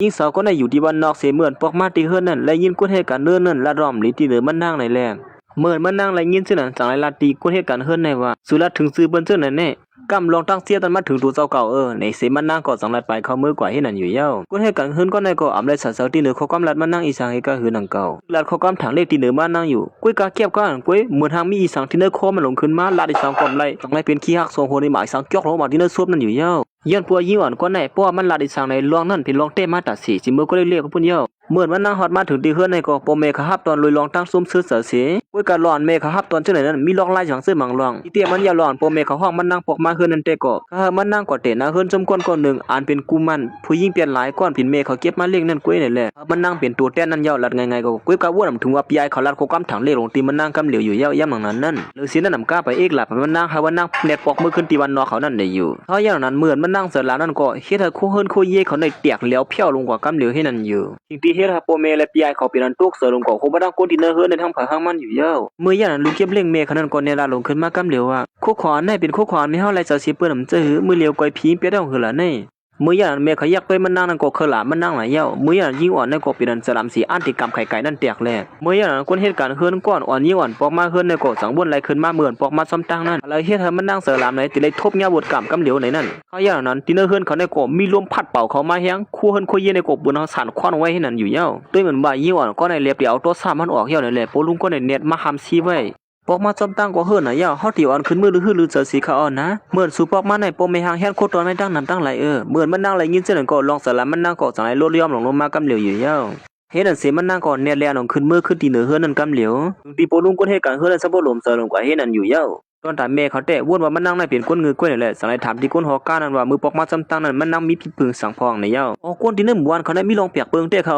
ຍິງສາວຄົນນັ້ນຢູ່ທີ່ບ້ານນອກເສຍ ເມື່ອອອກມາທີ່ເຮືອນນັ້ນ ໄດ້ຍິນຄົນເຮັດການເຮືອນນັ້ນລາດລ້ອມຫຼີຕິເໜີມານນາງໃນແລງ. ເມື່ອມານນາງໄດ້ຍິນເຊັ່ນນັ້ນ ຈັ່ງໄດ້ລາດຕິຄົນເຮັດການເຮືອນນັ້ນວ່າ ສູລາດເຖິງຊື່ເພິ່ນເຊິ່ງໃດແນ່? ກ້ຳລອງຕັ້ງເສຍຕັນມາເຖິງໂຕເຈົ້າເກົ່າເອີ. ໃນເສມານາງກໍຈັ່ງໄດ້ໄປເຂົ້າມືກວ່າເຮັດນັ້ນຢູ່ເຈົ້າ. ຄົນເຮັດການເຮືອນຄົນນັ້ນກໍອຳໄດ້ສາເສີດຕິເໜີຂໍ້ຄວາມລາດມານາງອີ່ສັງເຮັດການເຮືອນດັ່ງເກົ່າ. ລາດຂໍ້ຄວາມຖາງເລກຕິເໜີມານາງຢູ່. ກ້ວຍກາແກັບກ້ານກ້ວຍ ເໝືອນຫາງມີອີ່ສັງທີ່ເນີຄໍມັນຫຼົງຂຶ້ນມາ ລາດອີ່ສັງກໍອຳໄດ້ ຈັ່ງໄດ້ເປັນຂີ້ຮັກສອງຫົວໃນໝາກອີ່ສັງຈອກລົງມາທີ່ເນີສົບນັ້ນຢູ່ເຈົ້າ. ຍ້ອນພວກຍິງອ່ອນກ່ອນໃນ ເພາະວ່າມັນລາດອີ່ສັງໃນລອງນັ້ນເປັນລອງແຕ້ມາຕາເສ ຊິເມີກໍໄດ້ລຽກກັບເພິ່ນເຈົ້າ. ເມື່ອມານາງຮອດມາເຖິງທີ່ເຮືອນໃນກໍ ພໍ່ແມ່ເຂົາຮັບຕ້ອນໂດຍລອງຕັ້ງຊົມເຊີຍສາເສ. ກ້ວຍກາລອງແມ່ເຂົາຮັບຕ້ອນເຊັ່ນໃດນັ້ນ ມີລອກລາຍສັງເສີມາງລອງ. ທີ່ແທ້ມັນຢ່າລອງ ພໍ່ແມ່ເຂົາຮ້ອງມານາງປອກມາເຮືອນນັ້ນແຕ່ກໍ ກະຫາມານາງກໍແຕ່ນາເຮືອນຊົມກ້ອນກ້ອນໜຶ່ງ ອັນເປັນກຸມານ ຜູ້ຍິງເປັນຫຼາຍກ້ອນ ເປັນແມ່ເຂົາເກັບມາລ້ຽງນັ້ນກ້ວຍນັ້ນແຫຼະ. ມານາງເປັນໂຕແຕ້ນນັ້ນເຈົ້າ ລາດງ່າຍໆກໍ ກ້ວຍກາວ່ານຳເຖິງວ່າພີ່ອ້າຍເຂົາລາດຂໍ້ຄວາມທາງເລກລົງທີ່ມານາງກຳຫຼຽວຢູ່ເຈົ້າ. ຍາມນັ້ນນັ້ນ ເລີເສຍນັ້ນນຳກ້າໄປເອກລາບໃຫ້ມານາງ ໃຫ້ມານາງແນດປອກມືຂຶ້ນທີ່ບ້ານນອກເຂົານັ້ນໄດ້ຢູ່. ເທົ່າຢ່າງນັ້ນ ເມື່ອມານາງສາລາມນັ້ນກໍເຮັດໃຫ້ໂຄເຮືອນໂຄເຢເຂົາໄດ້ແຕກແຫຼວແຜ່ວລົງກວ່າກຳຫຼຽວເຮັດນັ້ນຢູ່. ສິ່ງທີ່ເຮັດໃຫ້ພໍ່ແມ່ ແລະ ພີ່ອ້າຍເຂົາເປັນອັນຕົກເສີລງກໍຄົງມາທັງຄົນທີ່ເນີເຮືອນໃນທັງຜາຍທັງມັນຢູ່ເຈົ້າ. ເມື່ອຍາມນັ້ນ ລູກເກັບລ້ຽງແມ່ເຂົານັ້ນກໍແນລາດລົງຂຶ້ນມາກຳຫຼຽວວ່າ ໂຄຂອງອັນໃດເປັນໂຄຂອງແມ່ເຮົາໄລ່ເຈົ້າເສຍເປີ້ນນຳເຈົ້າຫື? ມື້ລຽວກ່ອຍຜີເປັດອອກຫືລະເນ? ເມື່ອຍາມນັ້ນແມ່ເຂົາຢາກຕ່ອຍມານາງນັ້ນກໍເຄີລາມານາງຫຼາຍເຈົ້າ. ເມື່ອຍາມນັ້ນຍິງອອນນັ້ນກໍເປັນອັນສະລາມເສຍ ອັນຕິກຳໄຂ່ໄກ່ນັ້ນແຕກແຫຼກ. ເມື່ອຍາມນັ້ນຄົນເຮັດການເຮືອນກ້ອນອອນຍິງອອນປອກມາເຮືອນໃນກໍສັງວົນໄລ່ຂຶ້ນມາເໝືອນປອກມາຊອມຕັ້ງນັ້ນ ລະເຮັດໃຫ້ມານາງສາລາມໃນຕິໄດ້ທົບຍາບົດກຳກຳຫຼຽວໃນນັ້ນ. ເຂົ້າຍາມນັ້ນ ທີ່ເນີເຮືອນເຂົາໃນກໍມີລົມພັດເປົ່າເຂົ້າມາແຮງ ຄົວເຮືອນຄົວເຢໃນກໍເປັນເອົາສານຄວັນໄວ້ໃຫ້ນັ້ນຢູ່ເຈົ້າ. ໂດຍເໝືອນວ່າຍິງອອນກໍໄດ້ແລບໄດ້ເອົາໂຕສາມັນອອກແລ້ວນັ້ນແຫຼະ ໂປລຸງກໍໄດ້ແນດມາຫ້າມຊີໄວ້. ປອກມາຊອມຕັ້ງກໍເຮີ້ນນະເຈົ້າ ເຮົາຕິອ່ອນຂຶ້ນມື້ຫຼືຮືດຫຼືເຈີຊິຄະອ່ອນນະ. ເມື່ອສູປອກມາໃນ ພໍ່ແມ່ຫາງແຮນໂຄຕອນໄວ້ຕັ້ງນຳຕັ້ງຫຼາຍເອີ. ເມື່ອມານາງໄດ້ຍິນເຊັ່ນນັ້ນກໍ ລອງສາລາມມານາງກໍຈັ່ງໄດ້ລົດລອມລົງມາກຳຫຼຽວຢູ່ແລ້ວ. ເຮັດນັ້ນເສມານາງກໍແນດແລ່ນອອກຂຶ້ນເມືອຂຶ້ນທີ່ເໜືອເຮືອນນັ້ນກຳຫຼຽວ. ທີ່ໂປລຸງຄົນເຮັດການເຮືອນນັ້ນສະບໍ່ລົມເຊີລົງກວ່າເຮັດນັ້ນຢູ່ແລ້ວ. ຕອນຕາຍແມ່ເຂົາແຕ່ ວົນວ່າມານາງນັ້ນເປັນຄົນງືອກ້ວຍນັ້ນແຫຼະ ຈັ່ງໄດ້ຖາມທີ່ຄົນຫໍການນັ້ນວ່າ ມື້ປອກມາຊອມຕັ້ງນັ້ນ ມານາງມີພິດເພິງສັງພອງໃນເຈົ້າ. ອໍ ຄົນທີ່ໃນໝູ່ບ້ານເຂົານັ້ນມີລອງແປກເບິ່ງແທ້ຄະ.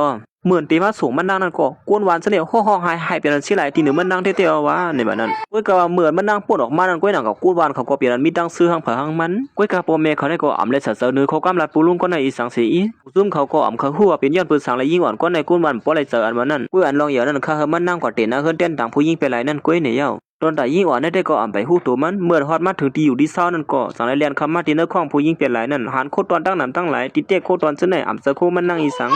ເໝືອນເຕມາສົ່ງມານາງນັ້ນກໍ ກົນຫວານຊະແນວ ຮ້ອງໄຫ້ເປັນອັນເສຍຫຼາຍ ທີ່ເນີມານາງແທ້ໆວ່າ ໃນບາດນັ້ນ. ກ້ວຍກະວ່າເໝືອນມານາງໂພນອອກມານັ້ນ ກ້ວຍນາງກໍ ກົນຫວານເຂົາກໍເປັນອັນມີຕັ້ງຊື່ຫາງໃຜຫາງມັນ. ກ້ວຍກະພໍ່ແມ່ເຂົາໃນກໍອຳໄດ້ສາເສີເໜີຂໍ້ຄວາມລາດໂປລຸງກ່ອນໃນອີກສັງເສອີກ. ຊຸມເຂົາກໍອຳຄະຮູ້ວ່າເປັນຍ້ອນເພິ່ນສັງແລະຍິງອ່ອນກ່ອນໃນ ກົນຫວານບໍ່ໄດ້ໃຈອັນວ່ານັ້ນ. ກ້ວຍອັນລອງຢາວນັ້ນ ຄະຫາມານາງກໍເຕນາເຮືອນແຕ່ນຕ່າງຜູ້ຍິງເປັນຫຼາຍນັ້ນກ້ວຍໃນເຈົ້າ. ຕອນຕາຍຍິງອ່ອນໃນແຕ່ກໍອຳໄປຮູ້ໂຕມັນ ເມື່ອຮອດມາເຖິງທີ່ຢູ່ທີ່ເຊົານັ້ນກໍ ຈັ່ງໄດ້ແລ່ນເຂົ້າມາທີ່ເນີຂອງຜູ້ຍິງເປັນຫຼາຍນັ້ນ ຫັນໂຄຕອນຕັ້ງນຳຕັ້ງຫຼາຍ ທີ່ແຕ່ໂຄຕອນເຊິ່ງໃນອຳເຊີໂຄມານາງອີກສັງ.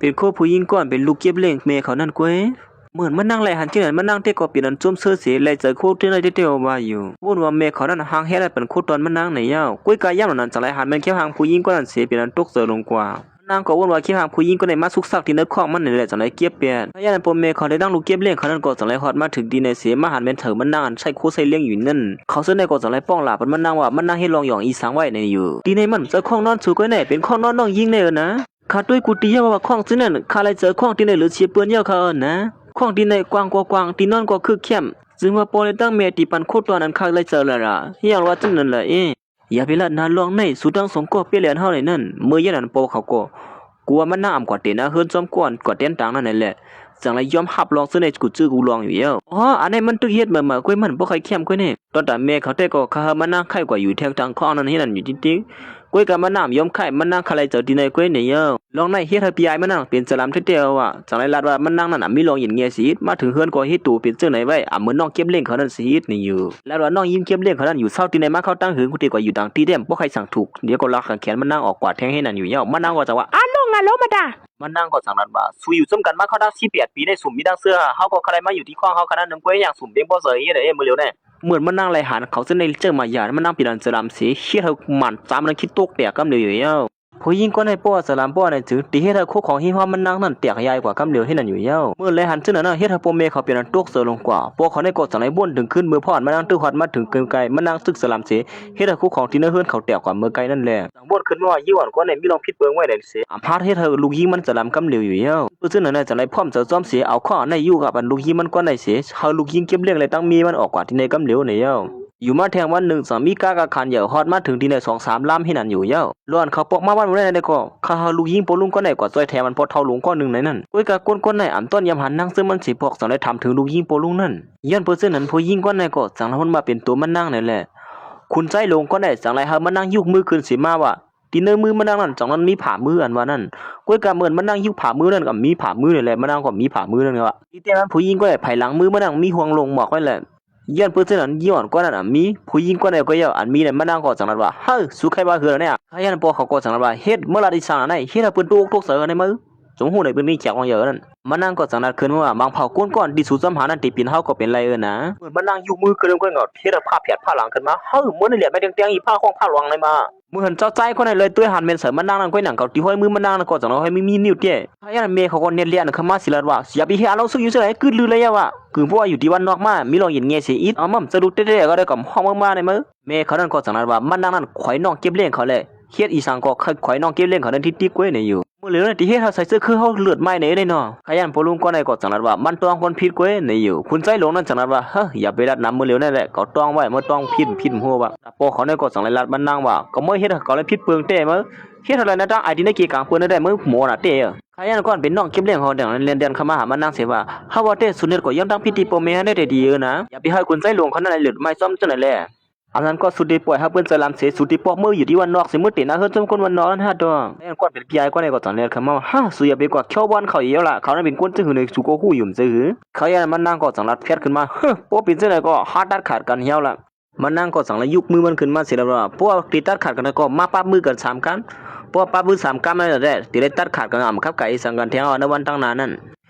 ເປັນໂຄຜູ້ຍິງກ່ອນ ເປັນລູກເກັບລ້ຽງແມ່ເຂົານັ້ນກ້ວຍ. ເໝືອນມານາງໄລ່ຫັນຈັ່ງນັ້ນ ມານາງແຕ່ກໍເປັນອັນຊົມເຊີເສ ແລະ ໃຈໂຄເທື່ອໃນແຕ່ແຕ່ວ່າຢູ່. ວຸ້ນວ່າແມ່ເຂົານັ້ນຫາງແຮນໄດ້ປັນໂຄຕອນມານາງໃນຍາວ. ກ້ວຍກາຍາມນັ້ນ ຈັ່ງໄດ້ຫັນແມ່ນແຄມຫາງຜູ້ຍິງກ່ອນນັ້ນເສ ເປັນອັນຕົກເສີລົງກວ່າ. ນາງກໍວົນວ່າເກັບຫາງຜູ້ຍິງຄົນໃດມາຊຸກຊັກທີ່ໃນຄອກມັນນີ້ແຫຼະ ຈັ່ງໄດ້ເກັບແປນ. ພະຍານັ້ນ ພໍ່ແມ່ເຂົາໄດ້ນຳລູກເກັບລ້ຽງເຂົານັ້ນກໍ ຈັ່ງໄດ້ຮອດມາເຖິງທີ່ໃນເສ ມາຫັນແມ່ນເຖົ້າມັນນາງອັນໃຊ້ໂຄໃຊ້ລ້ຽງຢູ່ນັ້ນ. ເຂົາເຊິ່ງໃນກໍ ຈັ່ງໄດ້ປ້ອງຫຼາບມັນນາງວ່າ ມັນນາງເຮັດລອງຢອງອີສັງໄວ້ໃນຢູ່. ທີ່ໃນມັນໃຊ້ຂອງນອນສູກ້ອຍແນ່ ເປັນຂອງນອນນ້ອງຍິງແນ່ເອີນະ. ຂ້າຕຸ້ຍກູຕີເຈົ້າວ່າຂອງຊື່ນັ້ນ ຂ້າໄດ້ເຈີຂອງທີ່ໃນເຫຼືອເສຍເປື້ອນເຈົ້າຂ້າເອີນະ. ຂອງທີ່ໃນກວ້າງກວ່າກວ້າງ ທີ່ນອນກໍຄືແຄບ. ຊຶ່ງວ່າພໍ່ແລະຕັ້ງແມ່ທີ່ປັນໂຄຕອນນັ້ນ ຂ້າໄດ້ເຈີແລ້ວລະ ເຮັດຫຍັງວ່າຈັ່ງນັ້ນລະເອ. ຢ່າໄປລາດໜ້າລອງໃນ ສູທັງສອງກໍເປແລນເຮົາໃນນັ້ນ. ເມື່ອຍາມນັ້ນພໍ່ເຂົາກໍ ກົວວ່າມັນນາງອຳກວ່າເຕນາເຮືອນຊອມກ່ອນ ກວ່າແຕນຕ່າງນັ້ນແຫຼະ ຈັ່ງໄດ້ຍອມຮັບລອງເຊິ່ງໃນກູຈື່ກູລອງຢູ່ແລ້ວ. ອໍ ອັນໃດມັນຕຶກເຮັດມາໆ ກ້ວຍມັນບໍ່ໄຄແຄມກ້ວຍແນ່. ຕອນຕາແມ່ເຂົາແຕ່ກໍຄະຫາມານາງໄຄກວ່າຢູ່ແທງທາງຂອງນັ້ນເຮັດນັ້ນຢູ່ຕິດໆ. ກ້ວຍກະມານາງຍອມໄຄ ມານາງຄະໄລ່ເຈົ້າທີ່ໃນກ້ວຍໃນຍາວ. ລອງໃນເຮັດໃຫ້ພີ່ອ້າຍມານາງເປັນສະຫຼາມແທ້ໆວ່າ ຈັ່ງໄດ້ລາດວ່າມານາງນັ້ນອຳມີລອງເຢັນແງ່ຊິດ ມາເຖິງເຮືອນກໍເຮັດໂຕເປັນຈັ່ງໃດໄວ້ ອຳເໝືອນນ້ອງເກັບລ້ຽງເຂົານັ້ນຊິເຮັດໃນຢູ່. ລາດວ່ານ້ອງຍິງເກັບລ້ຽງເຂົານັ້ນຢູ່ເຊົ້າທີ່ໃນມາເຂົ້າຕັ້ງຫຶງ ຜູ້ທີ່ກໍຢູ່ຕ່າງທີ່ແຕ້ມບໍ່ໃຄສັ່ງຖືກ ດຽວກໍລາກຫາງແຂນມານາງອອກກວາດແທງໃຫ້ນັ້ນຢູ່ຍາວ. ມານາງກໍຈັ່ງວ່າ ອາລົງອາລົງມາດາ. ມານາງກໍຈັ່ງນັ້ນວ່າ ສູຢູ່ຊຳກັນມາເຂົ້າຕັ້ງສິບແປດປີ ໄດ້ສົມມີດັ່ງເຊື່ອ ເຮົາກໍຄະໄດ້ມາຢູ່ທີ່ຂອງເຮົາຄະນະໜຶ່ງ ກ້ວຍຫຍັງສົມເປັນບໍ່ເຊີເຮັດໃດເອີ ມື້ລຽວແນ່. ເມື່ອມານາງໄລ່ຫັນເຂົາເຊິ່ງໃນເຈີມາຢາ ມານາງເປັນອັນສະຫຼາມເສ ເຮັດໃຫ້ໝັ້ນຈາມານາງຄິດຕົກແຕກກຳເດີຢູ່ແລ້ວ. ຜູ້ຍິງກ່ອນໃນປໍວ່າສະຫຼາມປໍໃນຈື່ ທີ່ເຮັດໃຫ້ໂຄຂອງທີ່ຮ່ອມມານາງນັ້ນແຕກຢາຍກວ່າກຳເດີເຮັດນັ້ນຢູ່ແລ້ວ. ເມື່ອໄລ່ຫັນເຊິ່ງນັ້ນເນາະ ເຮັດໃຫ້ພໍ່ແມ່ເຂົາເປັນອັນຕົກເສີລົງກວ່າ. ພໍ່ເຂົາໃນກໍຈັ່ງໄດ້ວົນເຖິງຄືນເມື່ອພໍ່ອັນມານາງຕື່ຮອດມາເຖິງເກີນໄກ ມານາງຕຶກສະຫຼາມເສ ເຮັດໃຫ້ໂຄຂອງທີ່ໃນເຮືອນເຂົາແຕກກວ່າເມື່ອໄກນັ້ນແຫຼະ. ຈັ່ງວົນຂຶ້ນມາວ່າຍິງອ່ອນກ່ອນໃນມີລອງຜິດເບິ່ງໄວ້ໃດເສ ອຳພາດເຮັດໃຫ້ລູກຍິງມັນສະຫຼາມກຳເດີຢູ່ແລ້ວ. ເພາະສະນັ້ນນະ ຈັ່ງໄດ້ພ້ອມໃຈຊອມເສ ເອົາຂອງອັນໃດຢູ່ກັບອັນລູກຍິງມັນກ່ອນໃດເສ ໃຫ້ລູກຍິງເກັບລ້ຽງ ແລະ ຕັ້ງເມຍມັນອອກກວ່າທີ່ໃນກຳເດີໃນແລ້ວ. ຢູ່ມາແທ່ງວັນໜຶ່ງ ຈັ່ງມີກາກະຄານໃຫຍ່ຮອດມາເຖິງທີ່ໃນສອງສາມລຳເຮັດນັ້ນຢູ່ແລ້ວ. ລອນເຂົາປອກມາວັນໃດນັ້ນກໍ ເຂົາຫາລູກຍິງໂປລຸງກ່ອນໃດກໍຊ່ອຍແຖມອັນພໍ່ເຖົ້າຫຼົງກ່ອນໜຶ່ງໃນນັ້ນ. ກ້ວຍກະຄົນກ່ອນໃດອຳຕ້ອນຍຳຫັນນາງເຊິ່ງມັນຊິບອກ ຈັ່ງໄດ້ຖາມເຖິງລູກຍິງໂປລຸງນັ້ນ. ຍ້ອນເພິ່ນເຊິ່ງນັ້ນ ຜູ້ຍິງກ່ອນໃດກໍຈັ່ງໄດ້ຮູ້ວ່າເປັນໂຕມັນນາງນັ້ນແຫຼະ. ຄຸນຊາຍຫຼົງກ່ອນໃດ ຈັ່ງໄດ້ໃຫ້ມານາງຍົກມືຂຶ້ນເສມາວ່າ ທີ່ໃນມືມານາງນັ້ນຈັ່ງນັ້ນມີຜ້າມືອັນວ່ານັ້ນ. ກ້ວຍກະເໝືອນມານາງຍົກຜ້າມືນັ້ນກໍມີຜ້າມືນັ້ນແຫຼະ ມານາງກໍມີຜ້າມືນັ້ນວ່າ. ທີ່ແຕ່ມັນຜູ້ຍິງກໍໄດ້ພາຍຫຼັງມືມານາງມີຫ່ວງລົງໝອກໄວ້ແຫຼະ. ຍ້ອນເປີເຊັນນັ້ນ ຍິງອ່ອນກວ່ານັ້ນອະມີ ຜູ້ຍິງກວ່ານັ້ນກໍເຈົ້າອັນມີນັ້ນ ມານາງກໍຈັ່ງນັ້ນວ່າ ເຮີ້ຍ ສູໃຄວ່າເຮີ້ແລ້ວເນຍ. ຂ້າຢ້ານພວກເຂົາກໍຈັ່ງນັ້ນວ່າ ເຮັດມາລາດອີ່ສັງລະໄນ ເຮັດໃຫ້ເພິ່ນຕົກອົກຕົກໃຈເນຍມາ. ສົມຮູ້ໃນເປັນນີ້ແຂກຂອງເຈົ້ານັ້ນ ມານາງກໍຈັ່ງນັ້ນຂຶ້ນມາວ່າ ບາງເພົາຄົນກ່ອນທີ່ສູຈຳຫານັ້ນ ທີ່ເປັນເຮົາກໍເປັນໄລເອີນະ. ມັນນັ່ງຍົກມືຂຶ້ນນຳກັນກໍເຮັດໃຫ້ພາບແຜດພາດຫຼັງຂຶ້ນມາ ເຮີ້ຍ ມື້ນີ້ແຫຼະແມ່ນແຕ່ງໆ ພາຂອງພາດຫຼັງໃນມາ. ມື້ຫັ້ນເຈົ້າຊາຍຄົນນັ້ນເລີຍຕົວະຫັນແມ່ນໃສ່ມານາງນັ້ນກ້ອຍໜັງເຂົາ ທີ່ຫ້ອຍມືມານາງນັ້ນກໍຈັ່ງເຮົາໃຫ້ມີ ມີນິ້ວແຕະ. ຂ້າຢ້ານແມ່ເຂົາກໍແນດແລ່ນເຂົ້າມາຊິລາດວ່າ ຢ່າໄປເຮັດອາລົມສຸກຢູ່ຈັ່ງໃດ ກຶດລືແລ້ວວ່າ ຄືພວກຢູ່ທີ່ບ້ານນອກມາ ມີລອງເຫັນແງ່ເສຍອີກ ເອົາມາຈະລຸກແຕ່ໆ ກໍໄດ້ກໍຮ້ອງມາໆ ໃນມື້ ແມ່ເຂົານັ້ນກໍຈັ່ງນັ້ນວ່າ ມານາງນັ້ນຂວາຍນ້ອງເກັບລ້ຽງເຂົາແຫຼະ ເຮັດອີ່ສັງກໍຂວາຍນ້ອງເກັບລ້ຽງເຂົານັ້ນຕິດໆ ກ້ວຍໃນຢູ່. ມື້ເຫຼືອນັ້ນທີ່ເຮັດເຮົາໃສ່ເສື້ອຄືເຮົາເລືອດໄໝ້ໃນເດ້ເນາະ. ຂ້າຢ້ານພໍ່ລຸງກ້ອນໃນກໍຈັ່ງນັ້ນວ່າ ມັນຕ້ອງຄົນຜິດ ກ້ວຍໃນຢູ່. ຄຸນຊາຍຫຼວງນັ້ນຈັ່ງນັ້ນວ່າ ເຮີ້ຍ ຢ່າໄປລາດນຳ ມື້ເຫຼືອນັ້ນແຫຼະ ເຂົາຕ້ອງໄວ້ ເມື່ອຕ້ອງຜິດ ຜິດຫົວວ່າ. ພໍ່ເຂົານັ້ນກໍຈັ່ງໄດ້ລາດມານາງວ່າ ກໍເມື່ອເຮັດໃຫ້ເຂົາລະຜິດເປິງແຕ່ເມື່ອ ເຮັດໃຫ້ລະນະຕາງອາຍທີ່ໃນເກກາງເພິ່ນໄດ້ເມື່ອໝໍນະເຕະ. ຂ້າຢ້ານກ້ອນເປັນນ້ອງເກັບລ້ຽງເຂົາແດ່ງນັ້ນແລ່ນເດີນເຂົ້າມາຫາມານາງເສຍວ່າ ເຮົາວ່າແຕ່ສຸດເຮັດກໍຍັງຕັ້ງຜິດທີ່ພໍ່ແມ່ເຮົາໄດ້ແຕ່ດີເອີນະ ຢ່າໄປໃຫ້ຄຸນຊາຍຫຼວງເຂົານັ້ນໄດ້ເລືອດໄໝ້ຊ້ອມຈັ່ງນັ້ນແຫຼະ. ອັນນັ້ນກໍສຸດທີ່ປ່ອຍໃຫ້ເພິ່ນໃຈລຳເສ ສຸດທີ່ປອກມືຢູ່ທີ່ບ້ານນອກ ຊິມື້ເຕະໜ້າເຮືອນຊຸມຄົນບ້ານນອກນັ້ນຫາດອກ. ແມ່ນກ້ອນເປັນພີ່ອ້າຍກ້ອນໃນກໍຈັ່ງແລ່ນເຂົ້າມາ ຮະ ສູຢ່າໄປກວດແຂ້ວບ່ອນເຂົາອີກແລ້ວລະ ເຂົານັ້ນເປັນຄົນຈັ່ງຫື່ໃດ ສູກໍຮູ້ຢູ່ບໍ່ຊັ້ນຫື? ເຂົາຢ່າງນັ້ນມານາງກໍຈັ່ງລັດແຟດຂຶ້ນມາ ເຮີ ບໍ່ເປັນຈັ່ງໃດກໍຫາຕັດຂາດກັນເຫົ້າລະ. ມານາງກໍຈັ່ງໄດ້ຍົກມືມັນຂຶ້ນມາເສຍແລ້ວວ່າ ພວກທີ່ຕັດຂາດກັນກໍມາປັບມືກັນສາມກັນ ພວກປັບມືສາມກັນນັ້ນແຫຼະ ທີ່ໄດ້ຕັດຂາດກັນ ອຳຄັບກາຍອີ່ສັງກັນແທງເອົາໃນວັນທາງໜ້ານັ້ນ.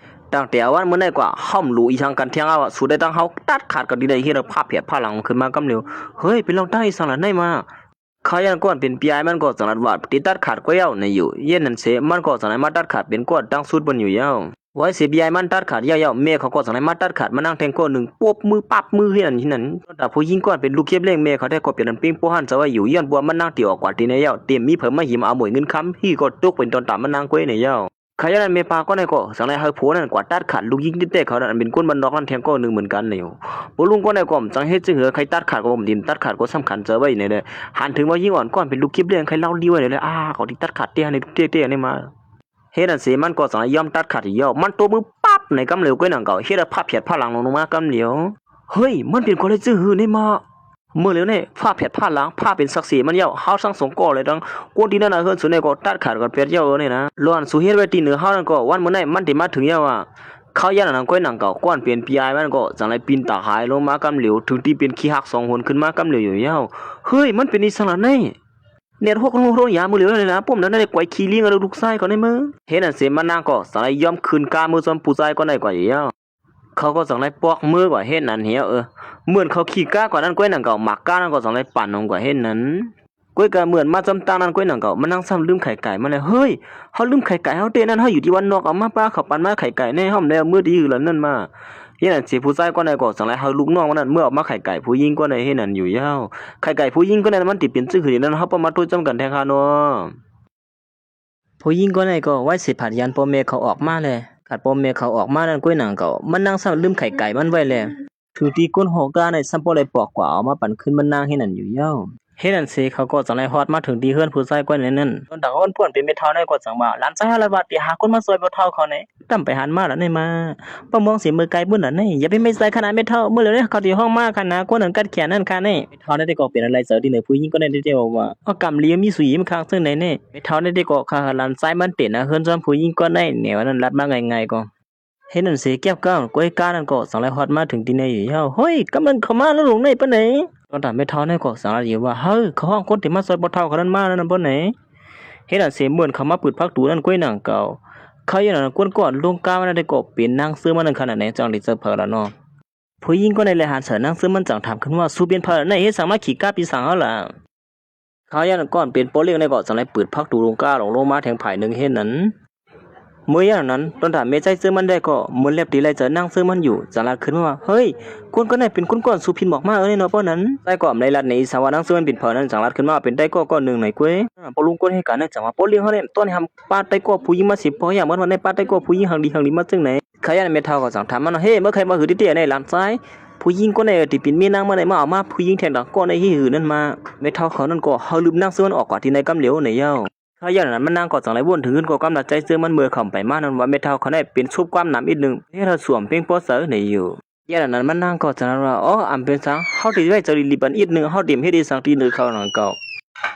ຕັ້ງແຕ່ວັນມື້ໃນກວ່າ ຫ້າມຫຼູອີ່ສັງກັນແທງເອົາ ສູໄດ້ທັງເຮົາຕັດຂາດກັນທີ່ໄດ້ເຮັດໃຫ້ພາບແຜດພາດຫຼັງຂຶ້ນມາກຳຫຼຽວ. ເຮີ້ຍ ເປັນລອງຕັ້ງອີ່ສັງລະໃນມາ ຂ້າຢ້ານກ້ອນເປັນພີ່ອ້າຍມັນກໍຈັ່ງລັດວ່າ ຕິຕັດຂາດກໍເອົາໃນຢູ່ ເຢັນນັ້ນເສ ມັນກໍຈັ່ງໄດ້ມາຕັດຂາດເປັນກ້ອນຕັ້ງຊຸດມັນຢູ່ຍາວ. ໄວ້ເສພີ່ອ້າຍມັນຕັດຂາດຍາວໆ ແມ່ເຂົາກໍຈັ່ງໄດ້ມາຕັດຂາດມານາງແທງກ້ອນໜຶ່ງ ປົບມືປັບມືເຮັດນັ້ນເຮັດນັ້ນ. ຕອນຕາຜູ້ຍິງກ້ອນເປັນລູກເກັບລ້ຽງ ແມ່ເຂົາແທ້ກໍເປັນອັນເປັງໂປຫັ້ນຈະໄວ້ຢູ່ ຍ້ອນບໍ່ວ່າມານາງທີ່ອອກກວ່າທີ່ໃນຍາວ ເຕັມມີເຜີມມາຫິມອາໝວຍເງິນຄຳ ທີ່ກໍຕົກເປັນຕອນຕາມມານາງກ້ອຍໃນຍາວ. ຂະຍະນັ້ນແມ່ປ້າກ້ອນໃນກໍຈັ່ງໄດ້ໃຫ້ຜົວນັ້ນກວາດຕັດຂາດລູກຍິງຕິດແຕ່ເຂົານັ້ນ ອັນເປັນຄົນບ້ານນອກນັ້ນແທງກ້ອນໜຶ່ງເໝືອນກັນແລ້ວ. ພໍ່ລຸງກ້ອນໃນກໍຈັ່ງເຮັດຈັ່ງເຫີ ໃຄຕັດຂາດກໍບໍ່ເປັນ ຕັດຂາດກໍສຳຄັນຈະໄວ້ໃນເດີ ຫັນເຖິງວ່າຍິງອ່ອນກ້ອນເປັນລູກເກັບລ້ຽງ ໃຄລາວດີໄວ້ໃນເດີ ອາ ເຂົາຕິຕັດຂາດແຕ່ໃນເຕະໃນມາ. ເຮັດນັ້ນເສ ມັນກໍຈັ່ງໄດ້ຍອມຕັດຂາດຢູ່ຍາວ ມັນຕົບມືປັບໃນກຳຫຼຽວກ້ອຍໜັງເກົ່າ ເຮັດໃຫ້ພາບແຜດພາດຫຼັງລົງມາກຳຫຼຽວ. ເຮີ້ຍ ມັນເປັນກອນໄດ້ຈື່ຫື້ໃນມາ ເມື່ອແລ້ວນີ້ ພາບແຜດພາດຫຼັງ ພາບເປັນສັກສີມັນຍາວ ເຮົາທັງສອງກໍເລີຍ ທັງຄົນທີ່ນັ້ນນະ ເຮືອນສູນນີ້ກໍຕັດຂາດກັນແປດຍາວເອີນີ້ນະ ລ້ວນສູເຮັດໄວ້ທີ່ເໜືອເຮົານັ້ນກໍ ວັນມື້ໃນມັນໄດ້ມາເຖິງຍາວວ່າ ເຂົາຢ້ານອັນນັ້ນກ້ອຍໜັງເກົ່າ ກ້ອນເປັນພີ່ອ້າຍມັນກໍຈັ່ງໄດ້ປິ່ນຕາຫາຍລົງມາກຳຫຼຽວ ເຖິງທີ່ເປັນຂີ້ຮັກສອງຫົນຂຶ້ນມາກຳຫຼຽວຢູ່ຍາວ. ເຮີ້ຍ ມັນເປັນອີ່ສັງລະໃນ ແນດຫົກໂຮງຢາມື້ຫຼຽວນັ້ນນະ ປ້ອມນັ້ນໄດ້ກວາຍຂີ້ລີ້ງເອົາລູກຊາຍເຂົາໃນມື. ເຮັດນັ້ນເສ ມານາງກໍຈັ່ງໄດ້ຍອມຄືນກ້າມືຊອມຜູ້ຊາຍກ່ອນໄດ້ກວ່າຢູ່ຍາວ. ເຂົາກໍຈັ່ງໄດ້ປອກມືກວ່າເຮັດນັ້ນເຫັນເອີ ເໝືອນເຂົາຂີ້ກ້າກວ່ານັ້ນກ້ອຍໜັງເກົ່າ ໝາກກ້ານັ້ນກໍຈັ່ງໄດ້ປັ່ນລົງກວ່າເຮັດນັ້ນ. ກ້ອຍກະເໝືອນມາຈຳຕັ້ງນັ້ນກ້ອຍໜັງເກົ່າ ມານາງຊ້ຳລືມໄຂ່ໄກ່ມາແລ້ວ. ເຮີ້ຍ ເຮົາລືມໄຂ່ໄກ່ເຮົາເຕະນັ້ນ ເຮົາຢູ່ທີ່ວັນນອກ ເອົາມາປ້າເຂົາປັ່ນມາໄຂ່ໄກ່ແນ່ ເຮົາແມ່ນເອົາມື້ທີ່ຢູ່ລະນັ້ນມາ. ເຮັດນັ້ນເສ ຜູ້ຊາຍກ່ອນໃດກໍຈັ່ງໄດ້ໃຫ້ລູກນ້ອງມັນນັ້ນເມືອເອົາມາໄຂ່ໄກ່ຜູ້ຍິງກ່ອນໃດເຮັດນັ້ນຢູ່ຍາວ. ໄຂ່ໄກ່ຜູ້ຍິງກ່ອນໃດມັນຕິເປັນຊື່ຄືນັ້ນ ເຮົາປະມາໂຕຈຳກັນແທ້ຄະເນາະ. ຜູ້ຍິງກ່ອນໃດກໍໄວ້ເສ ຜັດຍານພໍ່ແມ່ເຂົາອອກມາແລະ ຄັນພໍ່ແມ່ເຂົາອອກມານັ້ນກ້ອຍໜັງເກົ່າ ມານາງຊ້ຳລືມໄຂ່ໄກ່ມັນໄວ້ແລະ ຖືຕີກົ້ນຫົກກ້າໃນຊ້ຳບໍ່ໄດ້ປອກກວ່າເອົາມາປັນຄືນມານາງເຮັດນັ້ນຢູ່ຍາວ. ເຮັດນັ້ນເສ ເຂົາກໍຈັ່ງໄດ້ຮອດມາເຖິງທີ່ເຮືອນຜູ້ຊາຍກ່ອນໃນນັ້ນ ຕອນດາງອ້ອນພວນເປັນແມ່ເຖົ້າໃນກໍຈັ່ງວ່າ ຫຼານຊາຍເຮົາລະວ່າຕິຫາຄົນມາຊ່ອຍບໍ່ເຖົ້າເຂົາໃນ ຕຳໄປຫັນມາລະໃນມາ ປ້າມອງເສເມືອໄກບຸນລະໃນ ຢ່າໄປໄວ້ໃຈຂະໜາດແມ່ເຖົ້າ ມື້ແລ້ວເດ້ເຂົາຊິຮ້ອງມາຂະໜາດຄົນນັ້ນກັດແຂນນັ້ນຄະໃນ. ແມ່ເຖົ້າໃນແຕ່ກໍເປັນອາໄລໃຈທີ່ເໜືອຜູ້ຍິງກ່ອນໃນແຕ່ວ່າ ອາກຳລຽວມີສຸຍມາຄັກເຊິ່ງໃນແນ່ ແມ່ເຖົ້າໃນແຕ່ກໍຄະຫຼັນຊາຍມັນເຕະນະເຮືອນຊ່ອມຜູ້ຍິງກ່ອນໃນແນວນັ້ນລັດມາງ່າຍໆກໍ ເຮັດນັ້ນເສແກ້ວກ້າວກ້ອຍກ້ານັ້ນກໍຈັ່ງໄດ້ຮອດມາເຖິງທີ່ໃນຢູ່ຍາວ. ເຮີ້ຍ ກຳລັງເຂົ້າມາແລ້ວຫຼົງໃນປານໃດ ຕອນຕາແມ່ເຖົ້າໃນກໍຈັ່ງລະຢູ່ວ່າ ເຮີ້ຍ ເຂົາຮ້ອງຄົນທີ່ມາຊ່ອຍພໍ່ເຖົ້າເຂົານັ້ນມານັ້ນນຳບໍ່ໃນ. ເຮັດນັ້ນເສເໝືອນເຂົາມາເປີດພັກຕູນັ້ນກ້ອຍໜັງເກົ່າ ເຂົາຢູ່ນັ້ນກ້ອນໆລົງກ້າມານັ້ນແຕ່ກໍເປັນນາງເຊີມັນນັ້ນຂະໜາດໃນຈັ່ງໄດ້ເຈີເຜີລະເນາະ. ຜູ້ຍິງກ່ອນໃດແລະຫັນໃສ່ນາງເຊີມັນຈັ່ງຖາມຂຶ້ນວ່າ ສູເປັນໃຜລະໃນ ເຮັດສັງມາຂີ້ກ້າປີສັງເຮົາລະ. ເຂົາຢ້ານກ່ອນເປັນພໍ່ລ້ຽງໃນກໍຈັ່ງໄດ້ເປີດພັກຕູລົງກ້າລົງ ລົງມາແທງຜາຍໜຶ່ງເຮັດນັ້ນ. ເມື່ອຍາມນັ້ນ ຕອນຖ້າແມ່ໃຊ້ເຊີມັນໄດ້ກໍເໝືອນແລບຕີໄລ່ໃຈນາງເຊີມັນຢູ່ ຈັ່ງລັດຂຶ້ນມາວ່າ ເຮີ້ຍ ຄົນກ່ອນໃດເປັນຄົນກ່ອນ ສູຜິດໝອກມາເອີນີ້ເນາະ ປ້ອນນັ້ນ. ຊາຍກໍອຳໄລລັດໃນອີສາວ່ານາງເຊີມັນເປັນໃຜນັ້ນ ຈັ່ງລັດຂຶ້ນມາເປັນໄຕ້ກໍກ້ອນໜຶ່ງໃນກ້ວຍ. ພໍ່ລຸງກ້ອນເຮັດການນັ້ນຈັ່ງວ່າ ພໍ່ລ້ຽງເຮົານີ້ຕ້ອນໃຫ້ຫ້າມປາໄຕ້ກໍຜູ້ຍິງມາສິບພໍຢ່າງ ເໝືອນວ່າໃນປາໄຕ້ກໍຜູ້ຍິງຫັງດີຫັງດີມາຈຶ່ງໃນ. ຂະຫຍານແມ່ເຖົ້າກໍສັ່ງຖາມມັນວ່າ ເຮ ເມື່ອໃຄມາຫືອຕິເຕະໃນຫຼານຊາຍ ຜູ້ຍິງຄົນໃດທີ່ເປັນເມຍນາງມາໄດ້ມາເອົາມາຜູ້ຍິງແທງດັງກ້ອນໃນທີ່ຫືອນັ້ນມາ. ແມ່ເຖົ້າເຂົານັ້ນກໍເຮົາລືມນາງເຊີມັນອອກກວ່າທີ່ໃນກຳຫຼຽວໃນຍາວ. ຂະຫຍານນັ້ນມັນນາງກໍຈັ່ງໄດ້ວົນເຖິງເຮືອນກໍກຳລັງໃຈເຊີມັນເມື່ອເຂົ້າໄປມານັ້ນວ່າ ແມ່ເຖົ້າເຂົາໄດ້ເປັນສົບຄວາມໜຳອີກໜຶ່ງ ເຮັດໃຫ້ສວມເພັງພໍໃສໃນຢູ່. ຂະຍະນັ້ນມັນນາງກໍຈັ່ງນັ້ນວ່າ ອໍ ອຳເປັນສັງ ເຮົາທີ່ໄວ້ໃຈດີໆປັນອີກໜຶ່ງ ເຮົາຕຽມເຮັດອີກສັງຕີໜຶ່ງເຂົານຳເຂົາ.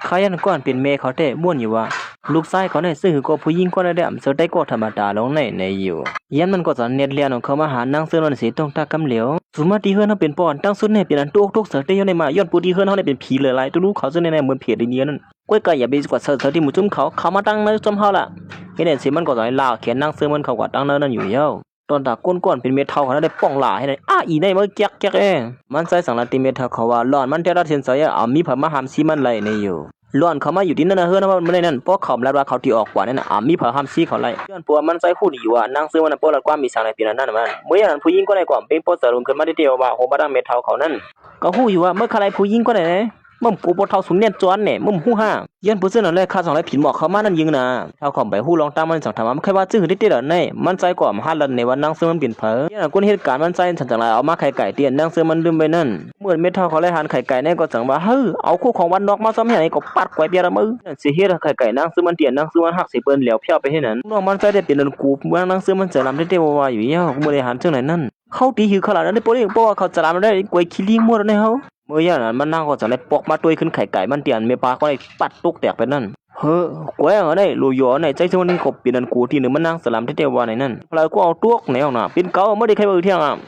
ຂາຍອັນກ່ອນເປັນແມ່ເຂົາແທ້ ບ່ອນຢູ່ວ່າ ລູກຊາຍເຂົາໃນ ເຊິ່ງຄືກໍຜູ້ຍິງກ່ອນໄດ້ ອຳເຊີໄດ້ກໍທຳມະດາລົງໃນ ໃນຢູ່. ຍາມນັ້ນກໍຈະແນດແລ່ນອອກເຂົ້າມາຫານາງເຊີນັ້ນເສຕົງຕາກຳຫຼຽວ. ສູມາທີ່ເຮືອນເຮົາເປັນປ້ອນ ຕັ້ງສຸດແນ່ເປັນອັນຕົກອົກຕົກໃຈແຕ່ຍ້ອນໄດ້ມາ ຍ້ອນຜູ້ທີ່ເຮືອນເຮົານີ້ເປັນຜີຫຼາຍໆ ຕົວຮູ້ເຂົາເຊິ່ງແນ່ໆ ເໝືອນເຜດໄດເນຍນັ້ນ. ກ້ວຍກາຢ່າໄປກວດເສີເສີທີ່ໝູ່ຈຸ້ມເຂົາ ເຂົ້າມາຕັ້ງໃນຈຸ້ມເຮົາລະ. ເຮັດແນວຊີ້ມັນກໍຈະລາວແຂນນາງເຊີມັນເຂົ້າກວ່າຕັ້ງໃນນັ້ນຢູ່ແລ້ວ. ຕອນຕາກົ້ນກ່ອນເປັນແມ່ເຖົ້າເຂົານັ້ນໄດ້ປ້ອງຫຼ້າໃຫ້ນັ້ນ ອ້າ ອີໃນມາແກກໆ ເອີ ມັນໃຊ້ສັງລະຕິແມ່ເຖົ້າເຂົາວ່າ ຫຼອນມັນແທ້ຕັດສິນໃຈ ອາ ມີໃຜມາຫ້າມຊີມັນໄດ້ໃນຢູ່. ຫຼອນເຂົາມາຢູ່ທີ່ນັ້ນນະ ເຮືອນເຮົາມື້ໃດນັ້ນ ພວກເຂົາລັດວ່າເຂົາທີ່ອອກກວ່ານັ້ນນະ ອາ ມີໃຜຫ້າມຊີເຂົາໄດ້ ຍ້ອນເພາະວ່າມັນໃຊ້ຮູ້ດີຢູ່ວ່ານາງເຊີມັນນະ ບໍ່ລັດຄວາມອີ່ສັງໃນປີນັ້ນນັ້ນມັນ. ເມື່ອຍາມນັ້ນຜູ້ຍິງຄົນໃດກໍເປັນພໍສະຫຼຸງຂຶ້ນມາເດ້ວ່າ ໂຮມາດາມແມ່ເຖົ້າເຂົານັ້ນ ກໍຮູ້ຢູ່ວ່າເມື່ອຄາໄລຜູ້ຍິງຄົນໃດ ມຶງກູບໍ່ເທົ່າສູນແນນຈອນແນ່ ມຶງຮູ້ຫາ ຍ້ອນຜູ້ເຊິ່ງນັ້ນແຫຼະ ຂ້າສອງໄດ້ຜິດໝອກເຂົ້າມານັ້ນຍິງນາ. ເຖົ້າຂອມໄປຮູ້ລອງຕັ້ງມັນສັງຖາມມາ ມັນໃຄວ່າເຊິ່ງເຮັດໄດ້ເດໃນ ມັນໃຈກໍອຳຫາດລັດໃນວ່ານາງເຊິ່ງມັນເປັນໃຜ. ຍ້ອນອັນຄົນເຮັດການມັນໃຈສັນຈັງໄລເອົາມາໄຂ່ໄກ່ທີ່ນາງເຊິ່ງມັນລືມໄວ້ນັ້ນ. ເມື່ອແມ່ເຖົ້າເຂົາໄລ່ຫັນໄຂ່ໄກ່ໃນກໍຈັ່ງວ່າ ເຮີ ເອົາໂຄຂອງວັນນອກມາຊ້ອມໃຫ້ໃນກໍປັດກວາຍເປຍລະເມີ. ນັ້ນຊິເຮັດໃຫ້ໄຂ່ໄກ່ນາງເຊິ່ງມັນທີ່ນາງເຊິ່ງມັນຮັກໃສ່ເພິ່ນແລ້ວ ພຽວໄປເຮັດນັ້ນ. ນ້ອງມັນໃຈໄດ້ເປັນອັນກູເມືອງນາງເຊິ່ງມັນໃຈລຳແທ້ໆວ່າໆຢູ່ແລ້ວ ເມື່ອໄດ້ຫັນຈັ່ງໃດນັ້ນ. ເຮົາຕີຫືອຂະຫຼາດນັ້ນເດ້ໂປເລ ເພາະວ່າເຂົາຈະລາມໄດ້ກວຍຂີ້ລີງໝົດໃນເຮົາ. ເມື່ອຍາມນັ້ນມັນນາງກໍຈະໄດ້ປົກມາຕົວຍຂຶ້ນໄຂ່ໄກ່ມັນທີ່ອັນແມ່ປາກໍໄດ້ປັດຕົກແຕກໄປນັ້ນ. ເຮີ ກວຍເອົາໄດ້ ໂລຢໍໃນໃຈເຊິ່ງມັນນີ້ກໍເປັນອັນກູທີ່ໜຶ່ງມັນນາງສະລຳແທ້ໆວ່າໃນນັ້ນ. ພະລາຍກໍເອົາຕົກແນວນະ ເປັນເຂົາບໍ່ໄດ້ໃຄເບິ່ງທ່ຽງອະ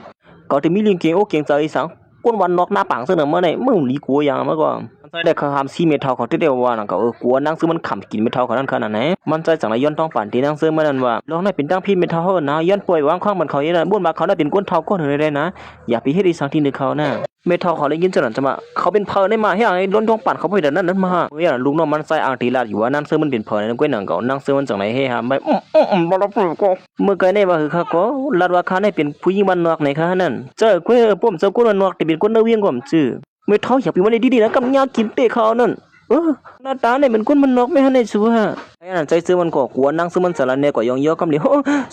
ເຂົາຈະມີເລື່ອງເກງອົກເກງໃຈອີ່ສັງ ຄົນວັນນອກໜ້າປາງເຊິ່ງນະມາໃນ ມຶງຫຼີກົວຢ່າງມາກວ່າ. ມັນໃຈໄດ້ຄະຫາມຊີແມ່ເຖົ້າເຂົາແທ້ໆວ່ານະ ກໍ ເອີ ກົວນາງເຊິ່ງມັນຂຳກິນແມ່ເຖົ້າເຂົານັ້ນຂະໜາດໃດ. ມັນໃຈຈັ່ງໄດ້ຍ້ອນທ້ອງປານທີ່ນາງເຊິ່ງມັນນັ້ນວ່າ ລອງໃນເປັນຕັ້ງພີແມ່ເຖົ້າເຮີນະ ຍ້ອນປ່ອຍວາງຄວາມມັນເຂົາເອງນະ ບ່ອນວ່າເຂົານັ້ນເປັນຄົນເຖົ້າຄົນເຫີນໃດນະ ຢ່າໄປເຮັດອີ່ສັງທີ່ໜຶ່ງເຂົານະ. ແມ່ເຖົ້າເຂົາໄດ້ຍິນຈັ່ງນັ້ນຈະມາ ເຂົາເປັນໃຜໃນມາ ເຮັດຫຍັງໃຫ້ລົ້ນທ້ອງປານເຂົາໄປແບບນັ້ນນັ້ນມາ. ເມື່ອນັ້ນລູກນ້ອງມັນໃຈອ້າງຕີລາດຢູ່ວ່ານາງເຊີງມັນເປັນໃຜນັ້ນ ກ້ວຍໜັງເຂົາ ນາງເຊີງມັນຈັ່ງໄດ້ເຮຮາມໄປ ອືມໆໆ ບໍ່ລະປູກໍ ເມື່ອໄກໃນວ່າຄືຂ້າກໍລາດວ່າຂ້າໃນເປັນຜູ້ຍິງບ້ານນອກໃນຂ້ານັ້ນ ເຈົ້າກ້ວຍ ເອີ ປ້ອມເຈົ້າຄົນບ້ານນອກ ແຕ່ເປັນຄົນໃນວຽງກໍບໍ່ຈື່. ແມ່ເຖົ້າ ຢ່າໄປວ່າໄດ້ດີໆນະ ກັບຍາກິນເຕະເຂົານັ້ນ. ເອີ ໜ້າຕານີ້ເປັນຄົນບ້ານນອກແມ່ຫັ້ນໃດສູຫາ. ໃນນັ້ນໃຈເຊິ່ງມັນກໍກົວນາງເຊິ່ງມັນສາລະແນກໍຍ້ອງຍໍກຳເລ ໂອ້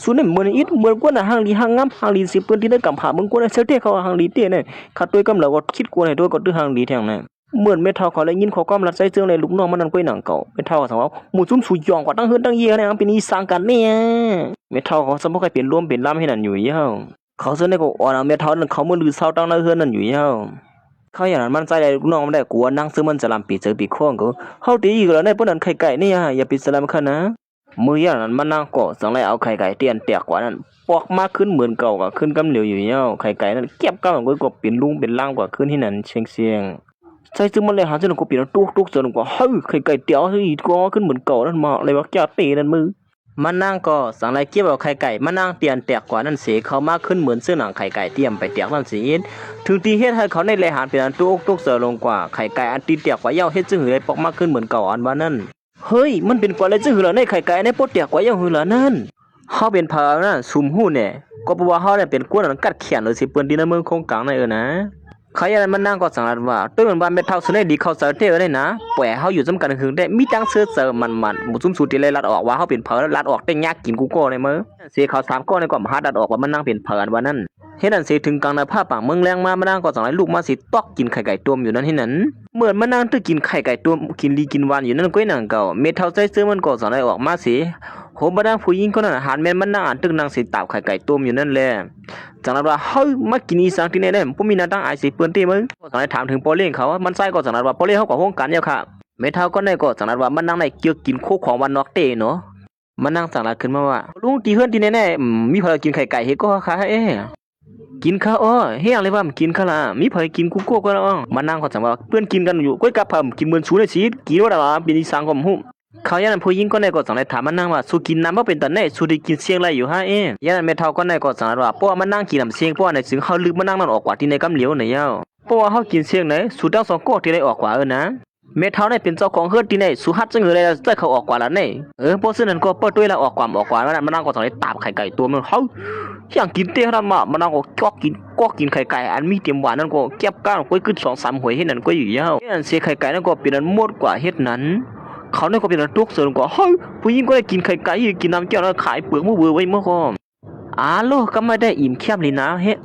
ສູນີ້ເໝືອນອິດ ເໝືອນກວນນະ ຮ່າງດີຮ່າງງາມ ຮ່າງດີຊິເປີນທີ່ໄດ້ກຳພາເບິ່ງກວນໃສ່ແທ້ເຂົາວ່າຮ່າງດີເຕະນີ້ ຂ້າຕົວກຳລາວກໍຄິດກວນໃຫ້ຕົວກໍຕື້ຮ່າງດີແທ້ນະ. ເໝືອນແມ່ເຖົ້າເຂົາໄດ້ຍິນຂໍ້ຄວາມລັດໃຈເຊິ່ງໃນລູກນ້ອງມັນນັ້ນ ກ້ວຍໜັງເຂົາ ແມ່ເຖົ້າກໍຖາມວ່າ ໝູ່ຈຸ້ມສູຢອງກວ່າຕັ້ງເຮືອນຕັ້ງເຢຍແນວເປັນອີ່ສັງກັນແນ່. ແມ່ເຖົ້າເຂົາສຳບໍ່ໃຄ່ເປັນລົມເປັນລຳໃຫ້ນັ້ນຢູ່ແລ້ວ. ເຂົາເຊິ່ງໄດ້ກໍອ່ອນເອົາແມ່ເຖົ້ານັ້ນເຂົ້າມາລືເຊົາຕັ້ງໃນເຮືອນນັ້ນຢູ່ແລ້ວ. ເຂົາຢ່າງນັ້ນມັນໃຈໄດ້ລູກນ້ອງມັນໄດ້ກົວນາງເຊິ່ງມັນຈະລຳປີເຈີປີໂຄ້ງກໍ ເຮົາຕີອີກແລ້ວໃນ ເພາະນັ້ນໄຂ່ໄກ່ນີ້ ຢ່າໄປສະລຳຂ້ານະ. ມື້ຢ່າງນັ້ນມານາງກໍຈັ່ງໄດ້ເອົາໄຂ່ໄກ່ທີ່ອັນແຕກກວ່ານັ້ນ ປອກມາຄືນເໝືອນເກົ່າກໍຄືນກຳຫຼຽວຢູ່ແລ້ວ. ໄຂ່ໄກ່ນັ້ນກຽບກັບມັນກໍເປັນລຸງເປັນລາງກວ່າຄືນທີ່ນັ້ນເຊງໆ. ໃຈເຊິ່ງມັນໄດ້ຫາເຊິ່ງກໍເປັນຕົກຕົກເຊິ່ງກໍ ເຮີ ໄຂ່ໄກ່ແຕກຄືນເໝືອນເກົ່ານັ້ນມາ ແລ້ວວ່າແກ້ວເຕະນັ້ນມື. ມານາງກໍຈັ່ງໄດ້ເກັບເອົາໄຂ່ໄກ່ມານາງທີ່ອັນແຕກກວ່ານັ້ນເສ ເຂົ້າມາຄືນເໝືອນເຊິ່ງໜັງໄຂ່ໄກ່ທີ່ອັນໄປແຕກນັ້ນເສອີກ ເຖິງທີ່ເຮັດໃຫ້ເຂົາໃນແລຫັນເປັນອັນຕົກຕົກເສຍລົງກວ່າ ໄຂ່ໄກ່ອັນທີ່ແຕກກວ່າເຍົາເຮັດເຊິ່ງໃຫ້ໄດ້ປອກມາຄືນເໝືອນເກົ່າອັນວ່ານັ້ນ. ເຮີຍ ມັນເປັນກວ່າແລ້ວເຊິ່ງຫືລະໃນ ໄຂ່ໄກ່ອັນໄດ້ບໍ່ແຕກກວ່າເຍົາຫືລະນັ້ນ. ເຮົາເປັນໃຜນະ ສຸມຮູ້ແນ່ ກໍເພາະວ່າເຮົານີ້ເປັນກົນອັນກັດແຂນເລີຍຊິເປີນທີ່ໃນເມືອງຄົງກາງໃນເອີນະ. ຂະຍະນັ້ນມານາງກໍຈັ່ງລັດວ່າ ໂຕຍມັນວ່າແມ່ເຖົ້າສຸໃນດີເຂົ້າໃຈແທ້ເອີໃນນະ ປ່ອຍໃຫ້ເຮົາຢູ່ນຳກັນຫຶງແທ້ ມີຕັງເຊີເຈີມັນໆ ໝູ່ຈຸ້ມສູທີ່ໄດ້ລັດອອກວ່າເຮົາເປັນໃຜ ລັດອອກແຕ່ຍາກກິນກູກໍໃນເມືອງ ເສເຂົາສາມກໍໃນຄວາມຫາດລັດອອກວ່າມານາງເປັນໃຜອັນວ່ານັ້ນ. ເຮັດນັ້ນເສເຖິງກາງນະພາບປາງເມືອງແລງມາ ມານາງກໍຈັ່ງໄດ້ລຸກມາຊິຕອກກິນໄຂ່ໄກ່ຕົ້ມຢູ່ນັ້ນເຮັດນັ້ນ. ເມື່ອມານາງໄດ້ກິນໄຂ່ໄກ່ຕົ້ມ ກິນດີກິນຫວານຢູ່ນັ້ນກ້ວຍໜັງເກົ່າ ແມ່ເຖົ້າໃຈເຈີມັນກໍຈັ່ງໄດ້ອອກມາເສ ໂຮມບັນດາຜູ້ຍິງຄົນນັ້ນ ຫານແມ່ນມານາງອັນຕຶກນັ່ງຊິຕາບໄຂ່ໄກ່ຕົ້ມຢູ່ນັ້ນແຫຼະ. ຈັ່ງນັ້ນວ່າ ເຮີ ມາກິນອີ່ສັງທີ່ນີ້ແນ່ ບໍ່ມີໜ້າຕັ້ງອາຍຊິເປີນເຕະເມືອ ກໍຈັ່ງໄດ້ຖາມເຖິງພໍ່ລ້ຽງເຂົາ ມັນຊາຍກໍຈັ່ງນັ້ນວ່າ ພໍ່ລ້ຽງເຮົາກໍໂຮງການແລ້ວຄ່ະ. ແມ່ເຖົ້າກໍໃນກໍຈັ່ງນັ້ນວ່າ ມານາງໄດ້ເກີກກິນໂຄຂອງວັນນອກເຕະເນາະ. ມານາງຈັ່ງລັດຂຶ້ນມາວ່າ ລຸງ ທີ່ເຮືອນທີ່ແນ່ໆ ອືມ ມີໃຜກິນໄຂ່ໄກ່ເຮັດກໍຄະເອ ກິນຄະອໍ ເຮັດຫຍັງເລີຍວ່າກິນຄະລະ ມີໃຜກິນກູໂກກໍລະອອງ. ມານາງກໍຈັ່ງວ່າ ເພິ່ນກິນກັນຢູ່ ກ້ອຍກັບເພິ່ນກິນເໝືອນສູໄດ້ຊິ ກິນວ່າລະເປັນອີ່ສັງກໍບໍ່ຮູ້. ຄາວຍາມນັ້ນຜູ້ຍິງຄົນໃດກໍຈັ່ງໄດ້ຖາມມານາງວ່າ ສູກິນນ້ຳບໍ່ເປັນຕາແນ່ ສູໄດ້ກິນເຊງໄດ້ຢູ່ຫາເອ. ຍາມນັ້ນແມ່ເຖົ້າຄົນໃດກໍຈັ່ງລັດວ່າ ເພາະວ່າມານາງກິນນ້ຳເຊງ ເພາະວ່າໃນເຊິ່ງເຮົາລຶກມານາງນັ້ນອອກກວ່າທີ່ໃນກຳຫຼຽວໃນຍາວ ເພາະວ່າເຮົາກິນເຊງໃນ ສູທັງສອງກໍທີ່ໄດ້ອອກກວ່າເອີນະ. ແມ່ເຖົ້າໃນເປັນເຈົ້າຂອງເຮືອນທີ່ໃນ ສູຮັດຈັ່ງເຮີໄດ້ເຈົ້າເຂົາອອກກວ່າລະໃນ. ເອີ ເພາະສະນັ້ນກໍປ່ອຍໂຕຍລະອອກກວ່າ ອອກກວ່າມານາງກໍຈັ່ງໄດ້ຕາບໄຂ່ໄກ່ຕົວໜຶ່ງ ເຮົາ ຫຍັງກິນເຕະເທົ່ານັ້ນມາ ມານາງກໍຈອກກິນ ກໍກິນໄຂ່ໄກ່ອັນມີເຕັມຫວານນັ້ນກໍເກັບກ້ານກ້ອຍກຶດສອງສາມຫວຍເຮັດນັ້ນກ້ອຍຢູ່ຍາວ. ເຮັດນັ້ນເສໄຂ່ໄກ່ນັ້ນກໍເປັນອັນໝົດກວ່າເຮັດນັ້ນ. ເຂົານັ້ນກໍເປັນອັນຕົກເສີນກວ່າ ເຮີ້ຍ ຜູ້ຍິງກໍໄດ້ກິນໄຂ່ໄກ່ ກິນນ້ຳແກ້ວນັ້ນຂາຍເປືອກມື້ເບີໄວ້ເມື່ອກ່ອນ. ອາໂລ ກຳມາໄດ້ອີ່ມແຄມລີນາເຮັດ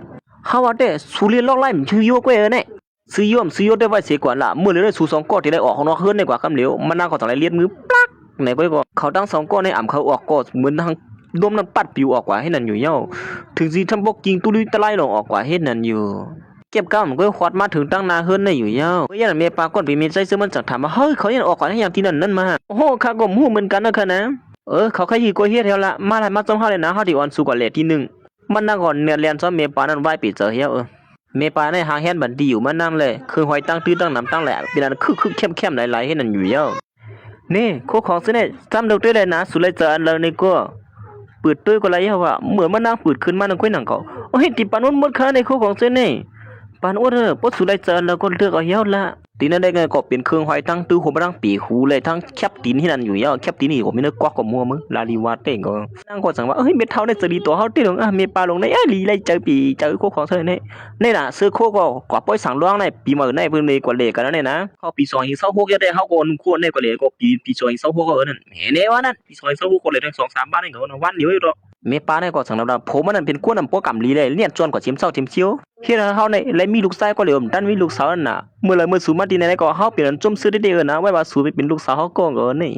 ເຮົາວ່າແຕ່ສູລຽນລອກໄລ່ມັນຊື່ຢູ່ແກ້ວແນ່. ຊື້ໂຍມ ຊື້ໂຍໄດ້ໄວ້ເສກ່ອນລະ ມື້ເລີຍ ສູສອງກໍທີ່ໄດ້ອອກນອກເຮືອນໄດ້ກວ່າຄຳຫຼຽວ ມານາງກໍຈັ່ງໄດ້ລຽດມືປາກ ໃນກ້ອຍກໍ ເຂົາທັງສອງກໍໃນອຳເຂົາອອກກໍເໝືອນທັງລົມນັ້ນປັດປິວອອກກວ່າເຮັດນັ້ນຢູ່ເຍົາ ເຖິງຊິທຳບົກກິງຕຸລຸຍຕະໄລລອງອອກກວ່າເຮັດນັ້ນຢູ່. ເກັບກຳມັນກໍຮອດມາເຖິງຕັ້ງໜ້າເຮືອນໄດ້ຢູ່ແລ້ວ. ເມື່ອຍາມນັ້ນແມ່ປາກ່ອນໄປມີໃຈເຊື່ອມັນຈັ່ງຖາມວ່າ ເຮີ້ຍ ເຂົາເຮັດອອກການເຮັດຫຍັງທີ່ນັ້ນນັ້ນມາ? ໂອ້ໂຫ ຂ້າກໍບໍ່ຮູ້ເໝືອນກັນນະຄະນະ. ເອີ ເຂົາໃຄ່ຢູ່ກໍເຮັດແລ້ວລະ ມາລະ ມາຊອມເຮົາແດ່ນະ ເຮົາຊິອອນສູ່ກ່ອນແຫຼະທີໜຶ່ງ. ມັນນາງກໍເໜືອແລ່ນຊອມແມ່ປານັ້ນວາຍໄປເຈີແລ້ວ. ເອີ ແມ່ປາໃນຫາງແຮນບັນດີຢູ່ມານຳແລະ ເຄື່ອງຫອຍຕ່າງຕື່ຕ່າງນຳຕ່າງແຫຼະ ເປັນອັນຄຶກໆແຄມໆຫຼາຍໆເຮັດນັ້ນຢູ່ແລ້ວ. ເນ່ ໂຄຂອງເຊີເນ່ ຈຳດອກເຕີແລນາ ສູໄລເຈີອັນເລີເນ່ກໍ ປືດຕຸ້ຍກໍໄລເຮົາວ່າ ເໝືອນມານາງປືດຂຶ້ນມານຳກ້ວຍໜັງເຂົາ. ໂອ້ຍ ຕິປານໝົດໆຄ່າໃນໂຄຂອງເຊີເນ່ ປານອົດເອີ ປະສູໄລເຈີອັນເລີກໍເລືອກເອົາເຮົາລະ. ຕີນັ້ນໄດ້ກໍເປັນເຄື່ອງຫອຍທັງຕື້ຫົວມາທັງປີຫູ ແລະ ທັງແຄບຕີນເຮັດນັ້ນຢູ່ແລ້ວ ແຄບຕີນນີ້ກໍມີເນື້ອກອກກໍມົວເບິ່ງ ລາລີວາເຕັ້ງກໍ ນາງກໍຈັ່ງວ່າ ເອີຍ ແມ່ເຖົ້າໃນໃຈດີຕໍ່ເຮົາເດ້ດອງ ອາ ແມ່ປາຫຼວງໃນ ອາ ລີໄລເຈີປີເຈີໂຄຂອງເຊີເນ່ ໃນນະ ເຊີໂຄກໍກວ່າປ່ອຍສັງຫຼວງໃນ ປີໃໝ່ໃນເພິ່ນເລີຍກວ່າເລກກັນແລ້ວນີ້ນະ. ເຂົ້າປີສອງພັນຊາວຫົກແລ້ວແຕ່ເຮົາກໍໜຸ່ມໂຄແນ່ກວ່າເລກກໍປີ ປີສອງພັນຊາວຫົກກໍເອີນັ້ນ ແມ່ແນ່ວ່ານັ້ນ ປີສອງພັນຊາວຫົກກໍເລີຍທັງສອງສາມບາດນີ້ກໍນະ ວັນດຽວດອກ. ແມ່ປາໃນກໍຈັ່ງລະວ່າ ຜົມມັນນັ້ນເປັນຄົນນຳບໍ່ກຳລີເລີຍ ລຽນຈອນກວ່າເຈັມເຊົ້າເຈັມຊຽວ ເຮັດໃຫ້ເຮົານີ້ໄດ້ມີລູກຊາຍກໍເລີຍບໍ່ທັນມີລູກສາວນັ້ນນະ. ເມື່ອໃດເມື່ອສູມາທີ່ໃນໃນກໍເຮົາເປັນອັນຈົມຊື່ເດ້ໆເອີນະ ໄວ້ວ່າສູເປັນລູກສາວເຮົາກໍເອີນີ້.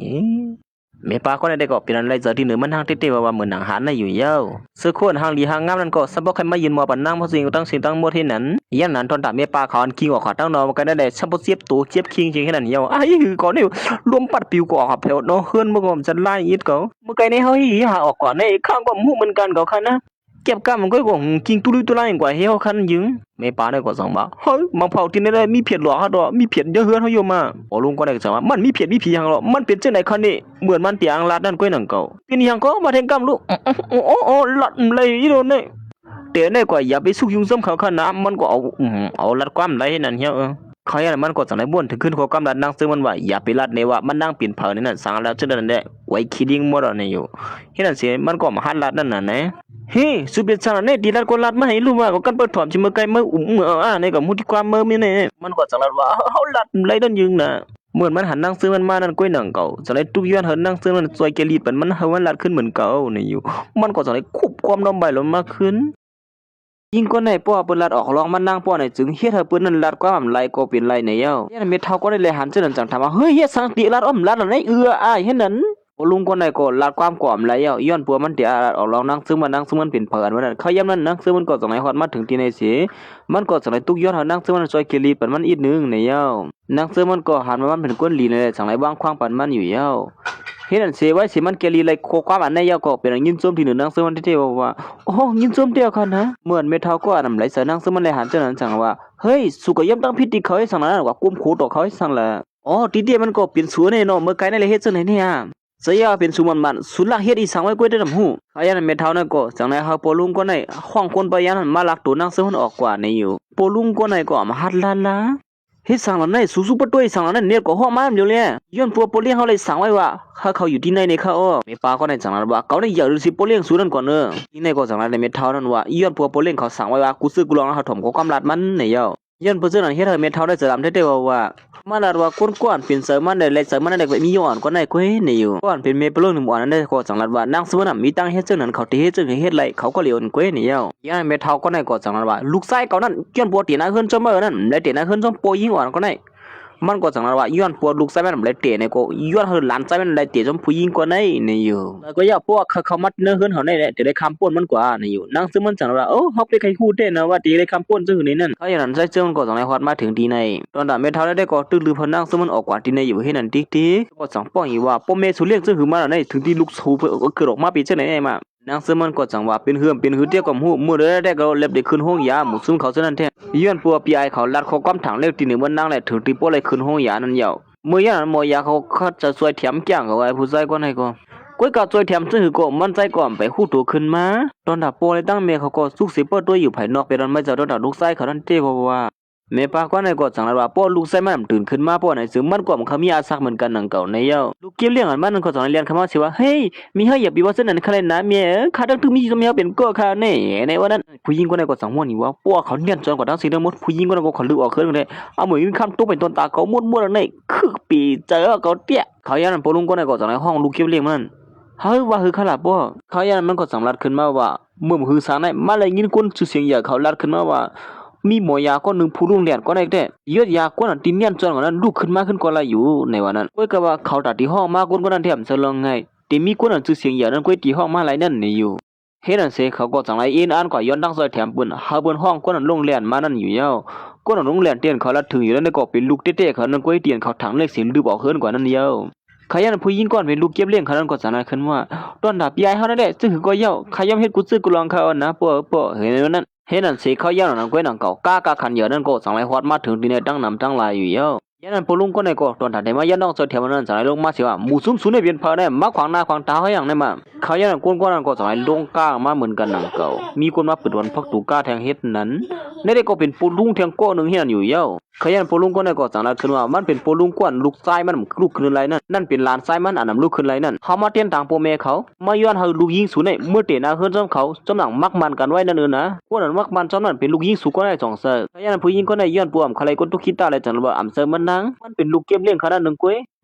ແມ່ປາກໍໄດ້ກໍເປັນອັນໄລເຈີທີ່ເໜືອມັນທາງເຕັດໆວ່າໆເໝືອນໜັງຫານໃນຢູ່ແລ້ວ. ເຊີໂຄນຫາງດີຫາງງາມນັ້ນກໍສຳບໍ່ໃຄ່ມາຢືນມອບປານນາງ ເພາະສິ່ງທັງສິ່ງທັງໝົດເຮັດນັ້ນ ຍາມນັ້ນຕອນຕາແມ່ປາເຂົາອັນຄີງອອກຂາດທາງນອກ ມັນກໍໄດ້ແຊມບໍ່ເຈັບໂຕເຈັບຄີງເຮັດນັ້ນເຮົາ ອາ ອີ ຄືເຂົານີ້ລົມປັດປິວກໍອອກແຖວເນາະ ເຮືອນມັນກໍຈະລາຍອິດເຂົາ ເມື່ອໄກໃນເຮົາຮີຫາອອກກ່ອນໃນ ຂ້າກໍບໍ່ຮູ້ເໝືອນກັນເຂົາຄັນນະ. ເກັບກຳມັນກໍຫູກິງຕຸລຸຍຕຸລາຍກວ່າເຮົາຄັນຍຶງ. ແມ່ປາໃນກໍສັ່ງວ່າ ເຮີ້ຍ ມາເຜົາທີ່ໃນໄດ້ ມີເຜດຫຼອກເຮົາດອກ ມີເຜດຢູ່ເຮືອນເຮົາຢູ່ມາ. ພໍ່ລຸງກໍໄດ້ສັ່ງວ່າ ມັນມີເຜດມີຜີຫຍັງດອກ ມັນເປັນຈັ່ງໃດຄັນນີ້ ເໝືອນມັນເຕະອັງລາດນັ້ນກ້ວຍໜັງເຂົາ. ເປັນຫຍັງກໍມາແທງກຳລູກ ໂອ້ ໂອ້ ລັດໄລອີໂດນເນ ແຕ່ໃນກໍຢ່າໄປສຸກຫຍຸ້ງຊຳເຂົາຄັນນະ. ມັນກໍເອົາ ເອົາລັດຄວາມໄລນັ້ນເຮົາ ເອີ ເຂົາຢ່າງນັ້ນມັນກໍຈັ່ງໄດ້ບ່ວນເຖິງຂຶ້ນຂໍ້ຄວາມລັດນາງເຊິ່ງມັນວ່າ ຢ່າໄປລັດແນ່ວ່າມັນນາງເປັນໃຜໃນນັ້ນ ສັ່ງແລ້ວຈັ່ງນັ້ນແຫຼະ ໄວ້ຂີ້ດິງໝົດແລ້ວນີ້ຢູ່. ເຮັດນັ້ນຊິ ມັນກໍມາຫັດລັດນັ້ນນະ ເຮີ້ຍ ສູເປັນສັງລະແນ່ ຕີລັດກໍລັດມາໃຫ້ຮູ້ວ່າ ກໍກັນເປີດຖອມຊິເມື່ອໄກເມື່ອອຸມເມື່ອເອົາອາໃນກໍຮູ້ທີ່ຄວາມເມີມີແນ່. ມັນກໍຈັ່ງລັດວ່າ ເຮົາລັດໄລນັ້ນຍຶງນະ. ເມື່ອມັນຫັນນາງເຊິ່ງມັນມານັ້ນກ້ວຍໜັງເຂົາ ຈັ່ງໄດ້ຕຸກຍ້ອນໃຫ້ນາງເຊິ່ງມັນຊ່ວຍແກລີດປັນມັນ ໃຫ້ມັນລັດຂຶ້ນເໝືອນເກົ່ານີ້ຢູ່. ມັນກໍຈັ່ງໄດ້ຄຸບຄວາມນ້ອມໃບລົງມາຂຶ້ນ. ຍິງກ່ອນໃນປ້ອເພິ່ນລັດອອກລອງມັນນາງປ້ອໃນຈຶ່ງເຮັດໃຫ້ເພິ່ນນັ້ນລັດຄວາມອຳໄລກໍເປັນໄລໃນເຍົາ. ແລ້ວແມ່ເຖົ້າກໍໄດ້ແລ່ນຫັນເຊິ່ງນັ້ນຈັ່ງຖາມວ່າ ເຮີ້ຍ ເຮັດສັງຕິລັດອ້ອມລັດລະໃນເອື້ອອ້າຍເຮັດນັ້ນ. ພໍ່ລຸງກ່ອນໃນກໍລັດຄວາມກວ່າອຳໄລເຍົາ ຍ້ອນປົວມັນເຕະອາລັດອອກລອງນາງເຊິ່ງວ່ານາງເຊິ່ງມັນເປັນໃຜອັນວ່ານັ້ນ. ເຂົາຍາມນັ້ນນາງເຊິ່ງມັນກໍຈັ່ງໄດ້ຮອດມາເຖິງທີ່ໃນເສ ມັນກໍຈັ່ງໄດ້ຕຸກຍ້ອນໃຫ້ນາງເຊິ່ງມັນຊ່ວຍເກລີດປັນມັນອີກໜຶ່ງໃນເຍົາ. ນາງເຊີມັນກໍຫັນວ່າມັນເປັນຄົນດີແນວໃດ ຈັ່ງໄດ້ວາງຂວາງປັນມັນຢູ່ເຍົາ. ເຮັດອັນເຊໄວ້ເສມັນແກລີໄລ່ຂໍ້ຄວາມອັນໃນເຍົາ ກໍເປັນອັນຍິນຊົມທີ່ໜຶ່ງນາງເຊີມັນເທ່ໆວ່າ ໂອ້ ຍິນຊົມແຕ່ວຄັນນະ. ເມື່ອແມ່ເຖົ້າກໍອັນນຳໄລໃສ່ນາງເຊີມັນໄດ້ຫັນຈັ່ງນັ້ນຈັ່ງວ່າ ເຮີ້ຍ ສູກໍຍ່ອມຕັ້ງຜິດທີ່ເຂົາເຮັດສັງລະນັ້ນ ກວ່າກົ້ມໂຄຕໍ່ເຂົາເຮັດສັງລະ. ອໍ ຕິເຕມັນກໍເປັນສູແນ່ເນາະ ເມື່ອໄກໃນລະເຮັດຈັ່ງໃດແນ່ອາ. ສະຍາເປັນສູໝັ້ນໆ ສູລັກເຮັດອີສັງໄວ້ກ້ວຍເດີດຳຮູ້. ເຂົາຍາມນັ້ນແມ່ເຖົ້ານັ້ນກໍຈັ່ງໄດ້ເອົາພໍ່ລຸງກ່ອນໃນຫ້ອງຄົນໄປຍາມນັ້ນມາລັກໂຕນາງເຊີມັນອອກກວ່າໃນຢູ່. ພໍ່ລຸງກ່ອນໃນກໍມາຫັດລາລາ ເຮັດສັງລະໃນ ສູສູປະຕູອີສັງລະນັ້ນ ເນດກໍຮ້ອງມານຳດຽວແລ. ຍ້ອນປົວພໍ່ລ້ຽງເຮົາໄດ້ສັ່ງໄວ້ວ່າ ຖ້າເຂົາຢູ່ທີ່ໃນໃນຄະອໍ. ແມ່ປ້າກໍໄດ້ສັ່ງລະວ່າ ເຂົາໄດ້ຢາກດູຊິພໍ່ລ້ຽງສູນັ້ນກ່ອນເອີ. ທີ່ໃນກໍສັ່ງລະໃນແມ່ເຖົ້ານັ້ນວ່າ ຍ້ອນປົວພໍ່ລ້ຽງເຂົາສັ່ງໄວ້ວ່າ ກູເຊື່ອກູລອງເຮົາຖອມຂໍ້ຄວາມລັດມັນໃນເຍົາ. ຍ້ອນເພິ່ນເຊິ່ງນັ້ນເຮັດໃຫ້ແມ່ເຖົ້າໄດ້ໃຈດຳແທ້ໆວ່າ ວ່າ ມາລັດວ່າຄົນກວນເປັນໃສມັນໄດ້ ແລະໃສມັນໄດ້ແບບມີຍ້ອນກ່ອນໃນກ້ວຍໃນຢູ່. ກ່ອນເປັນແມ່ປະລຸງໜຶ່ງອ່ອນນັ້ນໄດ້ກໍຈັ່ງລັດວ່າ ນາງເຊີມັນນະມີຕັ້ງເຮັດເຊິ່ງນັ້ນ ເຂົາທີ່ເຮັດເຊິ່ງເຮັດໄດ້ ເຂົາກໍເລີຍອ່ອນກ້ວຍໃນເຍົາ. ຍາມນັ້ນແມ່ເຖົ້າກ່ອນໃນກໍຈັ່ງລັດວ່າ ລູກຊາຍເຂົານັ້ນ ຍ້ອນປົວເຕະໜ້າເຮືອນຊອມເອີນັ້ນ ແລະເຕະໜ້າເຮືອນຊອມພໍ່ຍິງອ່ອນກ່ອນໃນ. ມັນກໍຈັ່ງນັ້ນວ່າ ຍ້ອນປົວລູກຊາຍມັນໄດ້ເຕະໃນກໍ ຍ້ອນໃຫ້ຫຼານຊາຍມັນໄດ້ເຕະຊອມຜູ້ຍິງກ່ອນໃນໃນຢູ່. ແລ້ວກໍຢ່າພວກເຂົາເຂົ້າມາເນີເຮືອນເຮົາໃນແຫຼະ ຈະໄດ້ຄຳປົນມັນກວ່າໃນຢູ່. ນາງເຊິ່ງມັນຈັ່ງວ່າ ໂອ້ ເຮົາເປັນໃຜຮູ້ແທ້ນະວ່າຈະໄດ້ຄຳປົນເຊິ່ງໃນນັ້ນ. ເຂົາຢ່າງນັ້ນຊາຍເຊິ່ງມັນກໍຈັ່ງໄດ້ຮອດມາເຖິງທີ່ໃນ. ຕອນນັ້ນແມ່ເຖົ້າໄດ້ກໍຕຶກລືເພິ່ນນາງເຊິ່ງມັນອອກກວ່າທີ່ໃນຢູ່ເຮັດນັ້ນຕິກໆ ກໍຈັ່ງປ້ອງອີກວ່າ ພໍ່ແມ່ສູລ້ຽງເຊິ່ງຫືມາແລ້ວໃນ ເຖິງທີ່ລູກສູເກີດອອກມາເປັນຈັ່ງໃດແນ່ມາ. ນາງເຊີມັນກໍຈັ່ງວ່າ ເປັນເຮືອເປັນຫືແຕ່ກໍບໍ່ຮູ້ ມື້ໃດແຕ່ກໍເລັບໄດ້ຂຶ້ນໂຮງຢາໝູ່ຊຸມເຂົາເທົ່ານັ້ນແທ້. ຍ້ອນເພື່ອພີ່ອ້າຍເຂົາລັດຂໍ້ຄວາມທາງເລກທີ່ໜຶ່ງເໝືອນນາງແຫຼະ ເຖິງທີ່ພໍ່ໄດ້ຂຶ້ນໂຮງຢານັ້ນເຍົາ. ເມື່ອຍາມນັ້ນໝໍຢາເຂົາກໍຈະຊ່ວຍແຖມແກ້ງເຂົາໄວ້ຜູ້ຊາຍກ່ອນໃຫ້ກໍ ກ້ວຍກະຊ່ວຍແຖມເຊິ່ງຄືກໍມັນໃຈກໍໄປຮູ້ໂຕຂຶ້ນມາ. ຕອນດາພໍ່ແລະຕັ້ງແມ່ເຂົາກໍສຸກເສເປີດຕົວຢູ່ພາຍນອກ ເປັນອັນໄມ້ເຈົ້າຕອນດາລູກຊາຍເຂົານັ້ນເຕບໍ່ວ່າ. ແມ່ປ້າກ່ອນໃນກໍຈັ່ງລະວ່າ ພໍລູກຊາຍມັນຕື່ນຂຶ້ນມາ ພໍໃນເຊິ່ງມັນກໍບໍ່ເຄີຍມີອາສັກເໝືອນກັນດັ່ງເກົ່າໃນເຍົາ. ລູກເກັບລ້ຽງອັນມັນນັ້ນກໍຈັ່ງໄດ້ແລ່ນເຂົ້າມາຊິວ່າ ເຮີ້ຍ ແມ່ເຮົາຢ່າໄປເວົ້າເຊັ່ນນັ້ນຄະເລີຍນະແມ່ເອີຍ ຂ້າຕັ້ງຕຶກມີຢູ່ກັບແມ່ເຮົາເປັນກໍຄະແນ່. ໃນວັນນັ້ນ ຜູ້ຍິງຄົນນັ້ນກໍຈັ່ງມ່ວນອີກວ່າ ພວກເຂົາແໜ້ນຈອນກວ່າທັງສິ່ງທັງໝົດ. ຜູ້ຍິງຄົນນັ້ນກໍຂະລຶກອອກເຂີນໄດ້ ເອົາມືມີຄຳຕົບໄປຕອນຕາເຂົາໝົດໆນັ້ນ ຄືປີເຈີເຂົາເຕະ. ເຂົາຢ່າງນັ້ນ ພໍ່ລຸງຄົນນັ້ນກໍຈັ່ງໄດ້ຮ້ອງລູກເກັບລ້ຽງມັນນັ້ນ ເຮີ້ຍ ວ່າຄືຄະລາບໍ່. ເຂົາຢ່າງນັ້ນມັນກໍຈັ່ງລັດຂຶ້ນມາວ່າ ເມື່ອມື້ສາງໃນ ມາໄດ້ຍິນຄົນຊື່ສຽງໃຫຍ່ເຂົາລັດຂຶ້ນມາວ່າ ມີໝໍຢາຄົນໜຶ່ງຜູ້ລຸງແດນກໍໄດ້ແຕ່ ຍອດຢາຄົນນັ້ນທີ່ແໜ້ນຈອນກວ່ານັ້ນ ລຸກຂຶ້ນມາຂຶ້ນກໍໄດ້ຢູ່ໃນວັນນັ້ນ. ຂ້ອຍກໍວ່າເຂົາຕາທີ່ຮ້ອງມາຄົນຄົນນັ້ນແຖມສະລອງໃຫ້ ທີ່ມີຄົນອັນຊື່ສຽງໃຫຍ່ນັ້ນ ຂ້ອຍທີ່ຮ້ອງມາຫຼາຍນັ້ນນີ້ຢູ່. ເຮັດນັ້ນເສ ເຂົາກໍຈັ່ງໄດ້ເອັນອ່ານກວ່າ ຍ້ອນທາງຊ່ອຍແຖມເພິ່ນ ໃຫ້ເພິ່ນຮ້ອງຄົນນັ້ນລົງແລ່ນມານັ້ນຢູ່ຍາວ. ຄົນນັ້ນລົງແລ່ນເຕັ້ນເຂົາລະຖືກຢູ່ນັ້ນ ກໍເປັນລູກເຕ້ໆເຂົານັ້ນ ກໍເຕີນເຂົາທາງເລັກເສຍ ລຶບອອກເຮືອນກວ່ານັ້ນຍາວ. ຂະຫຍັນຜູ້ຍິງກ່ອນເປັນລູກເກັບລ້ຽງເຂົານັ້ນກໍສາມາດຂຶ້ນມາ ຕອນດາພີ່ອ້າຍເຮົານັ້ນແຫຼະ ເຊິ່ງຄືກໍເຍົາ ຂະຍອມເຮັດກູ້ຊື່ກູລອງເຂົານະ ປະເອີ ປະເອີ ເຫັນນັ້ນ. ເຮັດນັ້ນເສ ເຂົາຢ້ານນັ້ນກ້ວຍນາງເກົ່າ ກ້າກາຂັນເຫຍື່ອນັ້ນກໍຈັ່ງໄດ້ຮອດມາເຖິງທີ່ໃນຕັ້ງນຳຕັ້ງຫຼາຍຢູ່ຍາວ. ຍາມນັ້ນພໍ່ລຸງກ້ອນໃນກໍ ຕອນທ່ານໄດ້ມາຢ້ານນ້ອງເຈົ້າແຖວນັ້ນ ຈັ່ງໄດ້ລົງມາຊິວ່າ ໝູຊຸມສູນນີ້ເປັນໃຜແດ່ ມາຂວາງໜ້າຂວາງຕາເຮົາຫຍັງແດ່ມາ. ເຂົາຢ້ານກ້ວນໆນັ້ນກໍຈັ່ງໄດ້ລົງກ້າມາເໝືອນກັນນາງເກົ່າ ມີຄົນມາເປີດປະຕູກ້າແທງເຮັດນັ້ນ ໃນໃດກໍເປັນພໍ່ລຸງແທງກ້ອນໜຶ່ງເຮັດນັ້ນຢູ່ຍາວ. ເຂົາຢ້ານພໍ່ລຸງກ້ອນໃນກໍຈັ່ງໄດ້ຂຶ້ນວ່າ ມັນເປັນພໍ່ລຸງກ້ວນ ລູກຊາຍມັນລຸກຂຶ້ນໄດ້ນັ້ນ ນັ້ນເປັນຫຼານຊາຍມັນ ອັນນຳລຸກຂຶ້ນໄດ້ນັ້ນ ເຮົາມາເຕັ້ນຕາງພໍ່ແມ່ເຂົາ ມາຍ້ອນໃຫ້ລູກຍິງສູນນີ້ ເມື່ອເຕະໜ້າເຮືອນຊອມເຂົາ ຈອມໜັງມັກໝັນກັນໄວ້ນັ້ນເອີນະ. ພວກນັ້ນມັກໝັນຈອມນັ້ນເປັນລູກຍິງສູນກໍໄດ້ສອງເຊີ. ຂະຫຍັນຜູ້ຍິງກໍໄດ້ຍ້ອນປວມ ຂະໄລກົນຕຸກຂີ້ຕາ ແລະ ຈັ່ງວ່າອຳເຊີມັນນາງ ມັນເປັນລູກເກັບລ້ຽງຂະໜາດໜຶ່ງກ້ວຍ.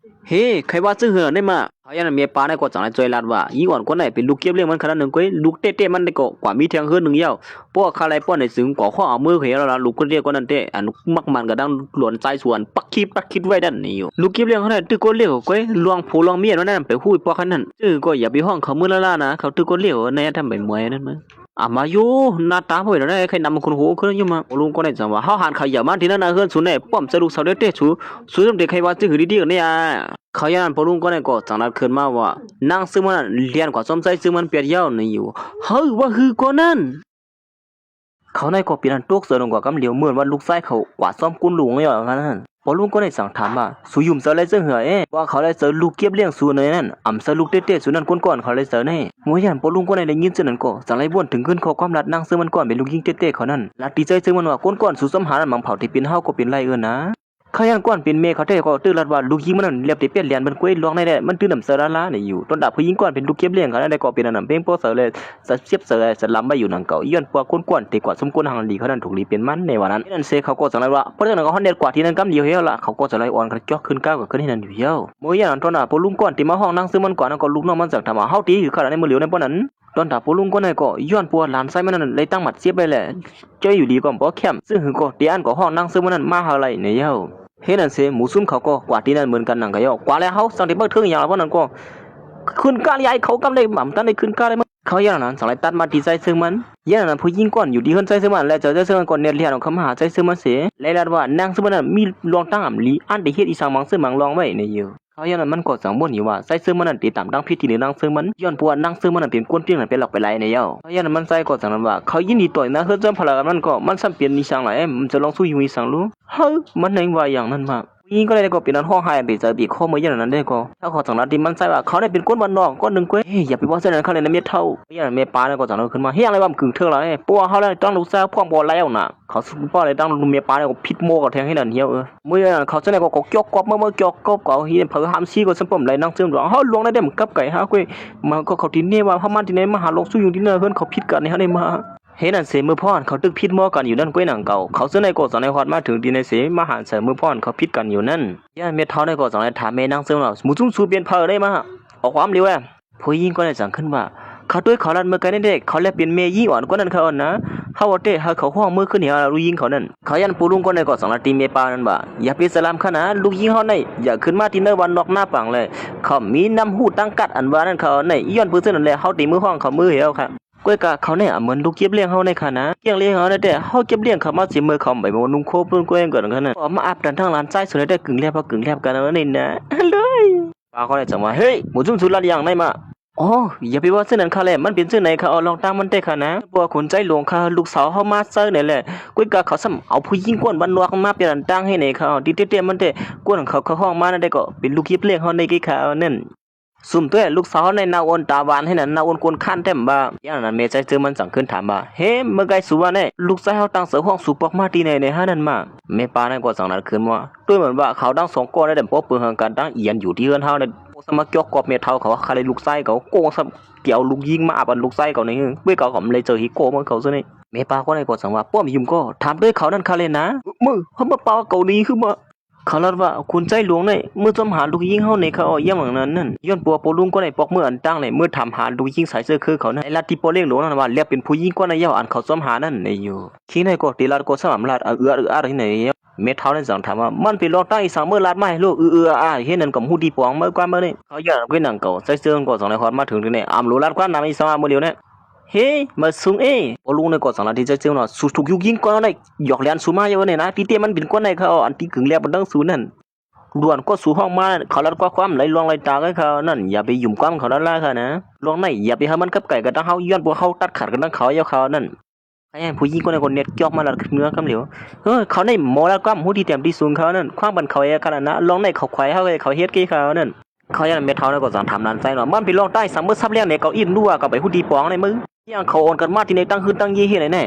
ເຮ ໃຜວ່າຊື່ເຮືອໄດ້ມາ. ຂະຫຍັນແມ່ປາໃນກໍຈັ່ງໄດ້ຊ່ວຍລັດວ່າ ຍິງອ່ອນຄົນໃດເປັນລູກເກັບລ້ຽງມັນຂະໜາດໜຶ່ງກ້ວຍ ລູກເຕະໆມັນໄດ້ກໍກວ່າມີແທງເຮືອນໜຶ່ງຍາວ. ພວກຂະໄລປ້ອນໃນຊຶງກໍຂໍເອົາມືເຂົາລະ ລູກຄົນດຽວກໍນັ້ນແຕ່ ອັນມັກໝັນກະດັງຫຼວນຊາຍສວນ ປັກຄີປັກຄິດໄວ້ນັ້ນນີ້ຢູ່. ລູກເກັບລ້ຽງເຮົາໄດ້ຖືກກົດເລກກ້ວຍ ລວງຜົວລວງເມຍນັ້ນໄປຮູ້ພວກນັ້ນ ເຈົ້າກໍຢ່າໄປຮ້ອງເຂົາມື້ລະລານະ ເຂົາຖືກກົດເລກໃນທຳໃບມວຍນັ້ນມາ. ອາມາໂຍ ໜ້າຕາບໍ່ເປັນແນວໃດ ໃຄນຳຄົນໂຫຂຶ້ນຢູ່ມາ. ພໍ່ລຸງກໍໄດ້ຈັ່ງວ່າ ເຮົາຫັນເຂົາຢາມາທີ່ໜ້າເຮືອນສູນແດ່ ປ້ອມໃສ່ລູກສາວເດ້ໆສູ ສູຈຳເປັນໃຄວ່າຈື່ດີໆນີ້ອາ. ເຂົາຢ່າງນັ້ນ ພໍ່ລຸງກໍໄດ້ກໍຈັ່ງນັດຂຶ້ນມາວ່າ ນາງຊຶມມັນນັ້ນ ລຽນກວ່າຊອມໃສ່ຊຶມມັນປຽດຍາວນີ້ຢູ່ ເຮີ ວ່າຄືກວ່ານັ້ນ. ເຂົາໃນກໍເປັນອັນຕົກເສີນກວ່າກຳຫຼຽວ ເໝືອນວ່າລູກຊາຍເຂົາກວ່າຊອມກຸນຫຼວງຢູ່ນັ້ນ. ພໍ່ລຸງກໍໄດ້ສັ່ງຖາມວ່າ ສູຢູ່ມເຊີໄລເຊີເຫືອເອ ວ່າເຂົາໄລເຊີລູກເກັບລ້ຽງສູໃນນັ້ນ ອຳເຊີລູກເຕະໆສູນັ້ນ ກົ້ນກ່ອນເຂົາໄລເຊີໃນ. ເມື່ອຍາມພໍ່ລຸງກໍໄດ້ໄດ້ຍິນເຊັ່ນນັ້ນກໍ ຈັ່ງໄລບ່ອນເຖິງຂຶ້ນຂໍ້ຄວາມລັດນາງເຊີມັນກ່ອນເປັນລູກຍິງເຕະໆເຂົານັ້ນ ລັດຕິໃສ່ເຊີມັນວ່າ ກົ້ນກ່ອນສູສຳຫານມັນເຜົາທີ່ເປັນເຮົາກໍເປັນໄລເອີນນາ. ເຂົາຢ້ານກ່ອນເປັນແມ່ເຂົາແທ້ກໍຕື່ລັດວ່າ ລູກຍິງມັນນັ້ນແລບແຕ່ແປດແລ່ນເປັນກ້ວຍລອງໃນແຫຼະ ມັນຕື່ນນຳເຊີລາໆນີ້ຢູ່. ຕອນດາຜູ້ຍິງກ່ອນເປັນລູກເກັບລ້ຽງເຂົານັ້ນໄດ້ກໍເປັນອັນນຳເປັງພໍເຊີແລະ ສະເຈັບເຊີສະລຳໄວ້ຢູ່ນຳເກົ່າ ຍ້ອນພວກກົ້ນກ່ອນເຕະກວາດຊຸມກົ້ນຫັງລີເຂົານັ້ນຖືກລີເປັນມັນໃນວ່ານັ້ນ. ນັ້ນເສເຂົາກໍຈັ່ງໄລວ່າ ເພາະສະນັ້ນເຂົາຮອດແດດກວ່າທີ່ນັ້ນກຳຫຼຽວແລ້ວລະ ເຂົາກໍຈັ່ງໄລອ່ອນກັນຈອກຂຶ້ນກ້າວກັນຂຶ້ນໃຫ້ນັ້ນຢູ່ຍາວ. ເມື່ອຍາມນັ້ນຕອນດາພໍ່ລຸງກ່ອນທີ່ມາຮ້ອງນາງຊຶມມັນກວ່ານັ້ນກໍ ລູກນ້ອງມັນສັ່ງຖາມວ່າ ເຮົາຕີຄືຂະໜາດໃນມື້ຫຼຽວໃນປ້ອນນັ້ນ ຕອນຕາປູລຸງກໍໄດ້ກໍຍ້ອນປົວຫຼານຊາຍມັນນັ້ນໄດ້ຕັ້ງໝາດເຈັບໄວ້ແຫຼະ ເຈົ້າຢູ່ດີກໍບໍ່ແຄ້ມ ຊຶ່ງຫືອກໍເຕອັນກໍຮ້ອງນາງເຊິ່ງມັນນັ້ນມາຫາໄລໃນເຍົາ. ເຮັດນັ້ນເສ ໝູຊຸມເຂົາກໍກວາດທີ່ນັ້ນເໝືອນກັນນຳກະເຍົາ ກວາດແລ້ວເຮົາຈັ່ງໄດ້ເບິ່ງເຖິງຫຍັງລະພວກນັ້ນກໍ ຂຶ້ນກ້າຍາຍເຂົາກຳໄດ້ໝາມທັນໄດ້ຂຶ້ນກ້າໄດ້ມາ ເຂົາຢ່າງນັ້ນຈັ່ງໄດ້ຕັດມາທີ່ຊາຍເຊິ່ງມັນ ຢ່າງນັ້ນຜູ້ຍິງກ່ອນຢູ່ທີ່ເຮືອນຊາຍເຊິ່ງມັນ ແລະເຈົ້າຊາຍເຊິ່ງມັນກໍແນດລ້ຽນເຂົ້າມາຫາຊາຍເຊິ່ງມັນເສ ແລະລັດວ່ານາງເຊິ່ງມັນນັ້ນມີລອງຕັ້ງອຳລີ ອັນໄດ້ເຮັດອີ່ສັງບາງເຊິ່ງບາງລອງໄວ້ໃນເຍົາ. ເຂົາຢ່າງນັ້ນມັນກໍຈັ່ງບໍ່ໜີວ່າ ຊາຍເຊິ່ງມັນນັ້ນຕິດຕາມທາງເພຈທີ່ໜຶ່ງນາງເຊິ່ງມັນ ຍ້ອນເພາະວ່ານາງເຊິ່ງມັນນັ້ນເປັນຄົນພຽງນັ້ນໄປລັອກໄປໄຫຼໃນເຍົາ. ເຂົາຢ່າງນັ້ນມັນຊາຍກໍຈັ່ງນັ້ນວ່າ ເຂົາຍິນດີຕໍ່ນາງເຮືອນຈອມພະລາມັນກໍ ມັນຊ່ຳເປັນອີ່ສັງຫຼາຍ ມັນຈະລອງສູ້ຢູ່ອີ່ສັງລູ. ເຮີ ມັນແຮ່ງວ່າຢ່າງນັ້ນມາ ຜູ້ຍິງກໍໄດ້ກໍເປັນອັນຮ້ອງໄຫ້ໄປໃຈປີກຄໍເມື່ອຢ່າງນັ້ນໄດ້ກໍ ຖ້າເຂົາຈັ່ງນັ້ນທີ່ມັນຊາຍວ່າ ເຂົາໄດ້ເປັນຄົນບ້ານນອກຄົນໜຶ່ງກ້ວຍ ເຮີ ຢ່າໄປເວົ້າເຊັ່ນນັ້ນ ເຂົາເລີຍນະແມ່ເຖົ້າ. ຢ່າງນັ້ນແມ່ປ້ານັ້ນກໍຈັ່ງນັ້ນຂຶ້ນມາ ເຮັດຫຍັງໄດ້ວ່າມັນກຶ່ງເທີກຫຼາຍ ເພາະວ່າເຮົາໄດ້ຕັ້ງລູກຊາຍພວກບໍ່ແລ້ວນະ. ເຂົາຊຸມພໍ່ໄດ້ຕັ້ງລູກແມ່ປ້າແລ້ວກໍຜິດໝໍ້ກັບແທງໃຫ້ນັ້ນເຫ່າເອີ. ມື້ນັ້ນເຂົາຈັ່ງໃດກໍ ກໍຈອກກອບມາ ມາຈອກກອບເຂົາເຫັນເຜີຫາມຊີກໍຊັ້ນປ້ອມໄດ້ນາງເຊີງຫຼວງ ເຮົາຫຼວງໄດ້ແຕ່ມັນກັບໄກ່ຫາກ້ວຍ ມັນກໍເຂົາທີ່ແນ່ວ່າເຮົາມາທີ່ໃນມາຫາຫຼອກສູ້ຢູ່ທີ່ໜ້າເຮືອນເຂົາຜິດກັນໃນເຮົາໄດ້ມາ. ເຮັດນັ້ນເສ ເມື່ອພໍ່ຫັ້ນເຂົາຕຶກຜິດໝໍ້ກັນຢູ່ນັ້ນກ້ວຍນາງເກົ່າ ເຂົາເຊິ່ງໃດກໍຈັ່ງໄດ້ຮອດມາເຖິງທີ່ໃນເສ ມາຫານໃສ່ເມື່ອພໍ່ຫັ້ນເຂົາຜິດກັນຢູ່ນັ້ນ. ຢ່າງແມ່ເຖົ້າໃດກໍຈັ່ງໄດ້ຖາມແມ່ນາງເຊິ່ງວ່າ ໝູຊຸມຊູເປັນໃຜໄດ້ມາ ອອກຄວາມເລວແອ ຜູ້ຍິງກໍໄດ້ສັ່ງຂຶ້ນວ່າ ເຂົາໂຕຍເຂົາລັດເມື່ອໄກນັ້ນເດ້ ເຂົາແລະເປັນແມ່ຍິງອ່ອນກວ່ານັ້ນເຂົານະ ເຮົາວ່າແຕ່ໃຫ້ເຂົາຮ້ອງເມືອຄືນໃຫ້ເຮົາລູກຍິງເຂົານັ້ນ. ເຂົາຢ້ານປູລຸງກໍໄດ້ກໍສັ່ງລາຕີແມ່ປ້ານັ້ນວ່າ ຢ່າໄປສະລາມຄັນນະ ລູກຍິງເຮົາໃນ ຢ່າຂຶ້ນມາທີ່ເນີວັນນອກໜ້າປາງເລີຍ ເຂົາມີນ້ຳຫູຕັ້ງກັດອັນວ່ານັ້ນເຂົາໃນ ຍ້ອນເພິ່ນເຊິ່ງນັ້ນແຫຼະ ເຮົາເຕັມມືຮ້ອງເຂົາມືເຮົາຄ່ະ. ກ້ວຍກະເຂົາໃນອາເມີນລູກເກັບລ້ຽງເຮົາໃນຄະນະ ລ້ຽງລ້ຽງເຮົາໃນແຕ່ ເຮົາເກັບລ້ຽງເຂົາມາຊິເມີເຂົາໄປບໍ່ນຸ່ງໂຄບນຸ່ງກ້ວຍກ່ອນຂະນະ ອອກມາອາບຕັນທາງຫຼານຊາຍສຸດໃນແຕ່ກຶ່ງແລບພະກຶ່ງແລບກັນເອົາໃນນະ ເລີຍ. ປ້າກໍໄດ້ຈັ່ງວ່າ ເຮີ້ຍ ໝູຊຸມຊູລັດຢ່າງໃນມາ. ອໍ ຢ່າໄປເວົ້າເຊັ່ນນັ້ນຄ່າແຫຼະ ມັນເປັນເຊັ່ນໃດຄ່າ ເອົາລອງຕາມມັນແຕ່ຄ່ານະ ເພາະວ່າຄົນໃຈຫຼວງຄ່າ ລູກສາວເຮົາມາເຊີໃນແຫຼະ ກ້ວຍກະເຂົາຊ້ຳເອົາຜູ້ຍິງກ້ວນບ້ານນອກມາເປັນອັນຕັ້ງໃຫ້ໃນຄ່າ ທີ່ແທ້ໆມັນແຕ່ ກ້ວນເຂົາເຂົາຮ້ອງມານັ້ນແຕ່ກໍເປັນລູກເກັບລ້ຽງເຮົາໃນເກຄານັ້ນ. ຊຸມຕົວລູກສາວໃນໜ້າອ່ອນຕາຫວານໃຫ້ນັ້ນ ໜ້າອ່ອນກົນຄ້ານແທ້ມວ່າ ຢ່າງນັ້ນແມ່ໃຈເຈີມັນຈັ່ງຂຶ້ນຖາມວ່າ ເຮ ເມື່ອໄກສູວ່າແນ່ ລູກຊາຍເຮົາຕັ້ງເສີຫ້ອງສູປອກມາທີ່ໃນໃນຫານັ້ນມາ. ແມ່ປ້ານັ້ນກໍຈັ່ງນັ້ນຂຶ້ນວ່າ ໂດຍເໝືອນວ່າເຂົາທັງສອງກໍໄດ້ດຳປົກເປິງຫາກັນຕັ້ງອຽນຢູ່ທີ່ເຮືອນເຮົານັ້ນ ສາມາດຈອກກອບແມ່ເຖົ້າເຂົາ ຄາເລລູກຊາຍເຂົາ ໂກງຊ້ຳ ເອົາລູກຍິງມາອາບອັນລູກຊາຍເຂົານີ້ ເວີຍເຂົາກໍບໍ່ໄດ້ເຈີຮີໂກເມືອເຂົາຊະນີ້. ແມ່ປ້າກໍໄດ້ກໍສັ່ງວ່າ ປ້ອມຢຸມກໍຖາມດ້ວຍເຂົານັ້ນຄາເລນາ ເມື່ອເຮົາມາປ່າເກົານີ້ຄືມາ ເຂົາລັດວ່າ ຄຸນໃຈຫຼວງໃນເມື່ອຈອມຫາລູກຍິງເຮົາໃນເຂົາເອົາຢ່າງຫຼັງນັ້ນນັ້ນ ຍ້ອນປົວໂປລຸງກໍໄດ້ປອກເມື່ອອັນຕ່າງໃນເມື່ອຖາມຫາລູກຍິງສາຍເຊື້ອຄືເຂົານັ້ນ ໃນລັດທີ່ໂປເລັ່ງຫຼວງນັ້ນວ່າ ແລບເປັນຜູ້ຍິງກໍໃນເຍົາອັນເຂົາຈອມຫານັ້ນໃນຢູ່. ຄີງໃນກໍຕິລັດກໍສະໝາມລັດ ອາອືອດອາອືອາດໃນເຍົາ. ແມ່ເຖົ້ານັ້ນສັ່ງຖາມວ່າ ມັນເປັນລອງຕັ້ງອີ່ສັງເມື່ອລາດມາໃຫ້ລູກ ອືອອືອອາອາເຮັດນັ້ນກໍບໍ່ຮູ້ດີປອງເມື່ອກວ່າເມື່ອນີ້ ເຂົາຢ້ານເອົາກ້ວຍນາງເກົ່າ ໃຈເຈີກໍຈັ່ງໄດ້ຮອດມາເຖິງທີ່ໃນ ອຳໂລລາດຄວາມນຳອີ່ສັງມາມື້ດຽວນີ້. ເຮ ມາຊຸງເອ. ພໍ່ລຸງນັ້ນກໍຈັ່ງລະດີໃຈເຈີເນາະ ສູຖືກລູກຍິງກ່ອນໄດ້ ຢອກຫຼຽນສູມາຢູ່ນີ້ນະ ຕີເຕະມັນເປັນກ່ອນໄດ້ ເຂົາເອົາອັນຕີກຶ່ງແລ້ວບັນເທິງສູນັ້ນ ຫຼວນກໍສູຫ້ອງມາ ເຂົາລັດຄວາມໄຫຼລວງໄຫຼຕາໃຫ້ເຂົານັ້ນ ຢ່າໄປຫຍຸ້ມກ່ວມເຂົານັ້ນລະເຂົານະ ລວງໃນຢ່າໄປໃຫ້ມັນກັບໄກ່ກັນທັງເຮົາ ຍ້ອນພວກເຮົາຕັດຂາດກັນທັງເຂົາຢູ່ເຂົານັ້ນ. ໃຫ້ຜູ້ຍິງຄົນນັ້ນກໍແນດຈອກມາລັດຂຶ້ນເມືອຄຳຫຼຽວ ເອີ ເຂົາໃນໝໍລັດຄວາມຮູ້ທີ່ແຕ້ມທີ່ສູງເຂົານັ້ນ ຄວາມບັນເຂົາເອກະລະນະ ລອງໃນເຂົາຂວາຍເຮົາເຂົາເຮັດເກເຂົານັ້ນ. ເຂົາຢ່າງແມ່ເຖົ້ານັ້ນກໍສັ່ງຖາມຫຼານຊາຍວ່າ ມັນໄປລອງໃຕ້ສຳເບິດສັບແລ້ງໃນເກົາອິນດ້ວຍ ກໍໄປຮູ້ທີ່ປອງໃນມຶງ ທີ່ຫຍັງເຂົາໂອນກັນມາທີ່ໃນຕັ້ງຮືດຕັ້ງເຍເຮັດໃດແນ່.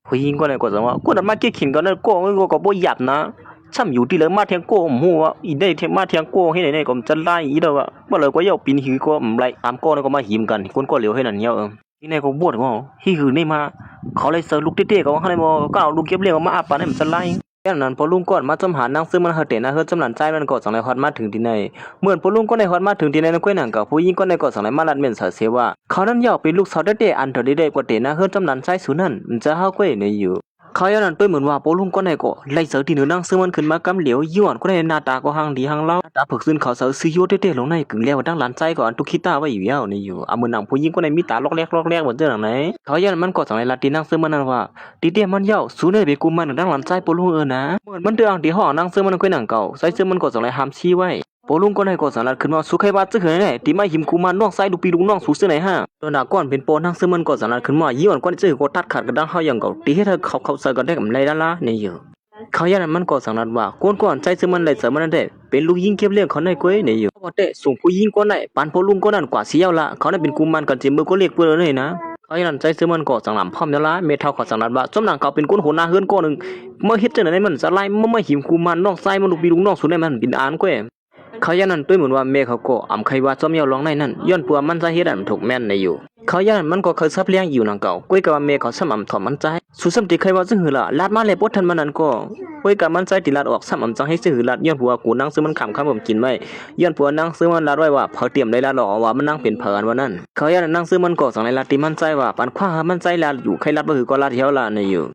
ຜູ້ຍິງຄົນນັ້ນກໍສັ່ງວ່າ ຄົນນັ້ນມາເກຍຂິນກັນນັ້ນກໍ ກໍບໍ່ຫຍາບນະ ຊ່ຳຢູ່ທີ່ເລີຍມາແທງກໍບໍ່ຮູ້ວ່າອີໄດ້ແທງມາແທງກໍເຮັດໃດແນ່ ກໍຈະໄລ່ອີດວ່າ ບໍ່ເລີຍກໍເຍົາປີນຫືກໍໄລ່ຕາມກໍນັ້ນກໍມາຫິມກັນ ຄົນກໍຫຼຽວເຮັດນັ້ນເຍົາເອີ. ທີ່ໃນກໍບວດກໍ ທີ່ຫືນີ້ມາ ເຂົາໄດ້ເຊີລູກເຕ້ໆກໍວ່າໃຫ້ບໍ່ ກໍເອົາລູກເກັບລ້ຽງມາອາບປານໃຫ້ມັນສະໄລ. ແລ້ວນັ້ນພໍ່ລຸງກໍມາຈອມຫານາງເຊີມັນໃຫ້ແຕ່ໜ້າເຮືອນຈອມຫຼານຊາຍມັນກໍຈັ່ງໄດ້ຮອດມາເຖິງທີ່ໃນ. ເມື່ອພໍ່ລຸງກໍໄດ້ຮອດມາເຖິງທີ່ໃນນັ້ນ ກ້ອຍໜັງກໍຜູ້ຍິງກໍໄດ້ກໍຈັ່ງໄດ້ມາລັດແມ່ນສາເສວ່າ ເຂົານັ້ນເຍົາເປັນລູກສາວແທ້ໆ ອັນເດີໄດ້ກວ່າແຕ່ໜ້າເຮືອນຈອມຫຼານຊາຍສູນັ້ນ ມັນຈະເຮົາກ້ອຍໃນຢູ່. ເຂົາຢ່າງນັ້ນ ໂດຍເໝືອນວ່າພໍ່ລຸງກໍໄດ້ກໍໄລ່ເຊີທີ່ເໜືອນາງເຊີມັນຂຶ້ນມາກຳຫຼຽວ ຍ້ອນກໍໄດ້ໜ້າຕາກໍຮັ່ງດີຮັ່ງເລົາ ໜ້າຕາເພິກຊື່ນຂາວໃສຊື່ຢູ່ແທ້ໆ ລົງໃນກຶ່ງແລ້ວທັງຫຼານຊາຍກໍອັນຕຸກຂີ້ຕາໄວ້ຢູ່ແລ້ວໃນຢູ່. ອາ ເໝືອນໜັງຜູ້ຍິງກໍໄດ້ມີຕາລອກແລກລອກແລກເໝືອນຈັ່ງໃດ. ເຂົາຢ່າງນັ້ນມັນກໍຈັ່ງໄດ້ລັດທີ່ນາງເຊີມັນນັ້ນວ່າ ຕີເຕະມັນເຍົາ ສູນໄດ້ເປັນກຸມານກັບນາງຫຼານຊາຍພໍ່ລຸງເອີນະ. ເໝືອນມັນເດີອັງທີ່ຫ້ອງນາງເຊີມັນກ້ອຍໜັງເກົ່າ ຊາຍເຊີມັນກໍຈັ່ງໄດ້ຫ້າມຊີ້ໄວ້. ພໍ່ລຸງກໍໄດ້ກໍຈັ່ງລັດຂຶ້ນມາ ສູໃຄວ່າຈັ່ງຫືອໃນ ທີ່ມາຫິມກຸມານນ້ອງຊາຍລູກພີ່ລູກນ້ອງສູເຊິ່ງໃດຫາ. ໂດນດາກ່ອນເປັນພໍ່ນາງເຊີມັນກໍຈັ່ງລັດຂຶ້ນມາ ຍິງອ່ອນກ່ອນເຊິ່ງກໍຕັດຂາດກັນດັ່ງເຮົາຢ່າງເກົ່າ ທີ່ເຮັດໃຫ້ເຂົາເຂົ້າໃຈກັນໄດ້ກຳໄລລ້າໆໃນຢູ່. ເຂົາຢ່າງນັ້ນມັນກໍຈັ່ງລັດວ່າ ຄົນກ່ອນໃຈເຊິ່ງມັນໄດ້ເຈີມັນນັ້ນແທ້ ເປັນລູກຍິງເກັບລ້ຽງເຂົາໃນກ້ວຍໃນຢູ່. ເຂົາແຕ່ສົ່ງຜູ້ຍິງກ່ອນໄດ້ ປານພໍ່ລຸງກ່ອນນັ້ນກວ່າຊິເຍົາລະ ເຂົານັ້ນເປັນກຸມານກັນເຈເມີກໍເລກເປີເລີຍນະ. ເຂົາຢ່າງນັ້ນໃຈເຊີມັນກໍຈັ່ງລຳພ້ອມຍາລາ ແມ່ເຖົ້າເຂົາຈັ່ງລັດວ່າ ສົມໜັງເຂົາເປັນຄົນຫົວໜ້າເຮືອນກ່ອນໜຶ່ງ ມາເຮັດຈັ່ງໃດມັນຈະໄລ່ ມາ ມາຫິມກຸມານນ້ອງຊາຍມັນລູກພີ່ລູກນ້ອງສູໃນມັນເປັນອານກ້ວຍ. ເຂົາຢ່າງນັ້ນ ໂດຍເໝືອນວ່າແມ່ເຂົາກໍອຳໄຄວ່າຈອມເຍົາລອງໃນນັ້ນ ຍ້ອນເພາະວ່າມັນສາເຫດອັນຖືກແມ່ນໃນຢູ່. ເຂົາຢ່າງນັ້ນມັນກໍເຄີຍສັບແລ້ງຢູ່ນຳເກົ່າ ກ້ວຍກະວ່າແມ່ເຂົາຊ່ຳອຳຖ່ອມມັນໃຈ ສູຊ່ຳຕິໄຄວ່າເຊິ່ງຫືລະ ລາດມາແລ້ວບໍ່ທັນມານັ້ນກໍ ກ້ວຍກະມັນໃຈຕິລາດອອກ ຊ່ຳອຳຈັ່ງໃຫ້ເຊິ່ງຫືລາດ ຍ້ອນເພາະວ່າໂກນາງເຊິ່ງມັນຂາມຄຳຄຳກິນໄວ້ ຍ້ອນເພາະວ່ານາງເຊິ່ງມັນລາດໄວ້ວ່າ ເຜົາຕຽມໄດ້ລາດອອກວ່າມັນນາງເປັນໃຜອັນວ່ານັ້ນ. ເຂົາຢ່າງນັ້ນນາງເຊິ່ງມັນກໍຈັ່ງໄດ້ລາດຕິມັນໃຈວ່າ ປານຂວາງມັນໃຈລາດຢູ່ ໃຄລາດບໍ່ຄືກໍລາດແຖວລາດໃນຢູ່.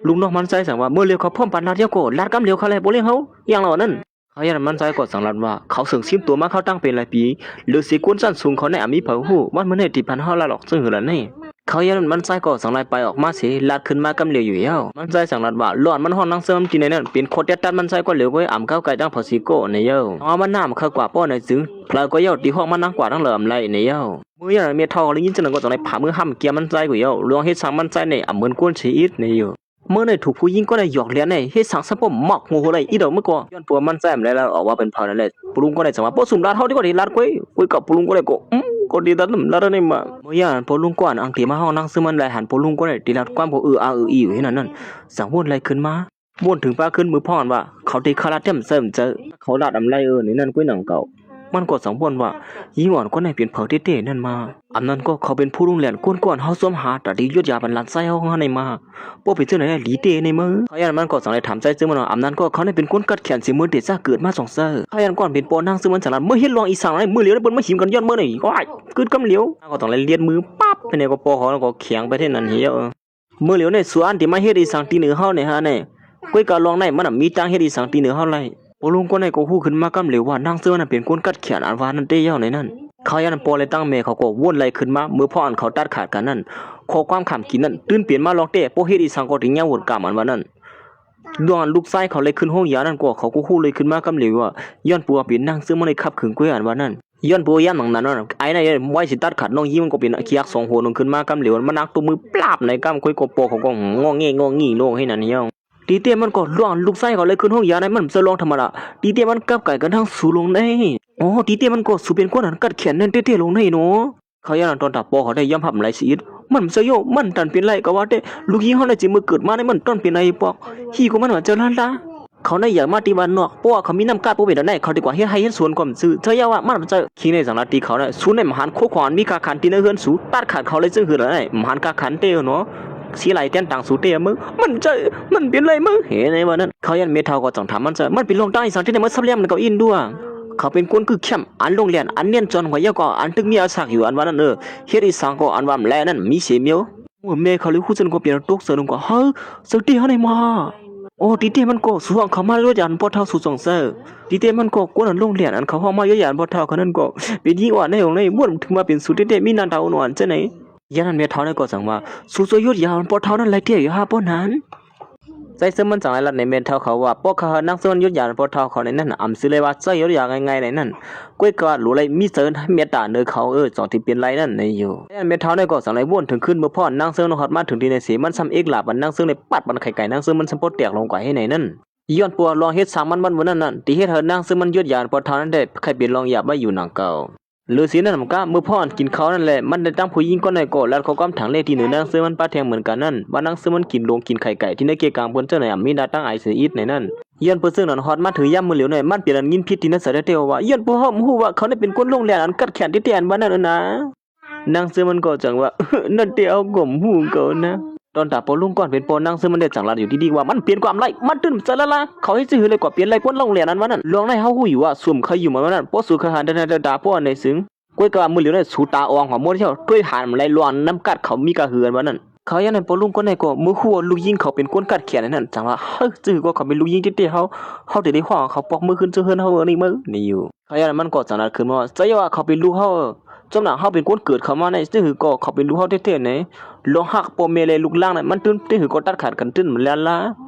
ລູກນ້ອງມັນໃຈສັ່ງວ່າ ເມື່ອເລວເຂົາພ້ອມປານລາດແລ້ວກໍລາດກຳເລວເຂົາແລະບໍ່ລ້ຽງເຮົາຢ່າງລາວນັ້ນ. ເຂົາຢ່າງນັ້ນມັນໃຈກໍສັ່ງລາດວ່າ ເຂົາເຊິ່ງຊິມຕົວມາເຂົາຕັ້ງເປັນຫຼາຍປີ ເຫຼືອເສຍກວນຊັ້ນສູງເຂົາໃນອາມີໃຜຮູ້ ວັນມື້ນີ້ທີ່ພັນເຮົາລາດອອກເຊິ່ງເຫີລະໃນ. ເຂົາຢ່າງນັ້ນມັນໃຈກໍສັ່ງລາດໄປອອກມາເສ ລາດຂຶ້ນມາກຳເລວຢູ່ແລ້ວ. ມັນໃຈສັ່ງລາດວ່າ ຫຼອນມັນຫ້ອງນາງເຊີມັນທີ່ໃນນັ້ນ ເປັນຂໍ້ແຕະຕັດມັນໃຈກໍເຫຼືອໄວ້ອຳກ້າວໄກ່ຕັ້ງເຜາສີໂກ້ໃນເຢີ. ເຮົາມານຳເຂົາກວ່າປ້ອນໃນຈຶ່ງ ພລາກໍເຍົາທີ່ຫ້ອງມານຳກວ່າທັງເຫຼືອອຳໄລໃນເຢີ. ເມື່ອຢ່າງນັ້ນແມ່ເຖົ້າໄດ້ຍິນຈັ່ງນັ້ນກໍຈັ່ງໄດ້ພາມືຫ້າມກຽມມັນໃຈກໍເຍົາ ລວງເຮັດສັງມັນໃຈໃນອຳເມີນກວນເສຍອີກໃນເຢີ. ເມື່ອໃນຖືກຜູ້ຍິງກໍໄດ້ຢອກຫຼຽນໃນ ເຮັດສັງສະພົມໝອກຫົວຫົວໄລອີດອກມື້ກໍ ຍ້ອນປົວມັນໃຈມັນໄດ້ລາດອອກວ່າເປັນເຜານັ້ນແຫຼະ. ປຸລຸງກໍໄດ້ສັງວ່າ ບໍ່ສຸມລາດເຮົາດີກວ່າທີ່ລາດກ້ວຍ ກ້ວຍກັບປຸລຸງກໍໄດ້ກໍ ອືມ ກໍດີຕັດນຳລາດໃນມາ. ເມື່ອຢ່າງນັ້ນປົວລຸງກໍອັນອັງເຕມາຫ້ອງນາງເຊີມັນໄດ້ຫັນປົວລຸງກໍໄດ້ທີ່ລາດຄວາມກໍເອີອາເອີອີຢູ່ໃນນັ້ນນັ້ນ ສັງວົນໄລ່ຂຶ້ນມາ ວົນເຖິງປາຂຶ້ນມືພ້ອງອັນວ່າ ເຂົາທີ່ຄາລາດແຕ້ມເຊີມເຈີ ເຂົາລາດອຳໄລເອີໃນນັ້ນກ້ວຍໜັງເກົ່າ. ມັນກໍສັງວົນວ່າ ຍິງອ່ອນຄົນໃດເປັນເຜີເຕ້ໆນັ້ນມາ ອຳນັ້ນກໍເຂົາເປັນຜູ້ລຸງແລ່ນ ກ່ອນໆເຮົາຊວມຫາຕາດີຍົດຢາບັນລານຊາຍເຮົາຫັ້ນໃນມາ ບໍ່ເປັນຈັ່ງໃດຫຼີເຕ້ໃນມື. ເຂົາຢ່າງນັ້ນມັນກໍຈັ່ງໄດ້ຖາມໃຈເຊິ່ງມັນວ່າ ອຳນັ້ນກໍເຂົານັ້ນເປັນຄົນກັດແຂນຊິເມີເດຊາເກີດມາສອງເຊີ. ເຂົາຢ່າງກ່ອນເປັນປໍນາງເຊິ່ງມັນສາລາດ ເມື່ອເຮັດລວງອີ່ສັງໃນມື້ຫຼຽວ ເພິ່ນມາຫິມກັນຍ້ອນເມື່ອນີ້ ໂອ້ຍ ກຶດກຳຫຼຽວ ນາງກໍຕ້ອງໄດ້ລຽດມືປັບ ໃນກໍປໍຂອງນາງກໍແຂງໄປເທົ່ານັ້ນເຫຍ. ມື້ຫຼຽວໃນສວນທີ່ມາເຮັດອີ່ສັງຕີເໜືອເຮົາໃນຫາໃນ ກ້ອຍກະລອງໃນມັນນະມີຕັ້ງເຮັດອີ່ສັງຕີເໜືອເຮົາໄລ. ພໍ່ລຸງຄົນໃດກໍຮູ້ຂຶ້ນມາກຳຫຼຽວວ່າ ນາງເຊີນະເປັນຄົນກັດແຂນອັນວ່ານັ້ນເຕຍາວໃນນັ້ນ. ເຂົາຢ່າງນັ້ນພໍ່ແລະຕັ້ງແມ່ເຂົາກໍວົນໄລ່ຂຶ້ນມາ ເມື່ອພວກອັນເຂົາຕັດຂາດກັນນັ້ນ ຂໍ້ຄວາມຄຳກິນນັ້ນຕື່ນເປັນມາລອງແຕ້ ບໍ່ເຮັດອີ່ສັງກໍຕິຍາວວົນກຳອັນວ່ານັ້ນ. ດວງອັນລູກຊາຍເຂົາໄດ້ຂຶ້ນໂຮງຢານັ້ນກໍ ເຂົາກໍຮູ້ເລີຍຂຶ້ນມາກຳຫຼຽວວ່າ ຍ້ອນປົວເປັນນາງເຊິ່ງມັນໄດ້ຂັບຂຶງກ້ວຍອັນວ່ານັ້ນ. ຍ້ອນປົວຍາມໜັງນັ້ນ ໄອ້ນາຍໄວ້ຊິຕັດຂາດນ້ອງຍິງມັນກໍເປັນຂີ້ຮັກສອງຫົວໜຶ່ງຂຶ້ນມາກຳຫຼຽວ ມານັກຕົບມືປາບໃນກ້າມຂ້ອຍກໍປໍຂອງກໍງໍແງງໍງີໂລງໃຫ້ນັ້ນເຫຍ. ຕີເຕ້ມັນກໍລວງ ລູກຊາຍເຂົາເລີຍຂຶ້ນໂຮງຢາໃນ ມັນບໍ່ໃຊ່ລວງທຳມະດາ ຕີເຕ້ມັນກັບກາຍກັນທັງສູລົງໃນ. ອໍ ຕີເຕ້ມັນກໍສູເປັນຄົນອັນກັດແຂນແໜ້ນເຕ້ໆລົງໃນເນາະ. ເຂົາຢ່າງນັ້ນຕອນຕາປໍເຂົາໄດ້ຍອມຮັບຫຼາຍຊີວິດ ມັນບໍ່ໃຊ່ໂຍ ມັນຕັນເປັນໄລກໍວ່າແຕ່ ລູກຍິງເຮົາໄດ້ຈິມືເກີດມາໃນມັນຕ້ອນເປັນໄລປອກ ຂີ້ກໍມັນວ່າເຈົ້າລ້ານລາ ເຂົາໃນຢາກມາທີ່ບ້ານນອກ ເພາະວ່າເຂົາມີນ້ຳກາດບໍ່ເປັນອັນໃດ ເຂົາດີກວ່າເຮັດໄຮ່ເຮັດສວນກໍບໍ່ຊື່ ເຈົ້າຢ່າວ່າມັນບໍ່ໃຊ່ ຄີງໃນສັງລະຕິເຂົານະ ສູນໃນມະຫານໂຄຂອງອັນມີກາກຂັນທີ່ໃນເຮືອນສູ ຕັດຂາດເຂົາເລີຍຈຶ່ງຄືລະໃນ ມະຫານກາກຂັນເຕເນາະ. ສີໄຫຼແຕ່ນຕ່າງສູເຕເບິ່ງ ມັນເຈີ ມັນເປັນໄລເບິ່ງ ເຫັນໄດ້ວ່ານັ້ນ ເຂົາຢ້ານແມ່ເຖົ້າກໍຈັ່ງຖາມມັນເຈີ ມັນເປັນລວງຕັ້ງອີ່ສັງທີ່ໄດ້ມາສັບແລ້ງມັນເຂົາອິນດ້ວຍ ເຂົາເປັນຄົນຄືແຄມ ອັນລົງແລ່ນ ອັນນຽນຈອນກວ່າ ແລ້ວກໍອັນຕຶກມີອາສັກຢູ່ ອັນວ່ານັ້ນເອີ ເຮັດອີ່ສັງກໍອັນວ່າແລນັ້ນມີເສຍມຽວ. ໂອ້ ແມ່ເຂົາເລີຍຮູ້ຊັ້ນກໍປ່ຽນຕົກເສີນກໍ ເຮີ ເຊີຕີເຮົາໄດ້ມາ ໂອ້ ຕີເຕ້ມັນກໍສູຮ້ອງເຂົ້າມາດ້ວຍຢານພໍ່ເຖົ້າສູສອງເຊີ ຕີເຕ້ມັນກໍກົນອັນລົງແລ່ນ ອັນເຂົາຮ້ອງມາດ້ວຍຢານພໍ່ເຖົ້າເຂົານັ້ນກໍ ເປັນຍິງອ່ອນໃນອົງໃນ ບໍ່ຖືວ່າເປັນສູເຕ້ໆ ມີໜ້າຕາອ່ອນໆຈັ່ງໃດ. ຢ່າງນັ້ນແມ່ເຖົ້ານັ້ນກໍຈັ່ງວ່າ ສູຊ່ວຍຢຸດຢາຂອງພໍ່ເຖົ້ານັ້ນໄດ້ແທ້ຢູ່ຫາບໍ່ນັ້ນ? ໃຊ້ເຊິ່ງມັນຈັ່ງໄດ້ລັດໃນແມ່ເຖົ້າເຂົາວ່າ ເພາະເຂົານາງເຊິ່ງມັນຢຸດຢາຂອງພໍ່ເຖົ້າເຂົາໃນນັ້ນ ອຳຊື່ເລີຍວ່າໃຊ້ຢຸດຢາງ່າຍໆໃນນັ້ນ ກ້ວຍກະຫຼູໄລມີໃຈເມດຕາເນີເຂົາເອີ ສອງທີ່ເປັນໄລນັ້ນໃນຢູ່. ແມ່ເຖົ້ານັ້ນກໍຈັ່ງໄດ້ວົນເຖິງຄືນເມື່ອພໍ່ນາງເຊິ່ງຮອດມາເຖິງທີ່ໃນເສ ມັນຊ້ຳເອກຫຼາບ ອັນນາງເຊິ່ງໄດ້ປັດມັນໄຂ່ໄກ່ ນາງເຊິ່ງມັນຊ້ຳໂປະແຕກລົງກວ່າໃຫ້ໃນນັ້ນ ຍ້ອນປົວລອງເຮັດສ້າງມັນວັນມື້ນັ້ນນັ້ນ ທີ່ເຮັດໃຫ້ນາງເຊິ່ງມັນຢຸດຢາຂອງພໍ່ເຖົ້ານັ້ນໄດ້ ໄຂ້ເປັນລອງຢາໄວ້ຢູ່ນຳເກົ່າ. ຫຼືຊິນັ້ນກໍເມື່ອພໍ່ກິນເຂົ້ານັ້ນແຫຼະ ມັນໄດ້ຕັ້ງຜູ້ຍິງຄົນໃດກໍລັດຂໍ້ຄວາມທາງເລກທີ່ເນີນາງເຊິ່ງມັນປາແທງເໝືອນກັນນັ້ນ ວ່ານາງເຊິ່ງມັນກິນຫຼົງກິນໄຂ່ໄກ່ທີ່ໃນເກກາງເພິ່ນເຈົ້າໃນອາມີດາຕັ້ງໄອຊີອີດໃນນັ້ນ. ຍ້ອນເພິ່ນເຊິ່ງນັ້ນຮອດມາເຖິງຍາມມື້ຫຼຽວໃນ ມັນເປັນອັນຍິນຜິດທີ່ນະສາແທ້ໆວ່າ ຍ້ອນພວກເຮົາບໍ່ຮູ້ວ່າເຂົານັ້ນເປັນຄົນລົງແລ່ນອັນກັດແຄ້ນແທ້ໆອັນວ່ານັ້ນນະ. ນາງເຊິ່ງມັນກໍຈັ່ງວ່າ ນັ້ນແຕ່ເຮົາກໍບໍ່ຮູ້ຄືກັນນະ. ຕອນຕາພໍ່ລຸງກ່ອນເປັນພໍ່ນາງເຊິ່ງມັນໄດ້ຈັ່ງລັດຢູ່ດີໆວ່າ ມັນເປັນຄວາມໄລ ມັນຕື່ມໃຈລະລະ ເຂົາເຮັດຊື່ໃດກໍເປັນໄລ ຄົນລົງແລ່ນອັນວ່ານັ້ນ ລອງໃນເຮົາຮູ້ຢູ່ວ່າ ສົມເຄີຍຢູ່ມາວ່ານັ້ນ ເພາະສູເຄີຍຫັນແຕ່ໜ້າແຕ່ຕາພໍ່ໃນເຊິ່ງ ກ້ວຍກະວ່າມື້ຫຼຽວໃນສູຕາອອງຫອມໝົດແລ້ວ ດ້ວຍຫັນໄລລ້ອນນຳກັດເຂົາມີກະເຮືອນວ່ານັ້ນ. ເຂົາຢ່າງນັ້ນພໍ່ລຸງກ່ອນໃນກໍເມື່ອຮູ້ວ່າລູກຍິງເຂົາເປັນຄົນກັດແຄ້ນໃນນັ້ນ ຈັ່ງວ່າ ເຮີ້ຍ ຈື່ວ່າເຂົາເປັນລູກຍິງແທ້ໆ ເຮົາ ເຮົາຈະໄດ້ຮ້ອງເອົາເຂົາປອກມືຄືນສູ່ເຮືອນເຮົາເອີນີ້ເມີ້ນີ້ຢູ່. ເຂົາຢ່າງນັ້ນມັນກໍຈັ່ງລັດຂຶ້ນມາວ່າ ໃຈວ່າເຂົາເປັນລູກເຮົາ ເອີ ຈົນວ່າເຮົາເປັນຄົນເກີດເຂົ້າມາໃນ ຈັ່ງຄືກໍເຂົາເປັນລູກເຮົາແທ້ໆໃນ ລອງຮັກພໍ່ແມ່ແລະລູກຫຼານນັ້ນ ມັນຕື່ມຈັ່ງຄືກໍຕັດຂາດກັນຕື່ມແລ້ວລະ.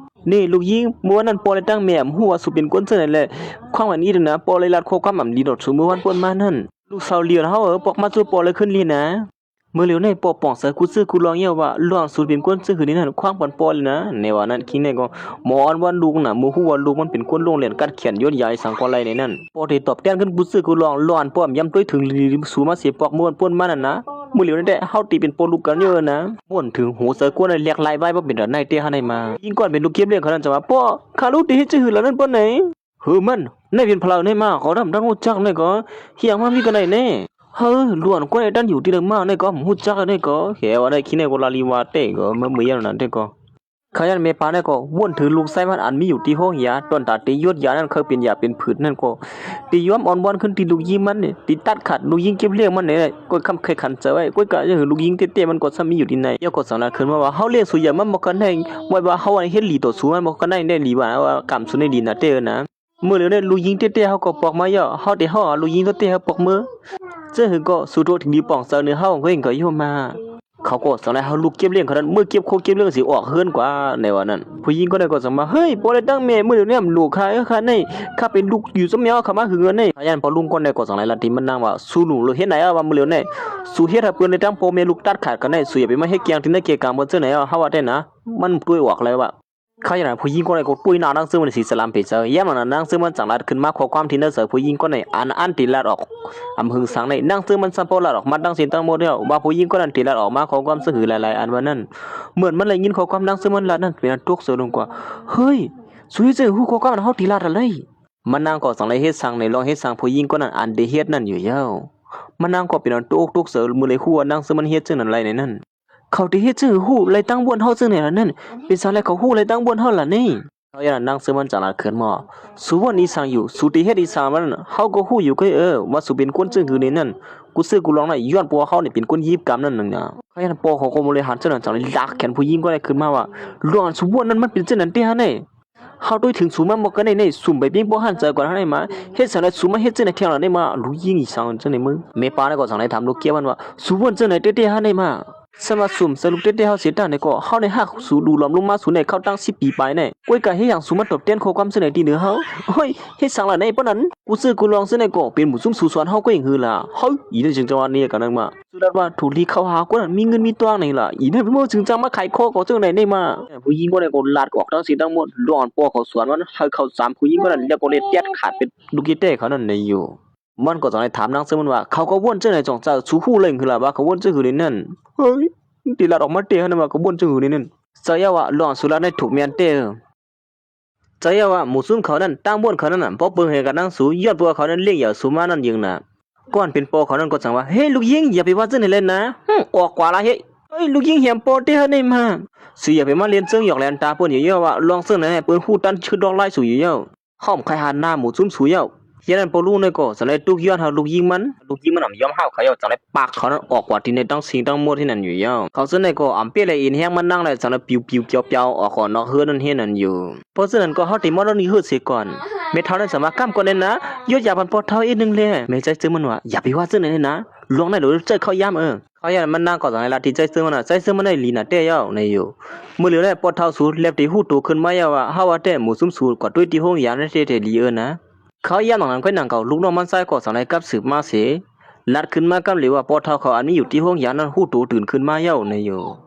ນີ້ລູກຍິງ ມື້ວານນັ້ນພໍ່ແລະທັງແມ່ບໍ່ຮູ້ວ່າສູເປັນຄົນຈັ່ງໃດແລະ ຄວາມອັນນີ້ນະ ພໍ່ໄດ້ລັດຂໍ້ຄວາມອັນດີຕໍ່ສູມື້ວານປົນມານັ້ນ ລູກສາວຫຼຽນເຮົາເອີ ປອກມາສູ່ພໍ່ແລະຄືນລີນະ. ມື້ຫຼຽວໃນພໍ່ປ່ອງໃສກູ່ຊື່ກູ່ລ່ອງແລ້ວວ່າ ລອງສູເປັນຄົນຊື່ຄືນີ້ນັ້ນ ຄວາງປັນພໍ່ເລີຍນະ ໃນວ່ານັ້ນຄິງໃນກໍໝໍອອນວອນລູກນະ ບໍ່ຮູ້ວ່າລູກມັນເປັນຄົນລົງແລ່ນກັດແຄ້ນຢົດຢາຍສັງກໍໄລໃນນັ້ນ ພໍ່ໄດ້ຕອບແທນຂຶ້ນກູ່ຊື່ກູ່ລ່ອງ ລອງປ້ອມຢາມຕົວເຖິງລີສູມາເສຍປອກມື້ວານປົນມານັ້ນນະ. ມື້ຫຼຽວໃນແຕ່ເຮົາຕິເປັນພໍ່ລູກກັນຢູ່ນະ ມ່ວນເຖິງໂຫໃຈກົວໃນແລກລາຍວາຍບໍ່ເປັນດອກໃນແຕ່ເຮົາໃນມາ ຍິງກ່ອນເປັນລູກເກັບລ້ຽງເຂົານັ້ນຈະວ່າ ພໍ່ ຂ້າລູກຕິເຮັດຊື່ຄືລາວນັ້ນປ້ອນໃນ ເຮີມັນ ໃນເປັນພະລາວໃນມາ ເຂົາດຳດັງຮູ້ຈັກໃນກໍ ຮຽງມາມີກັນໃນແນ່ ເຮີລ້ວນກວ່າໃນຕັນຢູ່ທີ່ເດີມມາໃນກໍຮູ້ຈັກໃນກໍ ແຂວ່າໃນຄີໃນກໍລາລີວາເຕກໍເມື່ອເມື່ອຍາມນັ້ນເຕກໍ ຂະຍັນແມ່ປາໃນກໍວົນເຖິງລູກຊາຍມັນອັນມີຢູ່ທີ່ໂຮງຢາ ຕອນຕາຕິຢົດຢານັ້ນ ເຄີຍເປັນຢາເປັນຜືດນັ້ນກໍ ຕິຍອມອອນວອນຂຶ້ນທີ່ລູກຍິງມັນ ຕິຕັດຂາດລູກຍິງເກັບລ້ຽງມັນໃນ ກໍຄຳໄຂຂັນໃຈໄວ້ ກ້ອຍກະຍັງເຫັນລູກຍິງເຕະໆມັນກໍຊ້ຳມີຢູ່ທີ່ໃນ ແລ້ວກໍສັງລານຂຶ້ນມາວ່າ ເຮົາລ້ຽງສູຢ່າມາບໍ່ກັນໃນ ບໍ່ວ່າເຮົາເຮັດດີຕໍ່ສູມັນບໍ່ກັນໃນ ໄດ້ດີວ່າ ວ່າກຳສູໃນດີນະເຕນະ. ມື້ເດີວໃນລູກຍິງເຕະໆເຮົາກໍປອກມາເຢາະ ເຮົາເຕະເຮົາ ລູກຍິງເຕະໆເຮົາປອກມື ເຊິ່ງຫຶງກໍສູໂຕເຖິງດີປ່ອງໃຈເນີເຮົາ ເຮົາເອງກໍຢູ່ມາ ເຂົາກໍສັງໄດ້ເຮົາລູກເກັບລ້ຽງເຂົານັ້ນ ເມື່ອເກັບໂຄເກັບເລື່ອງຊິອອກເຮືອນກວ່າ ໃນວ່ານັ້ນ ຜູ້ຍິງຄົນນັ້ນກໍສັງວ່າ ເຮີ້ຍ ບໍ່ໄດ້ຕັ້ງແມ່ ມື້ເດີວນີ້ລູກຂ້າເອີ ຂ້າໃນ ຂ້າເປັນລູກຢູ່ຊຳເມວ ເຂົາມາຫຶງເງິນໃນ ຂະຍັນພໍ່ລຸງຄົນໃດກໍສັງໄດ້ລັດທີ່ມັນນາງວ່າ ສູລູກເຮັດໃນວ່າ ມື້ເດີວໃນ ສູເຮັດໃຫ້ເພິ່ນໄດ້ທັງພໍ່ແມ່ລູກຕັດຂາດກັນໃນ ສູຢ່າໄປມາເຮັດກຽງທີ່ໃນເກກາງເພິ່ນເຊິ່ງໃນ ເຮົາວ່າແທ້ນະ ມັນຕົວອອກແລ້ວວ່າ ຂະຍັນຜູ້ຍິງຄົນໃດກໍຕຸ້ຍໜ້ານາງເຊິ່ງມັນສີສະຫຼາມເປໃສ ຍາມນັ້ນນາງເຊິ່ງມັນຈັ່ງລັດຂຶ້ນມາຂໍ້ຄວາມທີ່ນາງເສີຍຜູ້ຍິງຄົນໃດ ອັນ ອັນທີ່ລັດອອກ ອຳເພິງສັງໃນ ນາງເຊິ່ງມັນຊ້ຳພໍລັດອອກມາຕັ້ງສິ່ງທັງໝົດແລ້ວ ວ່າຜູ້ຍິງຄົນນັ້ນທີ່ລັດອອກມາຂໍ້ຄວາມຊື່ຫືຫຼາຍໆອັນວ່ານັ້ນ ເມື່ອມັນໄດ້ຍິນຂໍ້ຄວາມນາງເຊິ່ງມັນລັດນັ້ນ ເປັນອັນຕົກເສີລົງກວ່າ ເຮີ້ຍ ສູເຮັດຈັ່ງຮູ້ຂໍ້ຄວາມເຮົາທີ່ລັດອະໄລ ມັນນາງກໍສັງໄດ້ເຮັດສັງໃນລອງເຮັດສັງຜູ້ຍິງຄົນນັ້ນອັນໄດ້ເຮັດນັ້ນຢູ່ແລ້ວ ມັນນາງກໍເປັນອັນຕົກອົກຕົກເສີເມື່ອໄດ້ຮູ້ວ່ານາງເຊິ່ງມັນເຮັດຈັ່ງນັ້ນໄລໃນນັ້ນ ເຂົາໄດ້ເຮັດຊື່ຮູ້ໄລ່ຕັ້ງບ່ອນເຮົາຈັ່ງໃດລະນັ້ນ ເປັນສັງແລເຂົາຮູ້ໄລ່ຕັ້ງບ່ອນເຮົາລະນີ້ ເຂົາຢ່ານນາງເຊິ່ງມັນຈະລາດເຂືອນໝໍ ສູບ່ອນອີສັງຢູ່ ສູໄດ້ເຮັດອີສັງມັນ ເຮົາກໍຮູ້ຢູ່ໄກເອີ ວ່າສູເປັນຄົນຈັ່ງຄືໃນນັ້ນ ກູເຊື່ອກູລອງໄດ້ ຍ້ອນເພາະວ່າເຮົານີ້ເປັນຄົນຍິບກຳນັ້ນໜຶ່ງນະ ເຂົາຢ່ານພໍ່ເຂົາກໍບໍ່ໄດ້ຫັນຈັ່ງນັ້ນ ຈັ່ງໄດ້ລາກແຂນຜູ້ຍິງຄົນນັ້ນຂຶ້ນມາວ່າ ລອງອັນສູບ່ອນນັ້ນມັນເປັນຈັ່ງນັ້ນແທ້ຫັ້ນເດ້ ເຮົາໂດຍເຖິງສູມາບໍ່ກັນໄດ້ໃນ ຊຸມໄປເປັງບໍ່ຫັນໃຈກ່ອນເຮົາໄດ້ມາ ເຮັດສັງໃດສູມາເຮັດຈັ່ງໃດແທ້ລະໄດ້ມາ ລູກຍິງອີສັງຈັ່ງໃດມຶງ ແມ່ປ້ານັ້ນກໍສັງໄດ້ຖາມລູກເກຍມັນວ່າ ສູເວົ້າຈັ່ງໃດແທ້ໆຫັ້ນໄດ້ມາ ສຳລັບຊຸມໃສ່ລູກເຕັ້ໆເຮົາເສຍຕັ້ງໃດກໍ ເຮົາໄດ້ຮັກສູດູຫຼອມລົງມາສູໃນເຂົ້າຕັ້ງສິບປີປາຍໃນ ກ້ວຍກະເຮັດຫຍັງສູມາຕອບແທນຂໍ້ຄວາມເຊິ່ງໃດທີ່ເໜືອເຮົາ ໂອ້ຍ ເຮັດສັງລະໃນປານນັ້ນ ກູເຊື່ອກູລອງເຊິ່ງໃດກໍເປັນໝູ່ຊຸມສູສອນເຮົາກໍຍັງເຮີລະ ເຮີ້ຍ ອີນັ້ນຈຶ່ງຈະວ່ານີ້ກັນນະມາ ສຸດຍອດວ່າຖືກລີ້ເຂົ້າຫາຄົນນັ້ນມີເງິນມີຕອງນີ້ລະ ອີນັ້ນເປັນໝູ່ຈຶ່ງຈັ່ງມາຂາຍຄໍກໍເຊິ່ງໃດນີ້ມາ ຜູ້ຍິງຄົນນັ້ນກໍລາດອອກທັງສິ້ນທັງໝົດ ລອງອັນພໍ່ເຂົາສອນມັນໃຫ້ເຂົ້າສາມຜູ້ຍິງຄົນນັ້ນ ແລ້ວກໍໄດ້ແຕະຂາດເປັນລູກແຕກເຂົານັ້ນໄດ້ຢູ່ ມັນກໍຈັ່ງໄດ້ຖາມນາງເຊິ່ງມັນວ່າ ເຂົາກະວົນເຊິ່ງໃດຈ່ອງຈາກ ສູຮູ້ແລ້ວຫືລະວ່າກະວົນເຊິ່ງຫືໃນນັ້ນ ເຮີ້ຍ ທີ່ລາດອອກມາແຕ່ຫັ້ນວ່າກະວົນເຊິ່ງຫືໃນນັ້ນ ເຈົ້າຢ່າວ່າ ລອງສຸລາດໃນຖືກແມ່ນແຕ່ ເຈົ້າຢ່າວ່າ ໝູ່ຊຸມເຂົານັ້ນ ຕ່າງບ່ອນເຂົານັ້ນນະ ບໍ່ເບິ່ງໃຫ້ກັນນາງສູ ຍ້ອນພວກເຂົານັ້ນລ້ຽງຢາສູມານັ້ນເອງນະ ກ່ອນເປັນພໍ່ເຂົານັ້ນກໍຈັ່ງວ່າ ເຮີ້ຍ ລູກຍິງ ຢ່າໄປວ່າຈັ່ງໃດເລີຍນະ ຫຶ ອອກກວ່າລະເຮີ້ຍ ເຮີ້ຍ ລູກຍິງແຫມພໍ່ແທ້ຫັ້ນໄດ້ມາ ສູຢ່າໄປມາຫຼິ້ນເຊິ່ງຢອກແຫຼນຕາເພິ່ນຢູ່ເຍົາວ່າ ລອງເຊິ່ງໃດໃຫ້ເພິ່ນຮູ້ຕັນຊື່ດອກລາຍສູຢູ່ເຍົາ ເຮົາບໍ່ໃຄ່ຫັນໜ້າໝູ່ຊຸມສູເຍົາ ຍາມນັ້ນພໍ່ລຸງນັ້ນກໍຈັ່ງໄດ້ຕຸກຍ້ອນຫາລູກຍິງມັນ ລູກຍິງມັນອຳຍອມຮັບເຂົາເຍົາ ຈັ່ງໄດ້ ປາກເຂົານັ້ນອອກກວ່າທີ່ໃນທັງສິ່ງທັງໝົດທີ່ນັ້ນຢູ່ແລ້ວ ເຂົາເຊິ່ງໃດກໍອຳເປ້ແລະເອັນແຮງມັນນັ່ງໄດ້ ຈັ່ງໄດ້ປິວໆປຽວໆອອກຂອງນອກເຮືອນນັ້ນເຮັດນັ້ນຢູ່ ເພາະສະນັ້ນກໍເຮົາໄດ້ມານອນນີ້ເຮືອເສຍກ່ອນ ແມ່ເຖົ້ານັ້ນສາມາດກ້ຳກ່ອນແດ່ນະ, ຢົດຢາບັນພໍ່ເຖົ້າອີກໜຶ່ງແລ. ແມ່ໃຈເຊິ່ງມັນວ່າ ຢ່າໄປວ່າເຊິ່ງນັ້ນເດນະ, ລວງໃນໂດນໃຈເຂົ້າຢາມເອີ. ເຂົາຢ້ານມັນນາງກໍສັ່ງໃຫ້ລັດທີ່ໃຈເຊິ່ງມັນນະ, ໃຈເຊິ່ງມັນໄດ້ຫຼີນນະແຕ່ຍາວໃນຢູ່. ມື້ເຫຼືອແລ້ວພໍ່ເຖົ້າສູແລບຕີຮູ້ໂຕຂຶ້ນມາຍາວວ່າ ເຮົາວ່າແຕ່ໝູຊຸມສູກໍຕຸ້ຍທີ່ໂຮງຢານແທ້ໆຫຼີເອີນະ. ເຂົາຢ້ານໜັງນັ້ນຂ້ອຍໜັງເກົ່າ, ລູກນ້ອງມັນຊາຍກໍສັ່ງໄດ້ກັບສືບມາເສ. ລັດຂຶ້ນມາກຳເລີຍວ່າ ພໍ່ເຖົ້າເຂົາອັນມີຢູ່ທີ່ໂຮງຢານັ້ນຮູ້ໂຕຕື່ນຂຶ້ນມາຍາວໃນຢູ່.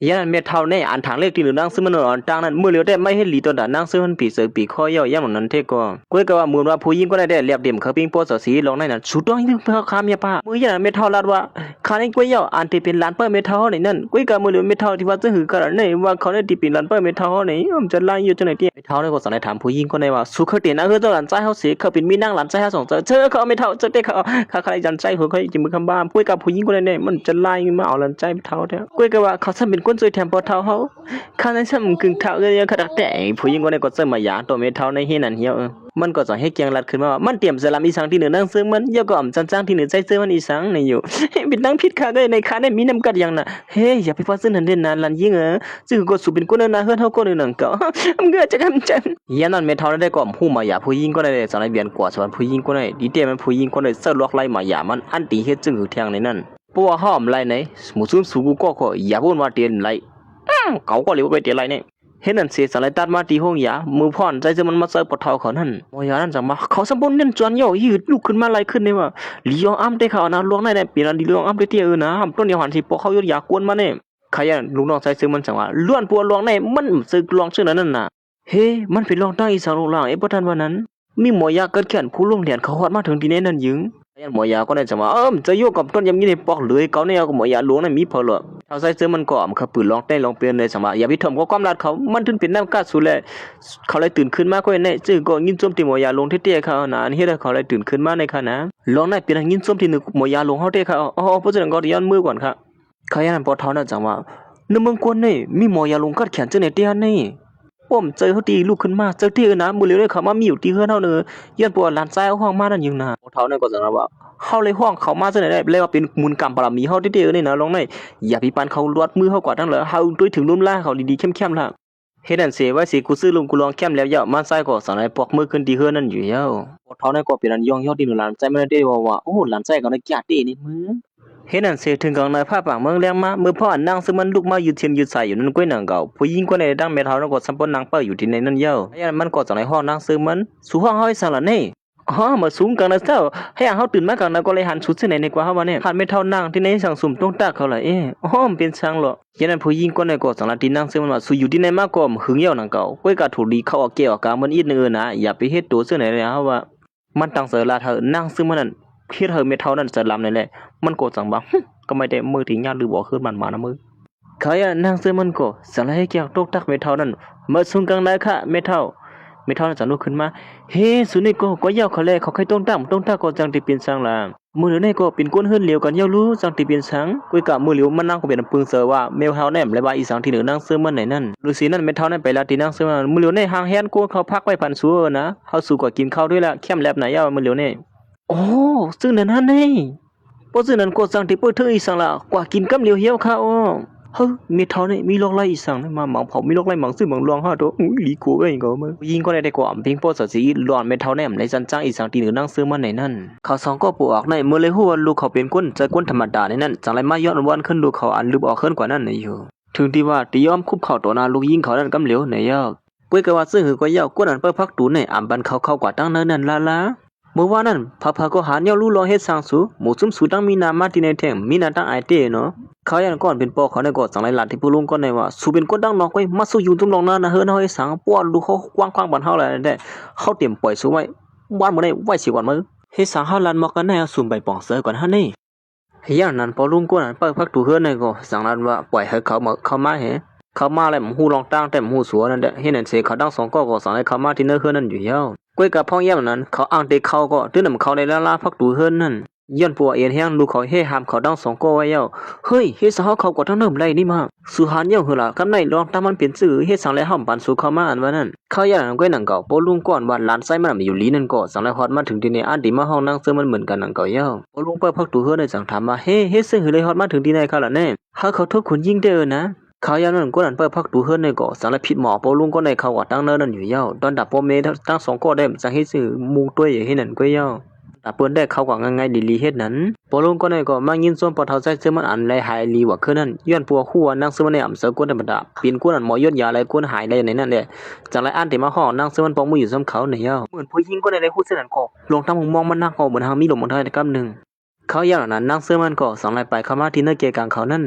ຍາມນັ້ນແມ່ເຖົ້າໃນອັນທາງເລກທີ່ໜຶ່ງນາງເຊິ່ງມັນນອນຕາງນັ້ນ ມື້ເລີວແຕ່ໄມ້ເຮັດຫຼີຕອນດານາງເຊິ່ງມັນປີເສີງປີຄໍຍາວຍາມນັ້ນແທ້ກໍ. ກ້ວຍກະວ່າໝູນວ່າຜູ້ຍິງຄົນໃດແລບເດັມເຂົາປິງປໍສາສີລອງໃນນັ້ນ ສູຕ້ອງຢູ່ເພື່ອຄາມຍາປາ. ມື້ຍາມນັ້ນແມ່ເຖົ້າລັດວ່າ ຂ້າໃນກ້ວຍເຈົ້າອັນທີ່ເປັນຫຼານປ້າແມ່ເຖົ້າເຮົາໃນນັ້ນ. ກ້ວຍກະມື້ເລີວແມ່ເຖົ້າທີ່ວ່າເຊິ່ງຫືອຂະໜາດໃນວ່າເຂົາໃນທີ່ເປັນຫຼານປ້າແມ່ເຖົ້າເຮົາໃນ ມັນຈະລາຍຢູ່ຈັ່ງໃດຕິ. ແມ່ເຖົ້າໃນກໍສັ່ງໄດ້ຖາມຜູ້ຍິງຄົນໃດວ່າ ສູເຄີຍເຕັນອາເຮີເຈົ້າຫຼານຊາຍເຮົາເສ ເຂົາເປັນມີນາງຫຼານຊາຍເຮົາສອງເຈົ້າ. ເຈົ້າເຂົາແມ່ເຖົ້າ ເຈົ້າແຕ່ເຂົາ ຂ້າ ຂ້າຫຼາຍຈັນໃຈເຂົາ ຂ້ອຍຈະມືຄຳບ້າ. ກ້ວຍກະຜູ້ຍິງຄົນໃດແນ່ ມັນຈະລາຍມາເອົາຫຼານຊາຍເຖົ້າແທ້. ກ້ວຍກະວ່າ ເຂົາຊ່ຳເປັນຄົນຊ່ວຍແຖມພໍ່ເຖົ້າເຮົາ ຂ້າໃນຊ່ຳກຶງເຖົ້າເອີຍ ຂ້າຕັກແຕ່. ຜູ້ຍິງຄົນໃດກໍເຈົ້າມາຢາໂຕແມ່ເຖົ້າໃນເຮນັ້ນເຫີ້ຍ. ມັນກໍຈັ່ງເຮັດກຽງລັດຂຶ້ນມາວ່າ ມັນຕຽມສະລຳອີສັງທີ່ໜຶ່ງນາງເຊິ່ງມັນ ແລ້ວກໍອຳຈັນຈ້າງທີ່ໜຶ່ງໃຈເຊິ່ງມັນອີສັງໃນຢູ່. ເຮັດເປັນນາງຜິດຂ້າເອີຍ ໃນຂ້າໃນມີນ້ຳກັດຫຍັງນະ. ເຮ ຢ່າໄປເວົ້າເຊິ່ງນັ້ນເດນະ ຫຼານຍິງເອີຍ. ເຊິ່ງກໍສູເປັນຄົນໜ້າເຮືອນເຮົາຄົນໜຶ່ງນຳເຂົາ ອຳເກືອຈັກອຳຈັນ. ຍາມນັ້ນແມ່ເຖົ້ານັ້ນໄດ້ກໍຫູມາຢາຜູ້ຍິງຄົນນັ້ນ ຈັ່ງໄດ້ບຽນກວາດສວນຜູ້ຍິງຄົນນັ້ນ. ດີແຕ່ແມ່ນຜູ້ຍິງຄົນນັ້ນເຈົ້າລອກໄລ່ມາຢາມັນ ອັນຕີເຮັດຈຶ່ງຫືອແທງໃນນັ້ນ. ເພາະວ່າເຮົາອຳໄລ່ໃນ ໝູຊຸມສູກູກໍ ກໍຢ່າວຸ່ນວ່າເຕນໄລ່ ອືມ ເຂົາກໍເລີຍໄປເຕນໄລ່ໃນ. ເຮັດນັ້ນເສ ຈັ່ງໄດ້ຕັດມາທີ່ໂຮງຢາ ມື້ພ້ອນໃຈເຊິ່ງມັນມາເຈີພໍ່ເຖົ້າເຂົານັ້ນ. ໝໍຢານັ້ນຈັ່ງວ່າ ເຂົາຊ່ຳບໍ່ແມ່ນຈວນເຍົາ ຍືດລຸກຂຶ້ນມາໄລ່ຂຶ້ນໄດ້ວ່າ ຫຼີອອງອຳແຕ່ເຂົານະ ລວງໃນແນ່ ເປັນອັນດີລວງອຳແທ້ໆເອີນະ. ຫ້າມຕົ້ນຍາຫວັນຊິປົກເຂົາຢົດຢາກວນມາແນ່. ຂະຫຍັນລູກນ້ອງໃຈເຊິ່ງມັນຈັ່ງວ່າ ລ້ວນປົວລວງໃນ ມັນເຊິ່ງລອງເຊິ່ງນັ້ນນະ. ເຮ ມັນເປັນລອງຕັ້ງອີສັງລູກຫຼານເອ ບໍ່ທັນວ່ານັ້ນ ມີໝໍຢາເກີດແຂນຜູ້ລົງແດນເຂົາຮອດມາເຖິງທີ່ໃນນັ້ນຍິງ. ຂະຫຍັນໝໍຢາກໍໄດ້ຈັ່ງວ່າ ເອີ ເຈົ້າຢູ່ກັບຕົ້ນຍາມຍິງໃຫ້ປອກເລີຍ ເຂົາໃນເອົາໝໍຢາຫຼວງນັ້ນມີເຜີເລີ. ເຂົາໃຈເຊິ່ງມັນກໍອຳຂະປືນລອງແຕ່ລອງເປັນໄດ້ຈັ່ງວ່າ ຢ່າໄປຖ່ວງຂໍ້ຄວາມລັດເຂົາ ມັນຖືເປັນນ້ຳກາດສູແຫຼະ. ເຂົາໄດ້ຕື່ນຂຶ້ນມາກໍແນ່ ເຊິ່ງກໍຍິນຊົມທີ່ໝໍຢາຫຼວງແທ້ໆເຂົານະ ອັນເຮັດໃຫ້ເຂົາໄດ້ຕື່ນຂຶ້ນມາໃນຂະນະ. ລອງໃນເປັນອັນຍິນຊົມທີ່ໜຶ່ງໝໍຢາຫຼວງເຮົາແທ້ເຂົາ. ອໍ ເພາະສະນັ້ນກໍຈະຍ້ອນມືກ່ອນເຂົາ. ຂະຫຍັນພໍ່ເຖົ້ານັ້ນຈັ່ງວ່າ ໃນເມືອງກວນນີ້ ມີໝໍຢາຫຼວງກັດແຂນຈັ່ງໃດແຕ່ອັນນີ້ ປ້ອມໃຈເຮົາຕີລຸກຂຶ້ນມາ ເຈົ້າເຕເອີນະ ມື້ເລວນີ້ເຂົາມາມີຢູ່ທີ່ເຮືອນເຮົາເນີ ຍ້ອນເພາະວ່າຫຼານຊາຍເຮົາຮ້ອງມານັ້ນຍິງນາ. ພໍ່ເຖົ້ານັ້ນກໍຈັ່ງວ່າ ເຮົາເລີຍຮ້ອງເຂົາມາຈັ່ງໃດ ແລະວ່າເປັນບຸນກຳບາລະມີເຮົາເຕເອີນີ້ນະ ລອງໃນ ຢ່າໄປປານເຂົາລວດມືເຮົາກວ່າທັງເລີຍ ເຮົາຕ້ອຍເຖິງລົ້ມລາເຂົາດີໆແຄມໆລະ. ເຮັດນັ້ນເສ ໄວ້ເສກູຊື້ລຸມກູລອງແຄມແລ້ວ ຍາມມັນຊາຍກໍສັ່ງໃຫ້ພວກມື້ຂຶ້ນທີ່ເຮືອນນັ້ນຢູ່ແລ້ວ. ພໍ່ເຖົ້ານັ້ນກໍເປັນອັນຍ້ອງຍໍທີ່ໜຶ່ງຫຼານຊາຍມັນໄດ້ເວົ້າວ່າ ໂອ້ ຫຼານຊາຍກໍໄດ້ກ້າເຕນີ້ມື້. ເຮັດນັ້ນເສ ເຖິງກາງໃນພາບປາງເມືອງແລງມາ ເມື່ອພໍ່ອັນນາງເຊິ່ງມັນລຸກມາຢືນທຽນຢືນສາຍຢູ່ນັ້ນກ້ວຍໜັງເກົ່າ ຜູ້ຍິງຄົນໃດດັ່ງແມ່ເຖົ້ານັ້ນກໍຊ່ຳປົນນັ່ງເປີຢູ່ທີ່ໃນນັ້ນເຍົາ. ຍາມນັ້ນມັນກໍຈັ່ງໄດ້ຮ້ອງນາງເຊິ່ງມັນ ສູຮ້ອງເຮົາອີ່ສັງລະເນ. ອໍ ມາສູງກາງໃນເຈົ້າ ໃຫ້ຫຍັງເຮົາຕື່ນມາກາງໃນກໍເລີຍຫັນສູເຊິ່ງໃນໃນກວ່າເຮົາວ່າແນ່ ທ່ານແມ່ເຖົ້ານັ່ງທີ່ໃນສັງຊຸມຕົງຕາກເຂົາລະເອ. ອໍ ມັນເປັນສັງເລາະ. ຍາມນັ້ນຜູ້ຍິງຄົນໃດກໍສັ່ງລາຕີນາງເຊິ່ງມັນວ່າ ສູຢູ່ທີ່ໃນມາກໍຫຶງຍາວໜັງເກົ່າ ກ້ວຍກະຖືກດີເຂົ້າອອກແກ້ອອກກາງມັນອີກໜຶ່ງເອີນະ ຢ່າໄປເຮັດໂຕເຊິ່ງໃນເຮົາວ່າ. ມັນຕັ້ງໃຈລາດໃຫ້ນາງເຊິ່ງມັນນັ້ນ ເຮັດໃຫ້ແມ່ເຖົ້ານັ້ນສະລຳນັ້ນແຫຼະ. ມັນກໍຈັ່ງວ່າ ຫຶ ກໍໄມ່ແຕ່ມື້ທີ່ຍາມລືບອອກຄືນມັນມານະມື້. ຂະຫຍັນນາງເຊິ່ງມັນກໍສັ່ງລາໃຫ້ແກ້ຕົງຕາກແມ່ເຖົ້ານັ້ນ ມາສູງກາງໃນຄະແມ່ເຖົ້າ. ແມ່ເຖົ້ານັ້ນຈັ່ງລຸກຂຶ້ນມາ ເຮ ສູນີ້ກໍ ກໍຢາວເຂົາແລ ເຂົາໃຄ່ຕົງຕາກຕົງຕາກກໍຈັ່ງທີ່ເປັນສັງລະ. ມື້ເດີນີ້ກໍເປັນຄົນເຮືອນລຽວກັນຍາວລູ ຈັ່ງທີ່ເປັນສັງ. ກ້ວຍກະມື້ລຽວມັນນາງກໍເປັນອຳປຶງເສີວ່າ ແມ່ເຖົ້າແນ່ບໍ່ໄດ້ວ່າອີ່ສັງທີ່ໜຶ່ງນາງເຊິ່ງມັນໃນນັ້ນ. ໂດຍສີນັ້ນແມ່ເຖົ້ານັ້ນໄປລາຕີນາງເຊິ່ງມັນ ມື້ລຽວນີ້ຮ່າງແຮນໂກເຂົາພັກໄວ້ພັນສູເອີນະ ເຮົາສູກໍກິນເຂົ້າດ້ວຍລະ ແຄມແລັບນະຍາວມື້ລຽວນີ້. ໂອ້ ເຊິ່ງນັ້ນຫັ້ນເນ. ບໍ່ເຊິ່ງນັ້ນກໍຈັ່ງທີ່ເປີດເຖິງອີ່ສັງລະ ກວ່າກິນກຳລຽວຫ່ຽວຄາອໍ. ເຮີ ແມ່ເຖົ້ານີ້ມີລອກໄລ່ອີ່ສັງ ມາໝັງເຜົາ ມີລອກໄລ່ໝັງຊື່ໝັງລວງຫາໂຕ. ອຸ້ຍ ຫຼີໂກເອີຍ ກໍມາ. ຜູ້ຍິງຄົນໃດກໍອຳເພັງພໍສາສີ ລອນແມ່ເຖົ້າແນ່ໃນສັນຈ້າງອີ່ສັງທີ່ໜຶ່ງນາງເຊິ່ງມັນໃນນັ້ນ. ເຂົາສອງກໍບໍ່ອອກໃນ ເມື່ອໄດ້ຮູ້ວ່າລູກເຂົາເປັນຄົນໃຈຄົນທຳມະດາໃນນັ້ນ ຈັ່ງໄດ້ມາຍ້ອນວອນຄືນລູກເຂົາອັນລືບອອກເຮືອນກວ່ານັ້ນໃນຢູ່. ເຖິງທີ່ວ່າຈະຍອມຄຸບເຂົ້າຕໍ່ໜ້າລູກຍິງເຂົານັ້ນກຳລຽວໃນຍາວ. ກ້ວຍກະວ່າເຊິ່ງຫືອກໍຍາວ ກວນອັນເປີດພັກຕູໃນອຳບັນເຂົາເຂົ້າກວ່າຕັ້ງເນີນນັ້ນລາລາ. ເມື່ອວານນັ້ນ ພາພາກໍຫາແນວຮູ້ລອງເຮັດຊ່າງສູ ໝູຊຸມສູຕັ້ງມີໜ້າມາທີ່ໃນແທ້ງ ມີໜ້າຕັ້ງອາຍເຕ້ເນາະ. ເຂົາຢ້ານກ່ອນເປັນພໍ່ເຂົາໃນກໍຈັ່ງໄດ້ລານທີ່ຜູ້ລຸງກ່ອນໃນວ່າ ສູເປັນຄົນຕັ້ງນອກໄວ້ ມາສູ້ຢູ່ຈຸມລອງໜ້າເຮືອນເຮົາເຮັດຊ່າງ ປວດລູກເຂົາກວ້າງຂວາງປານເຮົາແລ້ວແທ້ ເຮົາຕຽມປ່ອຍສູໄວ້ ບ້ານມື້ໃດໄວ້ຊິກ່ອນມື້ ເຮັດຊ່າງເຮົາລານໝອກກັນໃນເຮົາສູໄປປ່ອງເສີກ່ອນຫັ້ນນີ້. ຍາມນັ້ນພໍ່ລຸງກ້ວນເປີດພັກຕູເຮືອນໃນກໍສັ່ງລານວ່າ ປ່ອຍໃຫ້ເຂົາມາ ເຂົ້າມາເຮ ເຂົ້າມາແລ້ວບໍ່ຮູ້ລອງຕັ້ງແຕ່ບໍ່ຮູ້ສັວນັ້ນແຫຼະ. ເຮັດນັ້ນເສ ເຂົາທັງສອງກໍ ກໍສັ່ງໃຫ້ເຂົ້າມາທີ່ເຮືອນັ້ນຢູ່ຍາວ. ກ້ວຍກະພອງຍາມນັ້ນ ເຂົາອ່າງເຕເຂົ້າກໍ ຕື່ນນຳເຂົ້າໃນລາລາພັກຕູເຮືອນນັ້ນ ຍ້ອນປົວເອັນແຮງ ລູກເຂົາເຮຫ້າມເຂົາທັງສອງກໍໄວ້ແລ້ວ. ເຮີ້ຍ ເຮັດສາເຮົາເຂົ້າກວ່າທັງເນີບໄລ່ນີ້ມາ ສູຫານຍາວເຫີລະ ກຳໄນລອງຕາມັນເປັນຊື່ ເຮັດສັງແລເຮົາມາປັນສູເຂົ້າມາອັນວ່ານັ້ນ. ເຂົາຢ້ານອັນກ້ວຍໜັງເກົ່າ ພໍ່ລຸງກ້ອນວ່າຫຼານຊາຍມັນນຳຢູ່ລີນັ້ນກໍ ສັງແລຮອດມາເຖິງທີ່ໃນອັນທີ່ມາຫ້ອງນາງເຊິ່ງມັນເໝືອນກັນໜັງເກົ່າຍາວ. ພໍ່ລຸງເປີດພັກຕູເຮືອນໃນສັງຖາມວ່າ ເຮ ເຮັດເຊິ່ງເຮີເລີຍຮອດມາເຖິງທີ່ໃນຄະລະແນ່ ເຮົາເຂົ້າທົບຄຸນຍິງເດີນະ. ຄາວຍາມນັ້ນ ຄົນອັນເປີດພັກຕູເຮືອນນັ້ນກໍສັງລະຜິດໝໍ ພໍ່ລຸງກໍໄດ້ເຂົ້າອອກທາງໃນນັ້ນຢູ່ຍາວ. ຕອນຕາພໍ່ແມ່ທັງສອງກໍໄດ້ສັງເຮັດຊື່ມຸງຕົວຢູ່ເຮັດນັ້ນກໍຍາວ. ຕາເພິ່ນໄດ້ເຂົ້າກໍງ່າຍໆດີໆເຮັດນັ້ນ. ພໍ່ລຸງກໍໄດ້ກໍມາຍິນຊົມພໍ່ເຖົ້າຊາຍເຊີມັນອັນໄຫຼຫາຍອີ່ຫຼີວ່າຄືນັ້ນ, ຍ້ອນພວກຮູ້ວ່ານາງເຊີມັນນີ້ອຳເຊີຄົນທຳມະດາ ເປັນຄົນອັນໝໍຢົດຢາ ແລະ ຄົນຫາຍໄດ້ໃນນັ້ນແຫຼະ. ຈັ່ງໄດ້ອັນທີ່ມາຮ້ອງນາງເຊີມັນປອກມືຢູ່ຊຳເຂົານັ້ນຍາວ. ເມື່ອຜູ້ຍິງກໍໄດ້ໄດ້ຮູ້ເຊັ່ນນັ້ນກໍ ລອງທຳມຸມມອງມັນນາງກໍເໝືອນຫາງມີລົມຫາຍໃຈກຳໜຶ່ງ. ຄາວຍາມນັ້ນນາງເຊີມັນກໍສັງໄດ້ໄປເຂົ້າມາທີ່ໃນເກກາງເຂົານັ້ນ.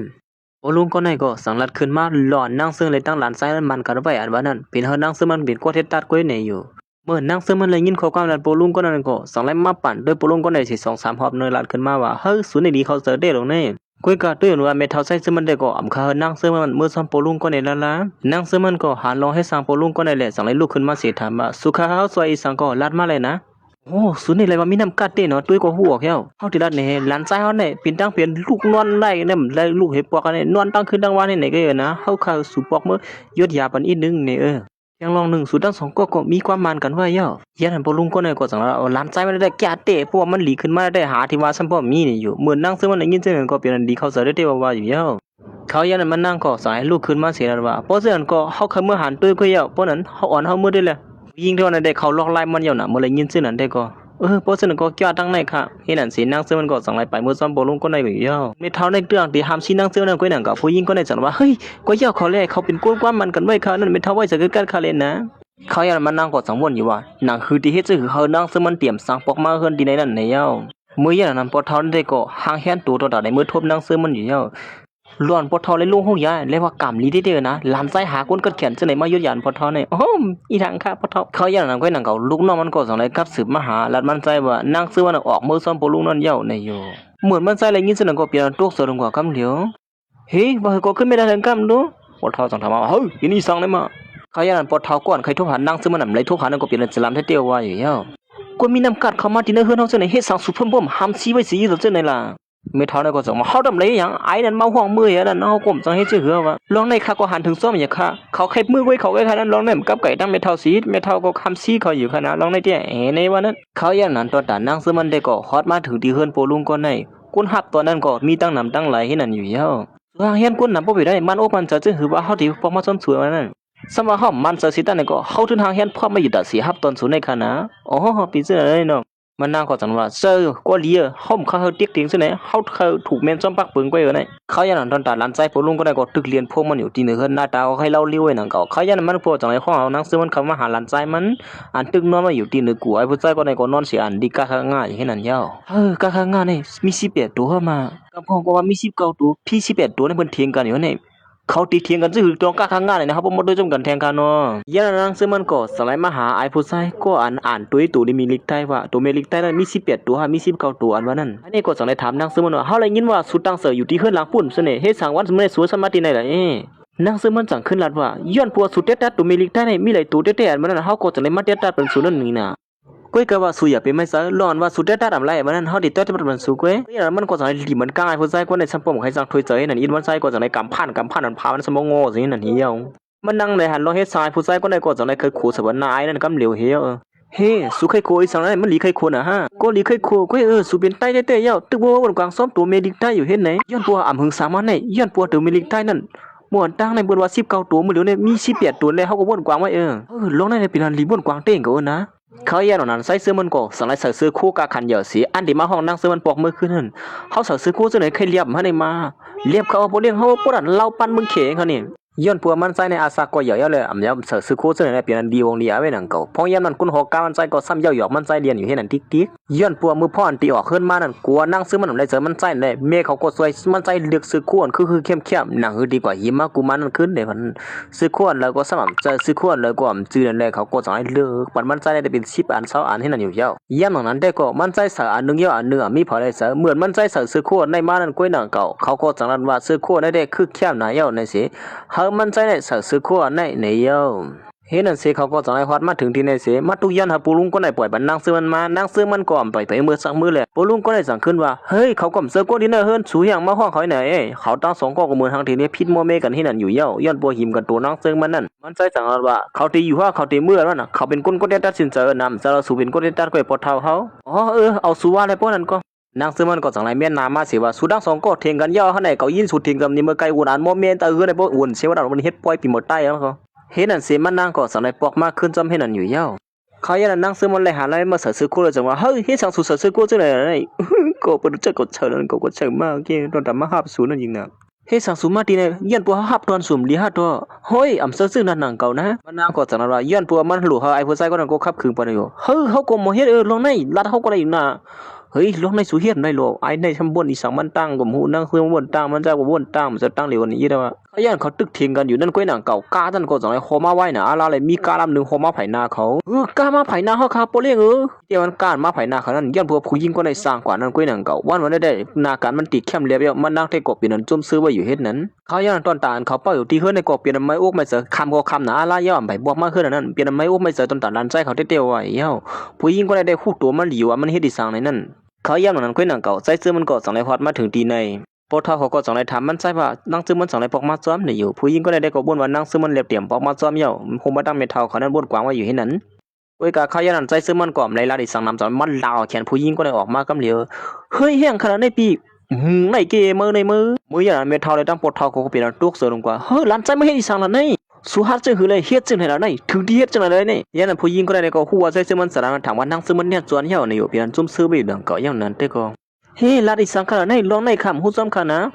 ພໍ່ລຸງກໍໄດ້ກໍສັງລັດຂຶ້ນມາຫຼອນນາງເຊີແລະທັງຫຼານຊາຍມັນໝັ້ນກັນໄວ້ອັນວ່ານັ້ນ ເປັນເຮົານາງເຊີມັນເປັນຄົນເຮັດຕັດກ້ວຍແນ່ຢູ່. ເມື່ອນາງເຊີມັນໄດ້ຍິນຂໍ້ຄວາມນັ້ນ ພໍ່ລຸງກໍໄດ້ກໍສັງໄດ້ມາປັ່ນດ້ວຍພໍ່ລຸງກໍໄດ້ຊິສອງສາມຮອບເນີລັດຂຶ້ນມາວ່າ ເຮີ້ຍ ສູນນີ້ດີເຂົ້າໃຈແທ້ດອກແນ່. ກ້ວຍກະດ້ວຍອັນວ່າແມ່ເຖົ້າຊາຍເຊີມັນໄດ້ກໍອຳຄາເຮີນາງເຊີມັນເມືອສ່ອນພໍ່ລຸງກໍໄດ້ລະລາ. ນາງເຊີມັນກໍຫັນລອງເຮັດຊ່າງພໍ່ລຸງກໍໄດ້ແລະ ສັງໄດ້ລຸກຂຶ້ນມາເສຖາມວ່າ ສຸຂາເຮົາຊ່ວຍອີ່ສັງກໍລັດມາເລີຍນະ. ໂອ້ ສູນນີ້ແຫຼະວ່າມີນ້ຳກັດເດ້ເນາະ, ຕຸ້ຍກໍຮູ້ອອກແລ້ວ. ເຮົາທີ່ລັດນີ້ ຫຼານຊາຍເຮົານີ້ເປັນຕັ້ງເປັນລູກນອນໄດ້ນຳ ໄດ້ລູກເຫັນປອກກັນນີ້ ນອນຕັ້ງຄືນຕັ້ງວານນີ້ແນ່ເອີນະ. ເຮົາຂ້າສູປອກມືຢົດຢາປັນອີກໜຶ່ງແນ່ເອີ. ຢ່າງລອງໜຶ່ງ ສູທັງສອງກໍ ກໍມີຄວາມໝັ້ນກັນໄວ້ແລ້ວ. ຢ່າງນັ້ນພໍ່ລຸງກໍໄດ້ກໍຈັ່ງວ່າ ເອົາຫຼານຊາຍມັນໄດ້ແກ່ເຕະ ເພາະວ່າມັນຫຼີຂຶ້ນມາໄດ້ຫາທີ່ວ່າຊັ້ນພໍ່ມີນີ້ຢູ່. ເມື່ອນາງເຊີມັນໄດ້ຍິນເຊັ່ນນັ້ນກໍເປັນອັນດີເຂົ້າໃຈໄດ້ແຕ່ວ່າວ່າຢູ່ແລ້ວ. ຄາວຍາມນັ້ນມານາງກໍສາຍລຸກຂຶ້ນມາເສດວ່າ ເພາະສະນັ້ນກໍເຮົາຄະເມືອຫັນຕຸ້ຍກໍແລ້ວ ເພາະນັ້ນເຮົາອອນເຮົາເມືອໄດ້ແລ້ວ. ຜູ້ຍິງທີ່ວ່ານັ້ນໄດ້ເຂົ້າລັອກລາຍມັນແລ້ວນະ ເມື່ອໄດ້ຍິນເຊັ່ນນັ້ນແຕ່ກໍ ເອີ ເພາະສະນັ້ນກໍກ່ຽວທາງໃນຄ່ະ. ເຮັດນັ້ນຊິນາງເຊີມັນກໍຈັ່ງໄດ້ໄປເມືອສ່ອນພໍ່ລຸງກໍໄດ້ຢູ່ແລ້ວ. ແມ່ເຖົ້າໃນເລື່ອງທີ່ຫ້າມຊີ້ນາງເຊີນັ້ນກໍໜັງກໍ ຜູ້ຍິງກໍໄດ້ສັນວ່າ ເຮີ້ຍ ກໍຢ່າເຂົາແລະ ເຂົາເປັນຄົນຄວາມໝັ້ນກັນໄວ້ຄ່ະ ນັ້ນແມ່ເຖົ້າໄວ້ໃຈຄືກັນຄ່ະເລີຍນະ. ຄາວຍາມນັ້ນມານາງກໍສັງວົນຢູ່ວ່າ ໜັງຄືທີ່ເຮັດໃຈຄືເຮົານາງເຊີມັນຕຽມສ້າງປອກມາເຮືອນທີ່ໃນນັ້ນແນ່ແລ້ວ. ເມື່ອຍາມນັ້ນພໍ່ເຖົ້າໄດ້ກໍຫາງແຮນໂຕຕໍ່ຕາໄດ້ເມືອທົບນາງເຊີມັນຢູ່ແລ້ວ. ຫຼອນພໍ່ເຖົ້າໄດ້ລົງໂຮງຢາ ແລະວ່າກຳລີເດ້ເດີນະ ຫຼານຊາຍຫາຄົນກັດແຂນຈັ່ງໃດມາຢົດຢານພໍ່ເຖົ້ານີ້. ໂອ້ໂຫ ອີ່ທາງຄ່ະພໍ່ເຖົ້າ. ເຂົາຢ່າງນັ້ນກໍນາງເຂົາລູກນ້ອງມັນກໍຈັ່ງໄດ້ກັບສືບມາຫາລັດມັນໃຈວ່າ ນາງເຊີມັນອອກເມືອຊອມພໍ່ລຸງນັ້ນແລ້ວນະໂຍ. ເມື່ອມັນໃຈໄດ້ຍິນເຊັ່ນນັ້ນກໍປ່ຽນຕົກເສືອລົງກວ່າຄຳດຽວ. ເຮ ວ່າເຮີກໍຂຶ້ນໄປໄດ້ເຖິງກຳດູ. ພໍ່ເຖົ້າຈັ່ງຖາມມາວ່າ ເຮີ ອີ່ນີ້ສັ່ງໄດ້ມາ. ເຂົາຢ່າງນັ້ນພໍ່ເຖົ້າກ່ອນໄຄທົບຫານາງເຊີມັນນຳໄລທົບຫານັ້ນກໍປ່ຽນຈະລຳແທ້ເຕີວ່າຢູ່ແລ້ວ. ກໍມີນ້ຳກັດເຂົ້າມາທີ່ໃນເຮືອນເຮົາຈັ່ງໃດ ເຮັດສັງສູເພີ່ມໆ ຫ້າມຊີ້ໄວ້ຊິຢູ່ຕົວຈັ່ງໃດລະ. ແມ່ເຖົ້ານັ້ນກໍຈັ່ງວ່າ ເຮົາທຳໄລຫຍັງ ໄອ້ນັ້ນມາຮ່ວງມືອັນນັ້ນ ເຮົາກໍບໍ່ຈັ່ງເຮັດຊິເຮືອວ່າ ລອງໃນຂ້າກໍຫັນເຖິງຊອມຫຍັງຄ່ະ ເຂົາໄຄມືໄວ້ເຂົາໄວ້ຄ່ະນັ້ນ ລອງໃນມັນກັບໄກ່ຕັ້ງແມ່ເຖົ້າຊິ ແມ່ເຖົ້າກໍຄຳຊີ້ເຂົາຢູ່ຄ່ະນະ ລອງໃນແທ້ເຫັນໄດ້ວ່ານັ້ນ. ເຂົາຢ່າງນັ້ນຕອນຕານາງເຊີມັນໄດ້ກໍຮອດມາເຖິງທີ່ເຮືອນພໍ່ລຸງກ່ອນໃນ ຄົນຮັບຕອນນັ້ນກໍມີຕັ້ງນຳຕັ້ງຫຼາຍເຮັດນັ້ນຢູ່ແລ້ວ. ຫາງຮຽນຄົນນຳບໍ່ໄປໄດ້ ມັນອົກມັນໃຈຈະຄືວ່າເຮົາທີ່ພວກມາຊອນສວນວ່ານັ້ນ. ສຳວ່າເຮົາໝັ້ນໃຈຊິຕານໃດກໍ ເຮົາທຶນຫາງຮຽນພ້ອມມາຢູ່ຕາຊິຮັບຕອນສູນໃນຄະນະ. ອໍ ເປັນຈັ່ງໃດເນາະ. ມັນນາງກໍຈັ່ງວ່າ ເຊີ ກໍເລຍ ເຮົາຄະເຮີຕິກຕິງຊື່ໃດ ເຮົາຄະຖືກແມ່ນຊອມປັກເປິງໄວ້ເອີໃນ. ເຂົາຢ່າງນັ້ນຕອນຕາຫຼານຊາຍພໍ່ລຸງກໍໄດ້ກໍຕຶກລຽນພວກມັນຢູ່ທີ່ເໜືອເຮືອນໜ້າຕາກໍໃຫ້ເລົ່າລິ້ວໄວ້ນຳເຂົາ. ເຂົາຢ່າງນັ້ນມັນພວກຈັ່ງໄດ້ຂອງເຮົານາງເຊີມັນເຂົ້າມາຫາຫຼານຊາຍມັນ ອັນຕຶກນອນມາຢູ່ທີ່ເໜືອກູ ໄອ້ຜູ້ຊາຍກໍໄດ້ກໍນອນເສຍອັນດີກາຄະງ່າຍເຮັດນັ້ນຍາວ. ເອີ ກາຄະງ່າຍນີ້ມີສິບແປດໂຕເຮົາມາ ກັບຂອງກໍວ່າມີສິບເກົ້າໂຕ ພີ່ສິບແປດໂຕນີ້ເພິ່ນຖຽງກັນຢູ່ນີ້. ເຂົາຕິຖຽງກັນຊື່ຕອນກາງຄັນງານນີ້ນະ ເຮົາບໍ່ມາໂດຍຈົມກັນແທງຄາເນາະ. ຢ່າງນັ້ນນາງເຊີມັນກໍສະໄລມາຫາອ້າຍຜູ້ຊາຍ ກໍອັນອ່ານໂຕໂຕທີ່ມີລິກໄຕວ່າ ໂຕມີລິກໄຕນັ້ນມີສິບແປດໂຕ ຫາມີສິບເກົ້າໂຕ ອັນວ່ານັ້ນ. ອັນນີ້ກໍຈັ່ງໄດ້ຖາມນາງເຊີມັນວ່າ ເຮົາໄດ້ຍິນວ່າສູຕັ້ງເສີຢູ່ທີ່ເຮືອນຫຼັງປຸ້ນຊັ້ນເນ ເຮັດສັງວັນມື້ນີ້ສູມາທີ່ໃນລະເອ? ນາງເຊີມັນຈັ່ງຂຶ້ນລັດວ່າ ຍ້ອນພວກສູແຕ່ຕັດໂຕມີລິກໄຕນີ້ມີຫຼາຍໂຕແທ້ໆ ອັນວ່ານັ້ນ ເຮົາກໍຈັ່ງໄດ້ມາແຕ່ຕັດປັນສູນັ້ນນີ້ນະ. ກ້ອຍກະວ່າສູຢ່າໄປໄມ້ໃສ່ ລອນວ່າສູແຕ່ຕັດອຳໄລ ບັດນັ້ນເຮົາຕິແຕ່ຕັດປັນສູກ້ວຍ. ມັນກໍຈັ່ງໄດ້ຫຼີບມັນກາງອ້າຍຜູ້ຊາຍຄົນໃດຊຳປ້ອມໃຫ້ສັ່ງຖ້ວຍເຈີໃຫ້ນັ້ນ ອີດວັນຊາຍກໍຈັ່ງໄດ້ກຳພັນກຳພັນອັນພາມັນສະໝໍງໍຊິນັ້ນເຫຍວ. ມັນນັ່ງໄດ້ຫັນລອງເຮັດຊາຍຜູ້ຊາຍຄົນໃດກໍຈັ່ງໄດ້ໄຄໂຄສະບັນນາອ້າຍນັ້ນກຳຫຼຽວເຫຍວ. ເຮ ສູໄຄໂຄອີ່ສັງນັ້ນ ມັນຫຼີໄຄໂຄນະຮະ. ກໍຫຼີໄຄໂຄກ້ວຍເອີ ສູເປັນໄຕແທ້ໆ ຍາວ ຕຶກບໍ່ວ່າບ່ອນກວາງຊອມໂຕເມລິກໄຕຢູ່ເຮັດໃນ ຍ້ອນພວກອຳຫຶງສາມານໃນ ຍ້ອນພວກໂຕເມລິກໄຕນັ້ນ ໝວນຕັ້ງໃນເບິ່ນວ່າສິບເກົ້າໂຕ ມື້ຫຼຽວນີ້ມີສິບແປດໂຕແລ້ວ ເຮົາກໍບ່ອນກວາງໄວ້ເອີ. ເອີ ລອງໄດ້ເປັນອັນລີບ່ອນກວາງເຕັ້ງກໍເອີນະ. ເຂົາຢ່າງນັ້ນ ໃສ່ເສື້ອມັນກໍສັງໄດ້ໃສ່ເສື້ອໂຄກາຄັນເຢາເສ ອັນທີ່ມາຫ້ອງນາງເສື້ອມັນປອກມື້ຄືນນັ້ນ ເຮົາໃສ່ເສື້ອໂຄຈັ່ງໃດໃຄ່ລຽບໃຫ້ໄດ້ມາ ລຽບເຂົາເອົາບໍ່ລ້ຽງເຮົາບໍ່ປານເລົ່າປັນເບິ່ງແຂງເຂົານີ້ ຍ້ອນພວກມັນໃສ່ໃນອາສາກໍເຢາະແລ້ວ ອຳຍາມໃສ່ເສື້ອໂຄຈັ່ງໃດໄດ້ເປັນອັນດີອົງດີອາໄວ້ນຳເຂົາ ພ້ອມຍາມນັ້ນຄົນຫໍກາມັນໃສ່ກໍຊ້ຳເຢາະຢອກມັນໃສ່ລຽນຢູ່ເຮັດນັ້ນຕິກໆ ຍ້ອນພວກມື້ພໍ່ອັນທີ່ອອກເຮືອນມານັ້ນ ກົວນາງເສື້ອມັນໄດ້ໃສ່ມັນໃສ່ແລ້ວ ແມ່ເຂົາກໍຊ່ວຍມັນໃສ່ເລືອກເສື້ອໂຄອັນຄືໆແຄມໆ ໜັງຄືດີກວ່າຫິມະກຸມານນັ້ນຄືນເດ້ ເສື້ອໂຄອັນໃດກໍສະໝ່ຳໃຈ ເສື້ອໂຄອັນໃດກໍອຳຈື່ນັ້ນແຫຼະ ເຂົາກໍຈັ່ງໄດ້ເລືອກ ປັນມັນໃຊ້ໄດ້ເປັນສິບອັນຊາວອັນເຮັດນັ້ນຢູ່ເຈົ້າ. ຍາມນັ້ນແຕ່ກໍມັນໃຊ້ໃສ່ອັນໜຶ່ງແລ້ວອັນໜຶ່ງອະມີເຜາໄດ້ໃສ່ ເມື່ອມັນໃຊ້ໃສ່ເສື້ອໂຄອັນໃດມານັ້ນກ້ວຍນາງເຂົາ ເຂົາກໍຈັ່ງນັ້ນວ່າເສື້ອໂຄອັນໃດແທ້ຄືແຄບໜາເຈົ້າໃນເສ ເຮົາມັນໃຊ້ໄດ້ໃສ່ເສື້ອໂຄອັນໃດໃນເຈົ້າ. ເຮັດນັ້ນເສເຂົາກໍຈັ່ງໄດ້ຮອດມາເຖິງທີ່ໃນເສ ມາຕຸກຢ້ານຫາປູລຸງກໍໄດ້ປ່ອຍບັນນາງເສື້ອມັນມາ ນາງເສື້ອມັນກໍອຳໄປໄປເມືອສັກມື້ແລ້ວ ປູລຸງກໍໄດ້ສັ່ງຄືນວ່າ ເຮີ້ຍ ເຂົາກໍອຳເຊີກົນທີ່ໜ້າເຮືອນສູຫຍັງມາຫ້ອງເຂົາໃນເອ ເຂົາທັງສອງກໍກໍເໝືອນທັງທີ່ເນຍຜິດໝໍແມ່ກັນເຮັດນັ້ນຢູ່ເຈົ້າ ຍ້ອນພວກຫິມກັນໂຕນາງເຊີມັນນັ້ນ ມັນໃຊ້ຈັ່ງນັ້ນວ່າ ເຂົາທີ່ຢູ່ຫາເຂົາທີ່ເມືອນັ້ນນະ ເຂົາເປັນຄົນຄົນທີ່ຕັດສິນໃຈເອີນຳ ສາລາສູເປັນຄົນທີ່ຕັດກ້ວຍພໍ່ເຖົ້າເຮົາ. ອໍ ເອີ ເອົາສູວ່າແລ້ວປ້ອນນັ້ນກໍ ນາງເຊີມັນກໍຈັ່ງໄດ້ແມ່ນໜ້າມາເສຍວ່າ ສູທັງສອງກໍຖຽງກັນຢ່າຫັ້ນໃດ ເຂົາຍິນສູຖຽງສ່ຳນີ້ ເມື່ອໄກໂອນອານມໍແມ່ນຕາເຮືອນໃດ ບໍ່ໂອນເສຍວ່ານັ້ນ ມັນເຮັດປ່ອຍປີໝົດຕາຍແລ້ວ. ເຮັດນັ້ນເສ ມັນນາງກໍຈັ່ງໄດ້ປອກມາຄືນຈ້ຳເຮັດນັ້ນຢູ່ແລ້ວ. ຄາວຍາມນັ້ນນາງເຊີມັນໄດ້ຫັນໄລ່ມາໃສ່ເສື້ອໂຄ້ດ ແລ້ວຈັ່ງວ່າ ເຮີ້ຍ ເຮັດສັງສູໃສ່ເສື້ອໂຄ້ດຈັ່ງໃດນັ້ນ ກໍເປັນຈັກກໍເຊີນັ້ນ ກໍກໍເຊີມາເກ ຕ້ອງຕາມມາຫາບສູນັ້ນຍິງນະ. ເຮັດສັງສູມາຕີໃນ ຍ້ອນພວກເຮົາຮັບດອນສຸມດີຮະໂຕ. ໂຫ້ຍ ອຳເຊີຊື່ນັ້ນນາງເກົ່ານະ. ມັນນາງກໍຈັ່ງນັ້ນວ່າ ຍ້ອນພວກມັນຮູ້ເຮົາ ໄອ້ຜູ້ຊາຍຄົນນັ້ນກໍຂັບຂຶງປານນັ້ນຢູ່. ເຮີ້ຍ ເຮົາກໍບໍ່ເຮັດ ເອີ ລອງໄນ ລັດເຮົາກໍໄດ້ຢູ່ນະ. ເຮີ້ຍ ລອງໃນສູເຮັດໄດ້ໂລ ອ້າຍໃນຊຳບ່ອນອີສັງມັນຕັ້ງກໍບໍ່ຮູ້ ນາງເຊີມັນບ່ອນຕັ້ງ ມັນຈະບໍ່ບ່ອນຕັ້ງ ມັນຈະຕັ້ງເຫຼວນີ້ອີກແລ້ວ. ເຂົາຢ້ານເຂົາຕຶກຖຽງກັນຢູ່ນັ້ນ ກ້ອຍນາງເກົ່າກ້ານັ້ນກໍຈັ່ງໄດ້ເຂົ້າມາໄວໜ້າອາລາ ແລະ ມີກ້າລຳໜຶ່ງເຂົ້າມາໃຜໜ້າເຂົາ. ເອີ ກ້າມາໃຜໜ້າເຮົາຄະ ພໍ່ລ້ຽງເອີຍ. ແຕ່ມັນກ້າມາໃຜໜ້າເຂົານັ້ນ ຍ້ອນພວກຜູ້ຍິງກໍໄດ້ສ້າງກວ່ານັ້ນ ກ້ອຍນາງເກົ່າ ວັນວັນໄດ້ໆ ໜ້າການມັນຕິເຂັ້ມແລບແລ້ວ ມັນນາງແຕ່ກໍເປັນອັນຈົ່ມຊື່ໄວ້ຢູ່ເຮັດນັ້ນ. ເຂົາຢ້ານຕອນຕາອັນເຂົາເປົ້າຢູ່ທີ່ເຮືອນໃນກໍເປັນອັນໄມ້ອົກໄມ້ໃຈ ຄ່ຳກໍຄ່ຳໜ້າອາລາ ຢ້ານໄປບອກມາເຮືອນອັນນັ້ນ ເປັນອັນໄມ້ອົກໄດ້ໃຈ ຕ້ອນຕາຫຼານຊາຍເຂົາແຕ່ໆໄວ້ແລ້ວ. ຜູ້ຍິງກໍໄດ້ ໄດ້ຮູ້ຕົວມັນດີວ່າມັນເຮັດອີສັງໃນນັ້ນ. ເຂົາຢ້ານນັ້ນ ກ້ອຍນາງເກົ່າ ຊາຍເຊີມັນກໍຈັ່ງໄດ້ຮອດມາເຖິງທີ່ໃນ ພວກເຖົ້າເຂົາກໍຈັ່ງໄດ້ຖາມມັນຊາຍວ່າ ນາງເຊີມັນຈັ່ງໄດ້ປອກມາຈ້ອມນີ້ຢູ່. ຜູ້ຍິງກໍໄດ້ ໄດ້ກໍບ່ອນວ່ານາງເຊີມັນແລບຕຽມປອກມາຈ້ອມແລ້ວ ໂຮມມາຕັ້ງແມ່ເຖົ້າເຂົານັ້ນບ່ອນກວາງໄວ້ຢູ່ເຮັດນັ້ນ. ໂອ້ຍ ກະຄາວຍາມນັ້ນ ຊາຍເຊີມັນກໍໄດ້ລາດອີສັງນຳ ຈາກມັນລາວແຂນຜູ້ຍິງກໍໄດ້ອອກມາກຳຫຼຽວ. ເຮີ້ຍ ແຮງຂະໜາດໃດປີ້ ຫືມ ໄນເກ ເມີໃນເມີ. ມື້ຍາມນັ້ນແມ່ເຖົ້າ ແລະ ທັງພວກເຖົ້າເຂົາກໍເປັນອັນຕົກໃຈລົງກວ່າ ເຮີ້ຍ ຫຼານຊາຍມາເຮັດອີສັງລະໃນ ສູຮັດຈັ່ງຫືລະ ເຮັດຈັ່ງໃດລະໃນ ຖືກທີ່ເຮັດຈັ່ງໃດລະໃນ. ຍາມນັ້ນຜູ້ຍິງກໍໄດ້ ໄດ້ກໍຮູ້ວ່າຊາຍເຊີມັນສາລະ ຖາມວ່ານາງເຊີມັນແນວຈວນເຮົານີ້ຢູ່ ເປັນອັນຈົ່ມຊື່ໄວ້ຢູ່ດັ່ງເກົ່າ. ຍາມນັ້ນແຕ່ກໍ ເຮ ລັດອີສັງຂະໜາດໃດ ລອງໃນຂ້າມຮູ້ຈ້ອມຂະໜາດ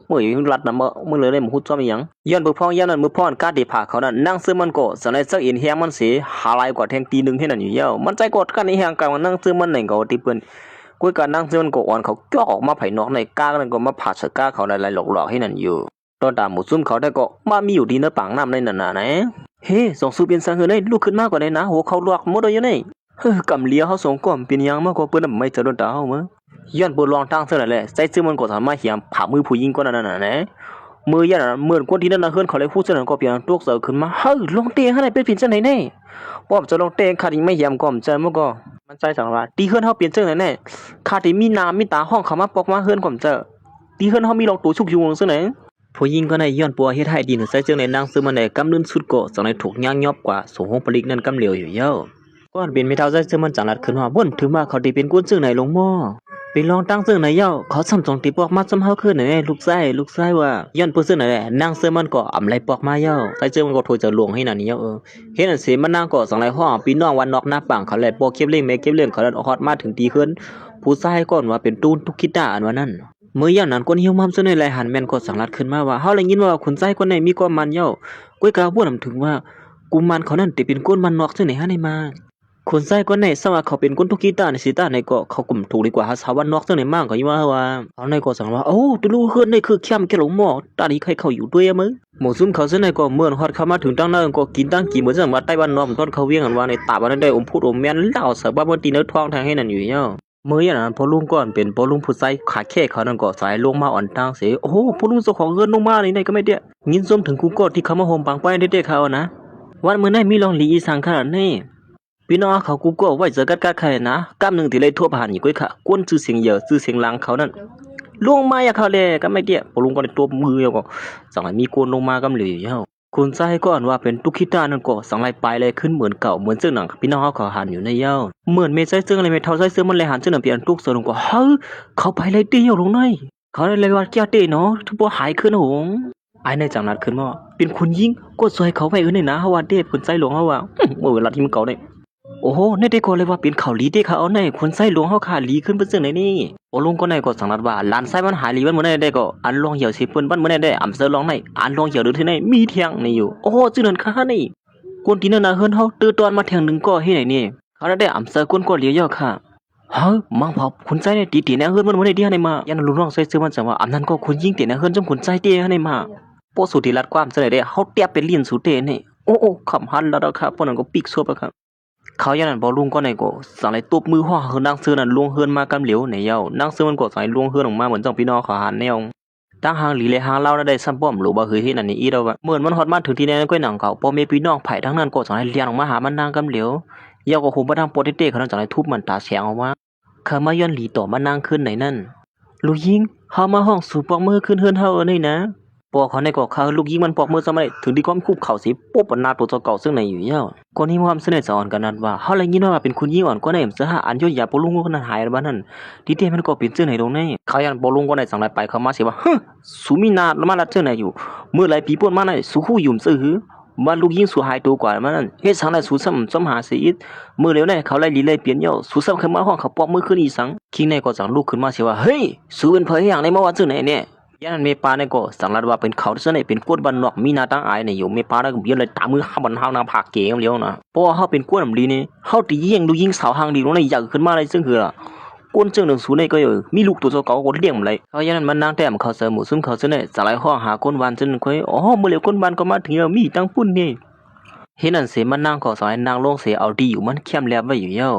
ໂອ້ຍ ລັດນຳ ມື້ເລີຍໄດ້ມາຮູ້ຈ້ອມອີ່ຫຍັງ. ຍ້ອນເບິ່ງພ້ອງຍາມນັ້ນ ມື້ພ້ອງກາດທີ່ພາເຂົານັ້ນ ນາງເຊີມັນກໍສະໄລຊັກເອັນແຮງມັນເສ ຫາຫຼາຍກວ່າແທງຕີໜຶ່ງເຮັດນັ້ນຢູ່ແລ້ວ. ມັນໃຈກໍກັນອີ່ຫຍັງກັບນາງເຊີມັນນັ້ນກໍຕິເພິ່ນ ກວຍການນາງເຊີມັນກໍອ່ອນເຂົາຈອກອອກມາໃຜນອກໃນກ້ານັ້ນກໍມາຜາດໃສ່ກ້າເຂົາຫຼາຍໆຫຼອກໆເຮັດນັ້ນຢູ່. ຕອນຕາໝູ່ຊຸມເຂົາໄດ້ກໍມາມີຢູ່ທີ່ໃນປາກນ້ຳໃນນັ້ນນະ. ເຮ ສອງສູເປັນສັງເຫີໃດ ລຸກຂຶ້ນມາກ່ອນໄດ້ນະ ຫົວເຂົ່າລວກໝົດແລ້ວຢູ່ໃນ ເຮີ້ຍ ກຳເລຍເຮົາສອງກໍເປັນຫຍັງມາກໍເປີດນ້ຳໄມ້ໃຈໂດນຕາເຮົາເມີ. ຍ້ອນເບິ່ງລອງທາງເທົ່ານັ້ນແຫຼະ ໃຈເຊີມັນກໍສາມາດຫຽມຜາມືຜູ້ຍິງຄົນນັ້ນນັ້ນແຫຼະ. ເມື່ອຢ້ານນັ້ນ ເໝືອນຄົນທີ່ນັ້ນນະເຮືອນເຂົາໄດ້ຮູ້ເຊັ່ນນັ້ນກໍປ່ຽນຕົກໃຈຂຶ້ນມາ ເຮີ້ຍ ລອງເຕະຫັ້ນໄດ້ເປັນເປັນຈັ່ງໃດແນ່ ປ້ອມຈະລອງເຕະຂ້າທີ່ໄມ່ຫຽມກ່ອມໃຈມາກໍ ມັນໃຈສັງວ່າ ຕີເຮືອນເຮົາເປັນຈັ່ງໃດແນ່ ຂ້າທີ່ມີໜ້າມີຕາຫ້ອງເຂົ້າມາປອກມາເຮືອນກ່ອມໃຈ ຕີເຮືອນເຮົາມີລອງໂຕຊຸກຢູ່ວງຊັ້ນໃດ. ຜູ້ຍິງກໍໄດ້ຍ້ອນປົວເຮັດໃຫ້ດີນໃສ່ເຊິ່ງໃນນາງເຊີມັນໄດ້ກຳເນີນສຸດກໍຈັ່ງໄດ້ຖືກຍາງຍອບກວ່າໂສໂຮງຜະລິກນັ້ນກຳຫຼຽວຢູ່ແລ້ວ. ກ່ອນເປັນແມ່ເຖົ້າໃສ່ເຊີມັນຈັ່ງລັດຂຶ້ນວ່າ ບໍ່ຖືວ່າເຂົາໄດ້ເປັນຄົນເຊິ່ງໃນລົງໝໍ ເປັນລອງຕັ້ງເຊິ່ງໃນເຈົ້າ ເຂົາຊ້ຳຈອງຕິປອກມາຊຳເຮົາຄືນໃນລູກຊາຍ ລູກຊາຍວ່າ ຍ້ອນເພິ່ນເຊິ່ງໃນແຫຼະ ນາງເຊີມັນກໍອຳໄລປອກມາເຈົ້າ ໃສ່ເຊີມັນກໍໂທຈະຫຼວງໃຫ້ນານີ້ເຈົ້າເອີ. ເຮັດນັ້ນເສ ມັນນາງກໍຈັ່ງໄດ້ຮ້ອງພີ່ນ້ອງວ່ານອກໜ້າປາງເຂົາແຫຼະ ພໍ່ເກັບລ້ຽງແມ່ເກັບລ້ຽງເຂົານັ້ນຮອດມາເຖິງທີ່ເຮືອນ ຜູ້ຊາຍກ່ອນວ່າເປັນຕູນທຸກກິຕາອັນວ່ານັ້ນ. ເມື່ອຍາມນັ້ນ ກົນຫິວມາມເຊິ່ງໃນໄຫຼຫັນແມ່ນກໍສັງລັດຂຶ້ນມາວ່າ ເຮົາໄດ້ຍິນມາວ່າຄຸນຊາຍຄົນໃດມີຄວາມໝັ້ນເຈົ້າ ກວຍກາບໍ່ນຳເຖິງວ່າກຸມານເຂົານັ້ນເປັນຄົນບ້ານນອກເຊິ່ງໃນຫັ້ນໃນມາ ຄຸນຊາຍຄົນໃດຊະວ່າເຂົາເປັນຄົນທຸກກິຕາໃນສີຕາໃນເກາະ ເຂົາກຸມທຸກດີກວ່າຫາຊາວບ້ານນອກເຊິ່ງໃນມາກໍຍິນວ່າວ່າ ເຂົາໃນກໍສັງວ່າ ໂອ້ ຕຸລູເຮືອນໃນຄືແຄມແກ່ລົງໝໍ ຕາດີໃຄເຂົາຢູ່ດ້ວຍເມີ ໝູຊຸມເຂົາເຊິ່ງໃນກໍເມີນຮອດເຂົ້າມາເຖິງຕັ້ງນາກໍກິນຕັ້ງກິນເໝືອນຈັ່ງວ່າໃຕ້ບ້ານນອກມັນຕອນເຂົາວຽງກັນວ່າໃນຕາບ້ານນັ້ນໄດ້ອົມພຸດອົມແມ່ນລາວໃສ່ບ້ານເມືອງຕີເນີທອງທາງໃຫ້ນັ້ນຢູ່ເຈົ້າ. ເມື່ອຍາມນັ້ນພໍ່ລຸງກ່ອນເປັນພໍ່ລຸງຜູ້ຊາຍຂາແຂ້ເຂົານັ້ນກໍສາຍລົງມາອ່ອນຕັ້ງເສ ໂອ້ໂຫ ພໍ່ລຸງເຈົ້າຂອງເຮືອນລົງມານີ້ໄດ້ກໍແມ່ນເດ ຍິນຊົມເຖິງກູກໍທີ່ເຂົ້າມາໂຮມປັງໄປເດໆ ເຂົານະ ວັນມື້ໃນມີລອງດີອີສັງຂະໜາດນີ້ ພີ່ນ້ອງເຂົາກູກໍໄວ້ໃຈກັດໆ ຂະໜາດນະ ກຳໜຶ່ງທີ່ໄດ້ທົ່ວຜ່ານຢູ່ກ້ວຍຂະ ຄົນຊື່ສຽງເຫຍີວຊື່ສຽງຫຼັງເຂົານັ້ນ ລົງມາຢາກເຂົາແລກໍແມ່ນເດ ພໍ່ລຸງກໍໄດ້ຕົບມືແລ້ວກໍ ຈັ່ງໃຫ້ມີຄົນລົງມາກຳເລີຍເຈົ້າ. ຄຸນຊາຍກໍອັນວ່າເປັນຕຸກກິຕານັ້ນກໍສັງໄລໄປແລຂຶ້ນເໝືອນເກົ່າ ເໝືອນເຊິ່ງໜັງພີ່ນ້ອງເຮົາເຂົາຫັນຢູ່ໃນເຈົ້າ ເໝືອນແມ່ໃຊ້ເຊິ່ງແລແມ່ເຖົ້າໃຊ້ເຊິ່ງມັນແລຫັນເຊິ່ງນຳເປັນອັນຕຸກເສີລົງກໍ ເຮີ້ຍ ເຂົາໄປໄລເຕຍເຈົ້າລົງໜ້ອຍ ເຂົາໄດ້ໄລວ່າແກ້ເຕເນາະ ຖືບໍ່ຫາຍຄືນຫງ ອ້າຍໃນຈັ່ງນັດຂຶ້ນມາ ເປັນຄຸນຍິງກໍຊ່ວຍເຂົາໄວ້ເອີນໃນນາ ເຮົາວ່າເດ ຄຸນຊາຍຫຼວງເຮົາວ່າ ອືມ ບໍ່ເວລາທີ່ມັນເກົ່າໃດ ໂອ້ໂຫ ແນວໃດກໍເລີຍວ່າເປັນຂ່າວດີເດເຂົາເອົາໃນ ຄຸນຊາຍຫຼວງເຮົາຂ້າດີຂຶ້ນເປັນຈັ່ງໃດນີ້ ພໍ່ລຸງຄົນໃດກໍສັງລັດວ່າ ຫຼານຊາຍມັນຫາຍດີວັນມື້ໃດໄດ້ກໍ ອັນລອງຫຽວຊິເພິ່ນວັນມື້ໃດໄດ້ ອຳເຊີລອງໃນ ອັນລອງຫຽວເດີເທື່ອໃນມີແທ່ງນີ້ຢູ່ ໂອ້ໂຫ ຈື່ນັ້ນຂ້ານີ້ ກົນຕີນາເຮືອນເຮົາ ເຕີຕອນມາແທ່ງໜຶ່ງກໍເຮັດໃດນີ້ ເຂົາໄດ້ອຳເຊີຄົນກໍຫຼຽວເຈົ້າຂ້າ ເຮີ ມັງເຜົາ ຄຸນຊາຍໄດ້ຕີເຕະໃນເຮືອນມັນມື້ໃດທີ່ຫັ້ນໃນມາ ຢ້ານລູກນ້ອງຊາຍເຊີມັນຈັ່ງວ່າ ອຳນັ້ນກໍຄຸນຍິງເຕະໃນເຮືອນຈົນຄຸນຊາຍເຕະຫັ້ນໃນມາ ພວກສູທີ່ລັດຄວາມຊະໄດ້ ເຮົາແຕະເປັນຫຼິ້ນສູເຕະນີ້ ໂອ້ ໂອ້ ຄຳຫັນລະດາຄາ ພວກນັ້ນກໍປີກສວບລະຄະ ເຂົາຢ່າງນັ້ນ ພໍ່ລຸງກໍໃນກໍສັ່ງໄດ້ຕົບມືຮ້ອງໃຫ້ນາງເຊີນັ້ນລົງເຮືອນມາກຳຫຼຽວໃນເຈົ້າ ນາງເຊີມັນກໍສັ່ງໃຫ້ລົງເຮືອນອອກມາ ເໝືອນຈັ່ງພີ່ນ້ອງເຂົາຫັນແນວ ທັງຮ່າງດີ ແລະ ຮ່າງລາວນັ້ນໄດ້ຊ້ຳປ້ອມຫຼູວ່າເຮີຍເຮັດອັນນີ້ອີກແລ້ວວ່າ ເໝືອນມັນຮອດມາເຖິງທີ່ໃນກ້ວຍໜາງເຂົາ ພໍ່ແມ່ພີ່ນ້ອງໃຜທັງນັ້ນກໍຈັ່ງໄດ້ແລ່ນອອກມາຫາມັນນາງກຳຫຼຽວ ແລ້ວກໍໂຮມມາທາງປອເຕເຕເຂົານັ້ນຈັ່ງໄດ້ທຸບມັນຕາແສງອອກມາ ເຂົາມາຢ້ອນດີຕໍ່ມັນນາງຄືນໃນນັ້ນ ລູກຍິງ ເຮົາມາຮ້ອງສູປອກມືຄືນເຮືອນເຮົາເອີໃນນາ ປ ພວກເຂົານີ້ກໍຂ້າລູກຍິງມັນປອກມືຊະໄດ້ ເຖິງທີ່ຄວາມຄຸບເຂົາຊິປົບອັນໜ້າໂຕເຈົ້າເກົ່າເຊິ່ງໃນຢູ່ແລ້ວ. ກ່ອນທີ່ມີຄວາມສະເໜີສະອອນກັນນັ້ນວ່າ ເຮົາໄດ້ຍິນວ່າເປັນຄຸນຍິງອ່ອນກວ່າໃນເອັມເຊີຫ້າ ອັນຍົດຢາປົກລຸງຄົນນັ້ນຫາຍວ່ານັ້ນ ທີ່ແທ້ມັນກໍເປັນເຊິ່ງໃນໂດງໃນ. ເຂົາຢ້ານປົກລຸງຄົນນັ້ນຈັ່ງໄດ້ໄປເຂົ້າມາຊິວ່າ ຮຶ ສູມີໜ້າມາລັດເຊິ່ງໃນຢູ່ ເມື່ອຫຼາຍປີປົນມານັ້ນ ສູຮູ້ຢູ່ເປັນຊື່ຫື ວ່າລູກຍິງສູຫາຍໂຕກວ່າມານັ້ນ ເຮັດສັງໃດສູຊ້ຳຈອມຫາຊີວິດ ມື້ລຽວໃນເຂົາໄລ່ຫຼີໄລ່ປ່ຽນແລ້ວ ສູຊ້ຳຄືນມາຮ້ອງເຂົາປອກມືຄືນອີກສັງ. ຄິງໃນກໍຈັ່ງລຸກຂຶ້ນມາຊິວ່າ ເຮີ້ຍ ສູເປັນໃຜຫຍັງໄດ້ມາວ່າເຊິ່ງໃນແນ່? ຍາມນັ້ນແມ່ປ້າໃນກໍຈັ່ງລັດວ່າເປັນເຂົາເຊິ່ງໃນເປັນຄົນບ້ານນອກມີໜ້າຕ່າງອາຍໃນຢູ່ ແມ່ປ້າໃນກໍເລີຍຕາມືຫ້າມບັນຮາວນາງຜາກເກງລຽວນະ ເພາະວ່າເຮົາເປັນຄົນອຳລີນີ້ ເຮົາໄດ້ແຍ່ງລູກຍິງສາວຮ່າງດີລົງໃນຢາກຂຶ້ນມາໄດ້ເຊິ່ງເຮືອ ຄົນເຊິ່ງໜຶ່ງສູໃນກໍມີລູກໂຕເຈົ້າເກົ່າກໍລ້ຽງບໍ່ໄດ້. ເຂົາຍາມນັ້ນມັນນາງແຕ້ມເຂົາເຈີໝູ່ຊຸມເຂົາເຊິ່ງໃນຈະໄລ່ຮ້ອງຫາຄົນບ້ານເຊິ່ງຄ່ອຍ ອໍ ມື້ລຽວຄົນບ້ານກໍມາເຖິງແລ້ວ ມີຢູ່ທາງພຸ້ນເດ້. ເຮັດນັ້ນເສມັນນາງກໍສັ່ງໃຫ້ນັ່ງລົງເສເອົາທີ່ຢູ່ມັນຄຽມແລບໄວ້ຢູ່ແລ້ວ.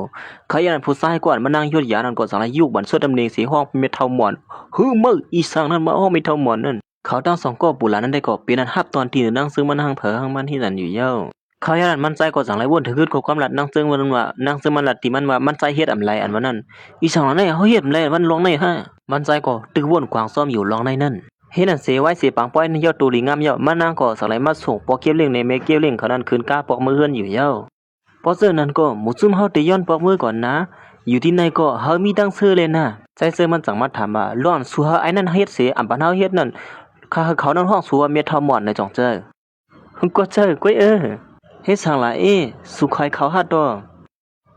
ເຂົາຍາມນັ້ນຜູ້ຊາຍກ່ອນມານັ່ງຢົດຢານັ້ນກໍສັ່ງໃຫ້ຍຸກບັນສວດດຳເນີນເສຮ້ອງເປັນແມ່ເຖົ້າມ່ອນ ຮືມເອີ ອີສັງນັ້ນມາຮ້ອງແມ່ເຖົ້າມ່ອນນັ້ນ. ເຂົາທັງສອງກໍປູຫຼານນັ້ນໄດ້ກໍເປັນອັນຮັບຕອນທີ່ນາງເຊິ່ງມັນຮັງເຜີຮັງມັນເຮັດນັ້ນຢູ່ແລ້ວ. ເຂົາຍາມນັ້ນມັນຊາຍກໍສັ່ງໃຫ້ວົນເຖິງຄືດຂໍ້ຄວາມລັດນາງເຊິ່ງມັນວ່າ ນາງເຊິ່ງມັນລັດທີ່ມັນວ່າມັນຊາຍເຮັດອຳໄລອັນວ່ານັ້ນ ອີສັງນັ້ນໃນເຮົາເຮັດອຳໄລມັນລອງໃນຮະ ມັນຊາຍກໍຕຶກວົນກວາງຊ້ອມຢູ່ລອງໃນນັ້ນ. ເຮັດນັ້ນເສໄວ້ເສປາງປ່ອຍໃນຍອດໂຕດີງາມແລ້ວ ມັນນາງກໍສັ່ງໃຫ້ມາສົ່ງປອກເກັບລ້ຽງໃນແມ່ເກັບລ້ຽງເຂົານັ້ນຄືນກາປອກມື້ເຮືອນຢູ່ແລ້ວ. ເພາະເຊິ່ງນັ້ນກໍໝູ່ຊຸມເຮົາໄດ້ຍ້ອນປອກມືກ່ອນນາ ຢູ່ທີ່ໃນກໍເຮົາມີຕັ້ງເຊີແລນາ. ຊາຍເຊີມັນຈັ່ງມາຖາມວ່າ ລ້ອນສູ່ເຮົາໄອ້ນັ້ນເຮັດເສ ອຳປານເຮົາເຮັດນັ້ນ ຂ້າເຂົານັ້ນຮ້ອງສູ່ວ່າແມ່ເຖົ້າມ່ອນໃນຈອງເຈີ. ກໍເຈີກ້ວຍເອີ ເຮັດສັງລະເອ ສູ່ຂາຍເຂົາຫາຕໍ່.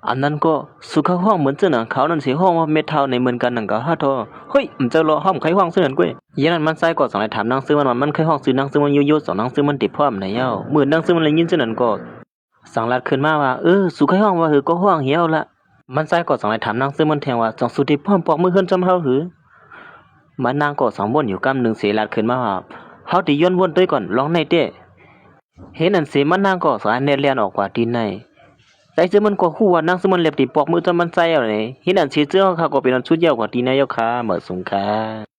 ອັນນັ້ນກໍ ສູ່ເຂົາຮ້ອງເໝືອນເຊິ່ງໜັງເຂົານັ້ນຊິຮ້ອງວ່າແມ່ເຖົ້າໃນເໝືອນກັນໜັງເຂົາຫາຕໍ່. ເຮີ້ຍ ອຳເຈົ້າເລາະ ເຮົາບໍ່ເຄີຍຮ້ອງເຊັ່ນນັ້ນກ້ວຍ. ຍາມນັ້ນມັນຊາຍກໍສັ່ງໄດ້ຖາມນາງເຊິ່ງມັນວ່າມັນເຄີຍຮ້ອງຊື່ນາງເຊິ່ງມັນຢູ່ຢູ່ ສອງນາງເຊິ່ງມັນໄດ້ພ້ອມໃນເຍົາ. ເມື່ອນາງເຊິ່ງມັນໄດ້ຍິນເຊັ່ນນັ້ນກໍ ສັ່ງລັດຂຶ້ນມາວ່າ ເອີ ສູ່ເຄີຍຮ້ອງວ່າເຫີ ກໍຮ້ອງເຮົາລະ. ມັນຊາຍກໍສັ່ງໄດ້ຖາມນາງເຊິ່ງມັນແທງວ່າ ຈັ່ງສູ່ໄດ້ພ້ອມປອກມື້ເຮືອນຈຳເຮົາເຫີ? ມັນນາງກໍສັ່ງວົນຢູ່ກຳໜຶ່ງເສລັດຂຶ້ນມາວ່າ ເຮົາໄດ້ຍ້ອນວົນໂຕຍກ່ອນລອງໃນແຕ້. ເຫັນອັນເສມັນນາງກໍສາແນດແລ່ນອອກກວ່າທີ່ໃນ. ໃຈເຊິ່ງມັນກໍຮູ້ວ່ານາງເຊິ່ງມັນແລບໄດ້ປອກມືຈຳມັນຊາຍແລ້ວໃນ. ເຫັນອັນເສເຈີເຮົາຂ້າກໍເປັນອັນສຸດຍອດກວ່າທີ່ໃນແລ້ວຄ່າ ມາສູງຄ່າ.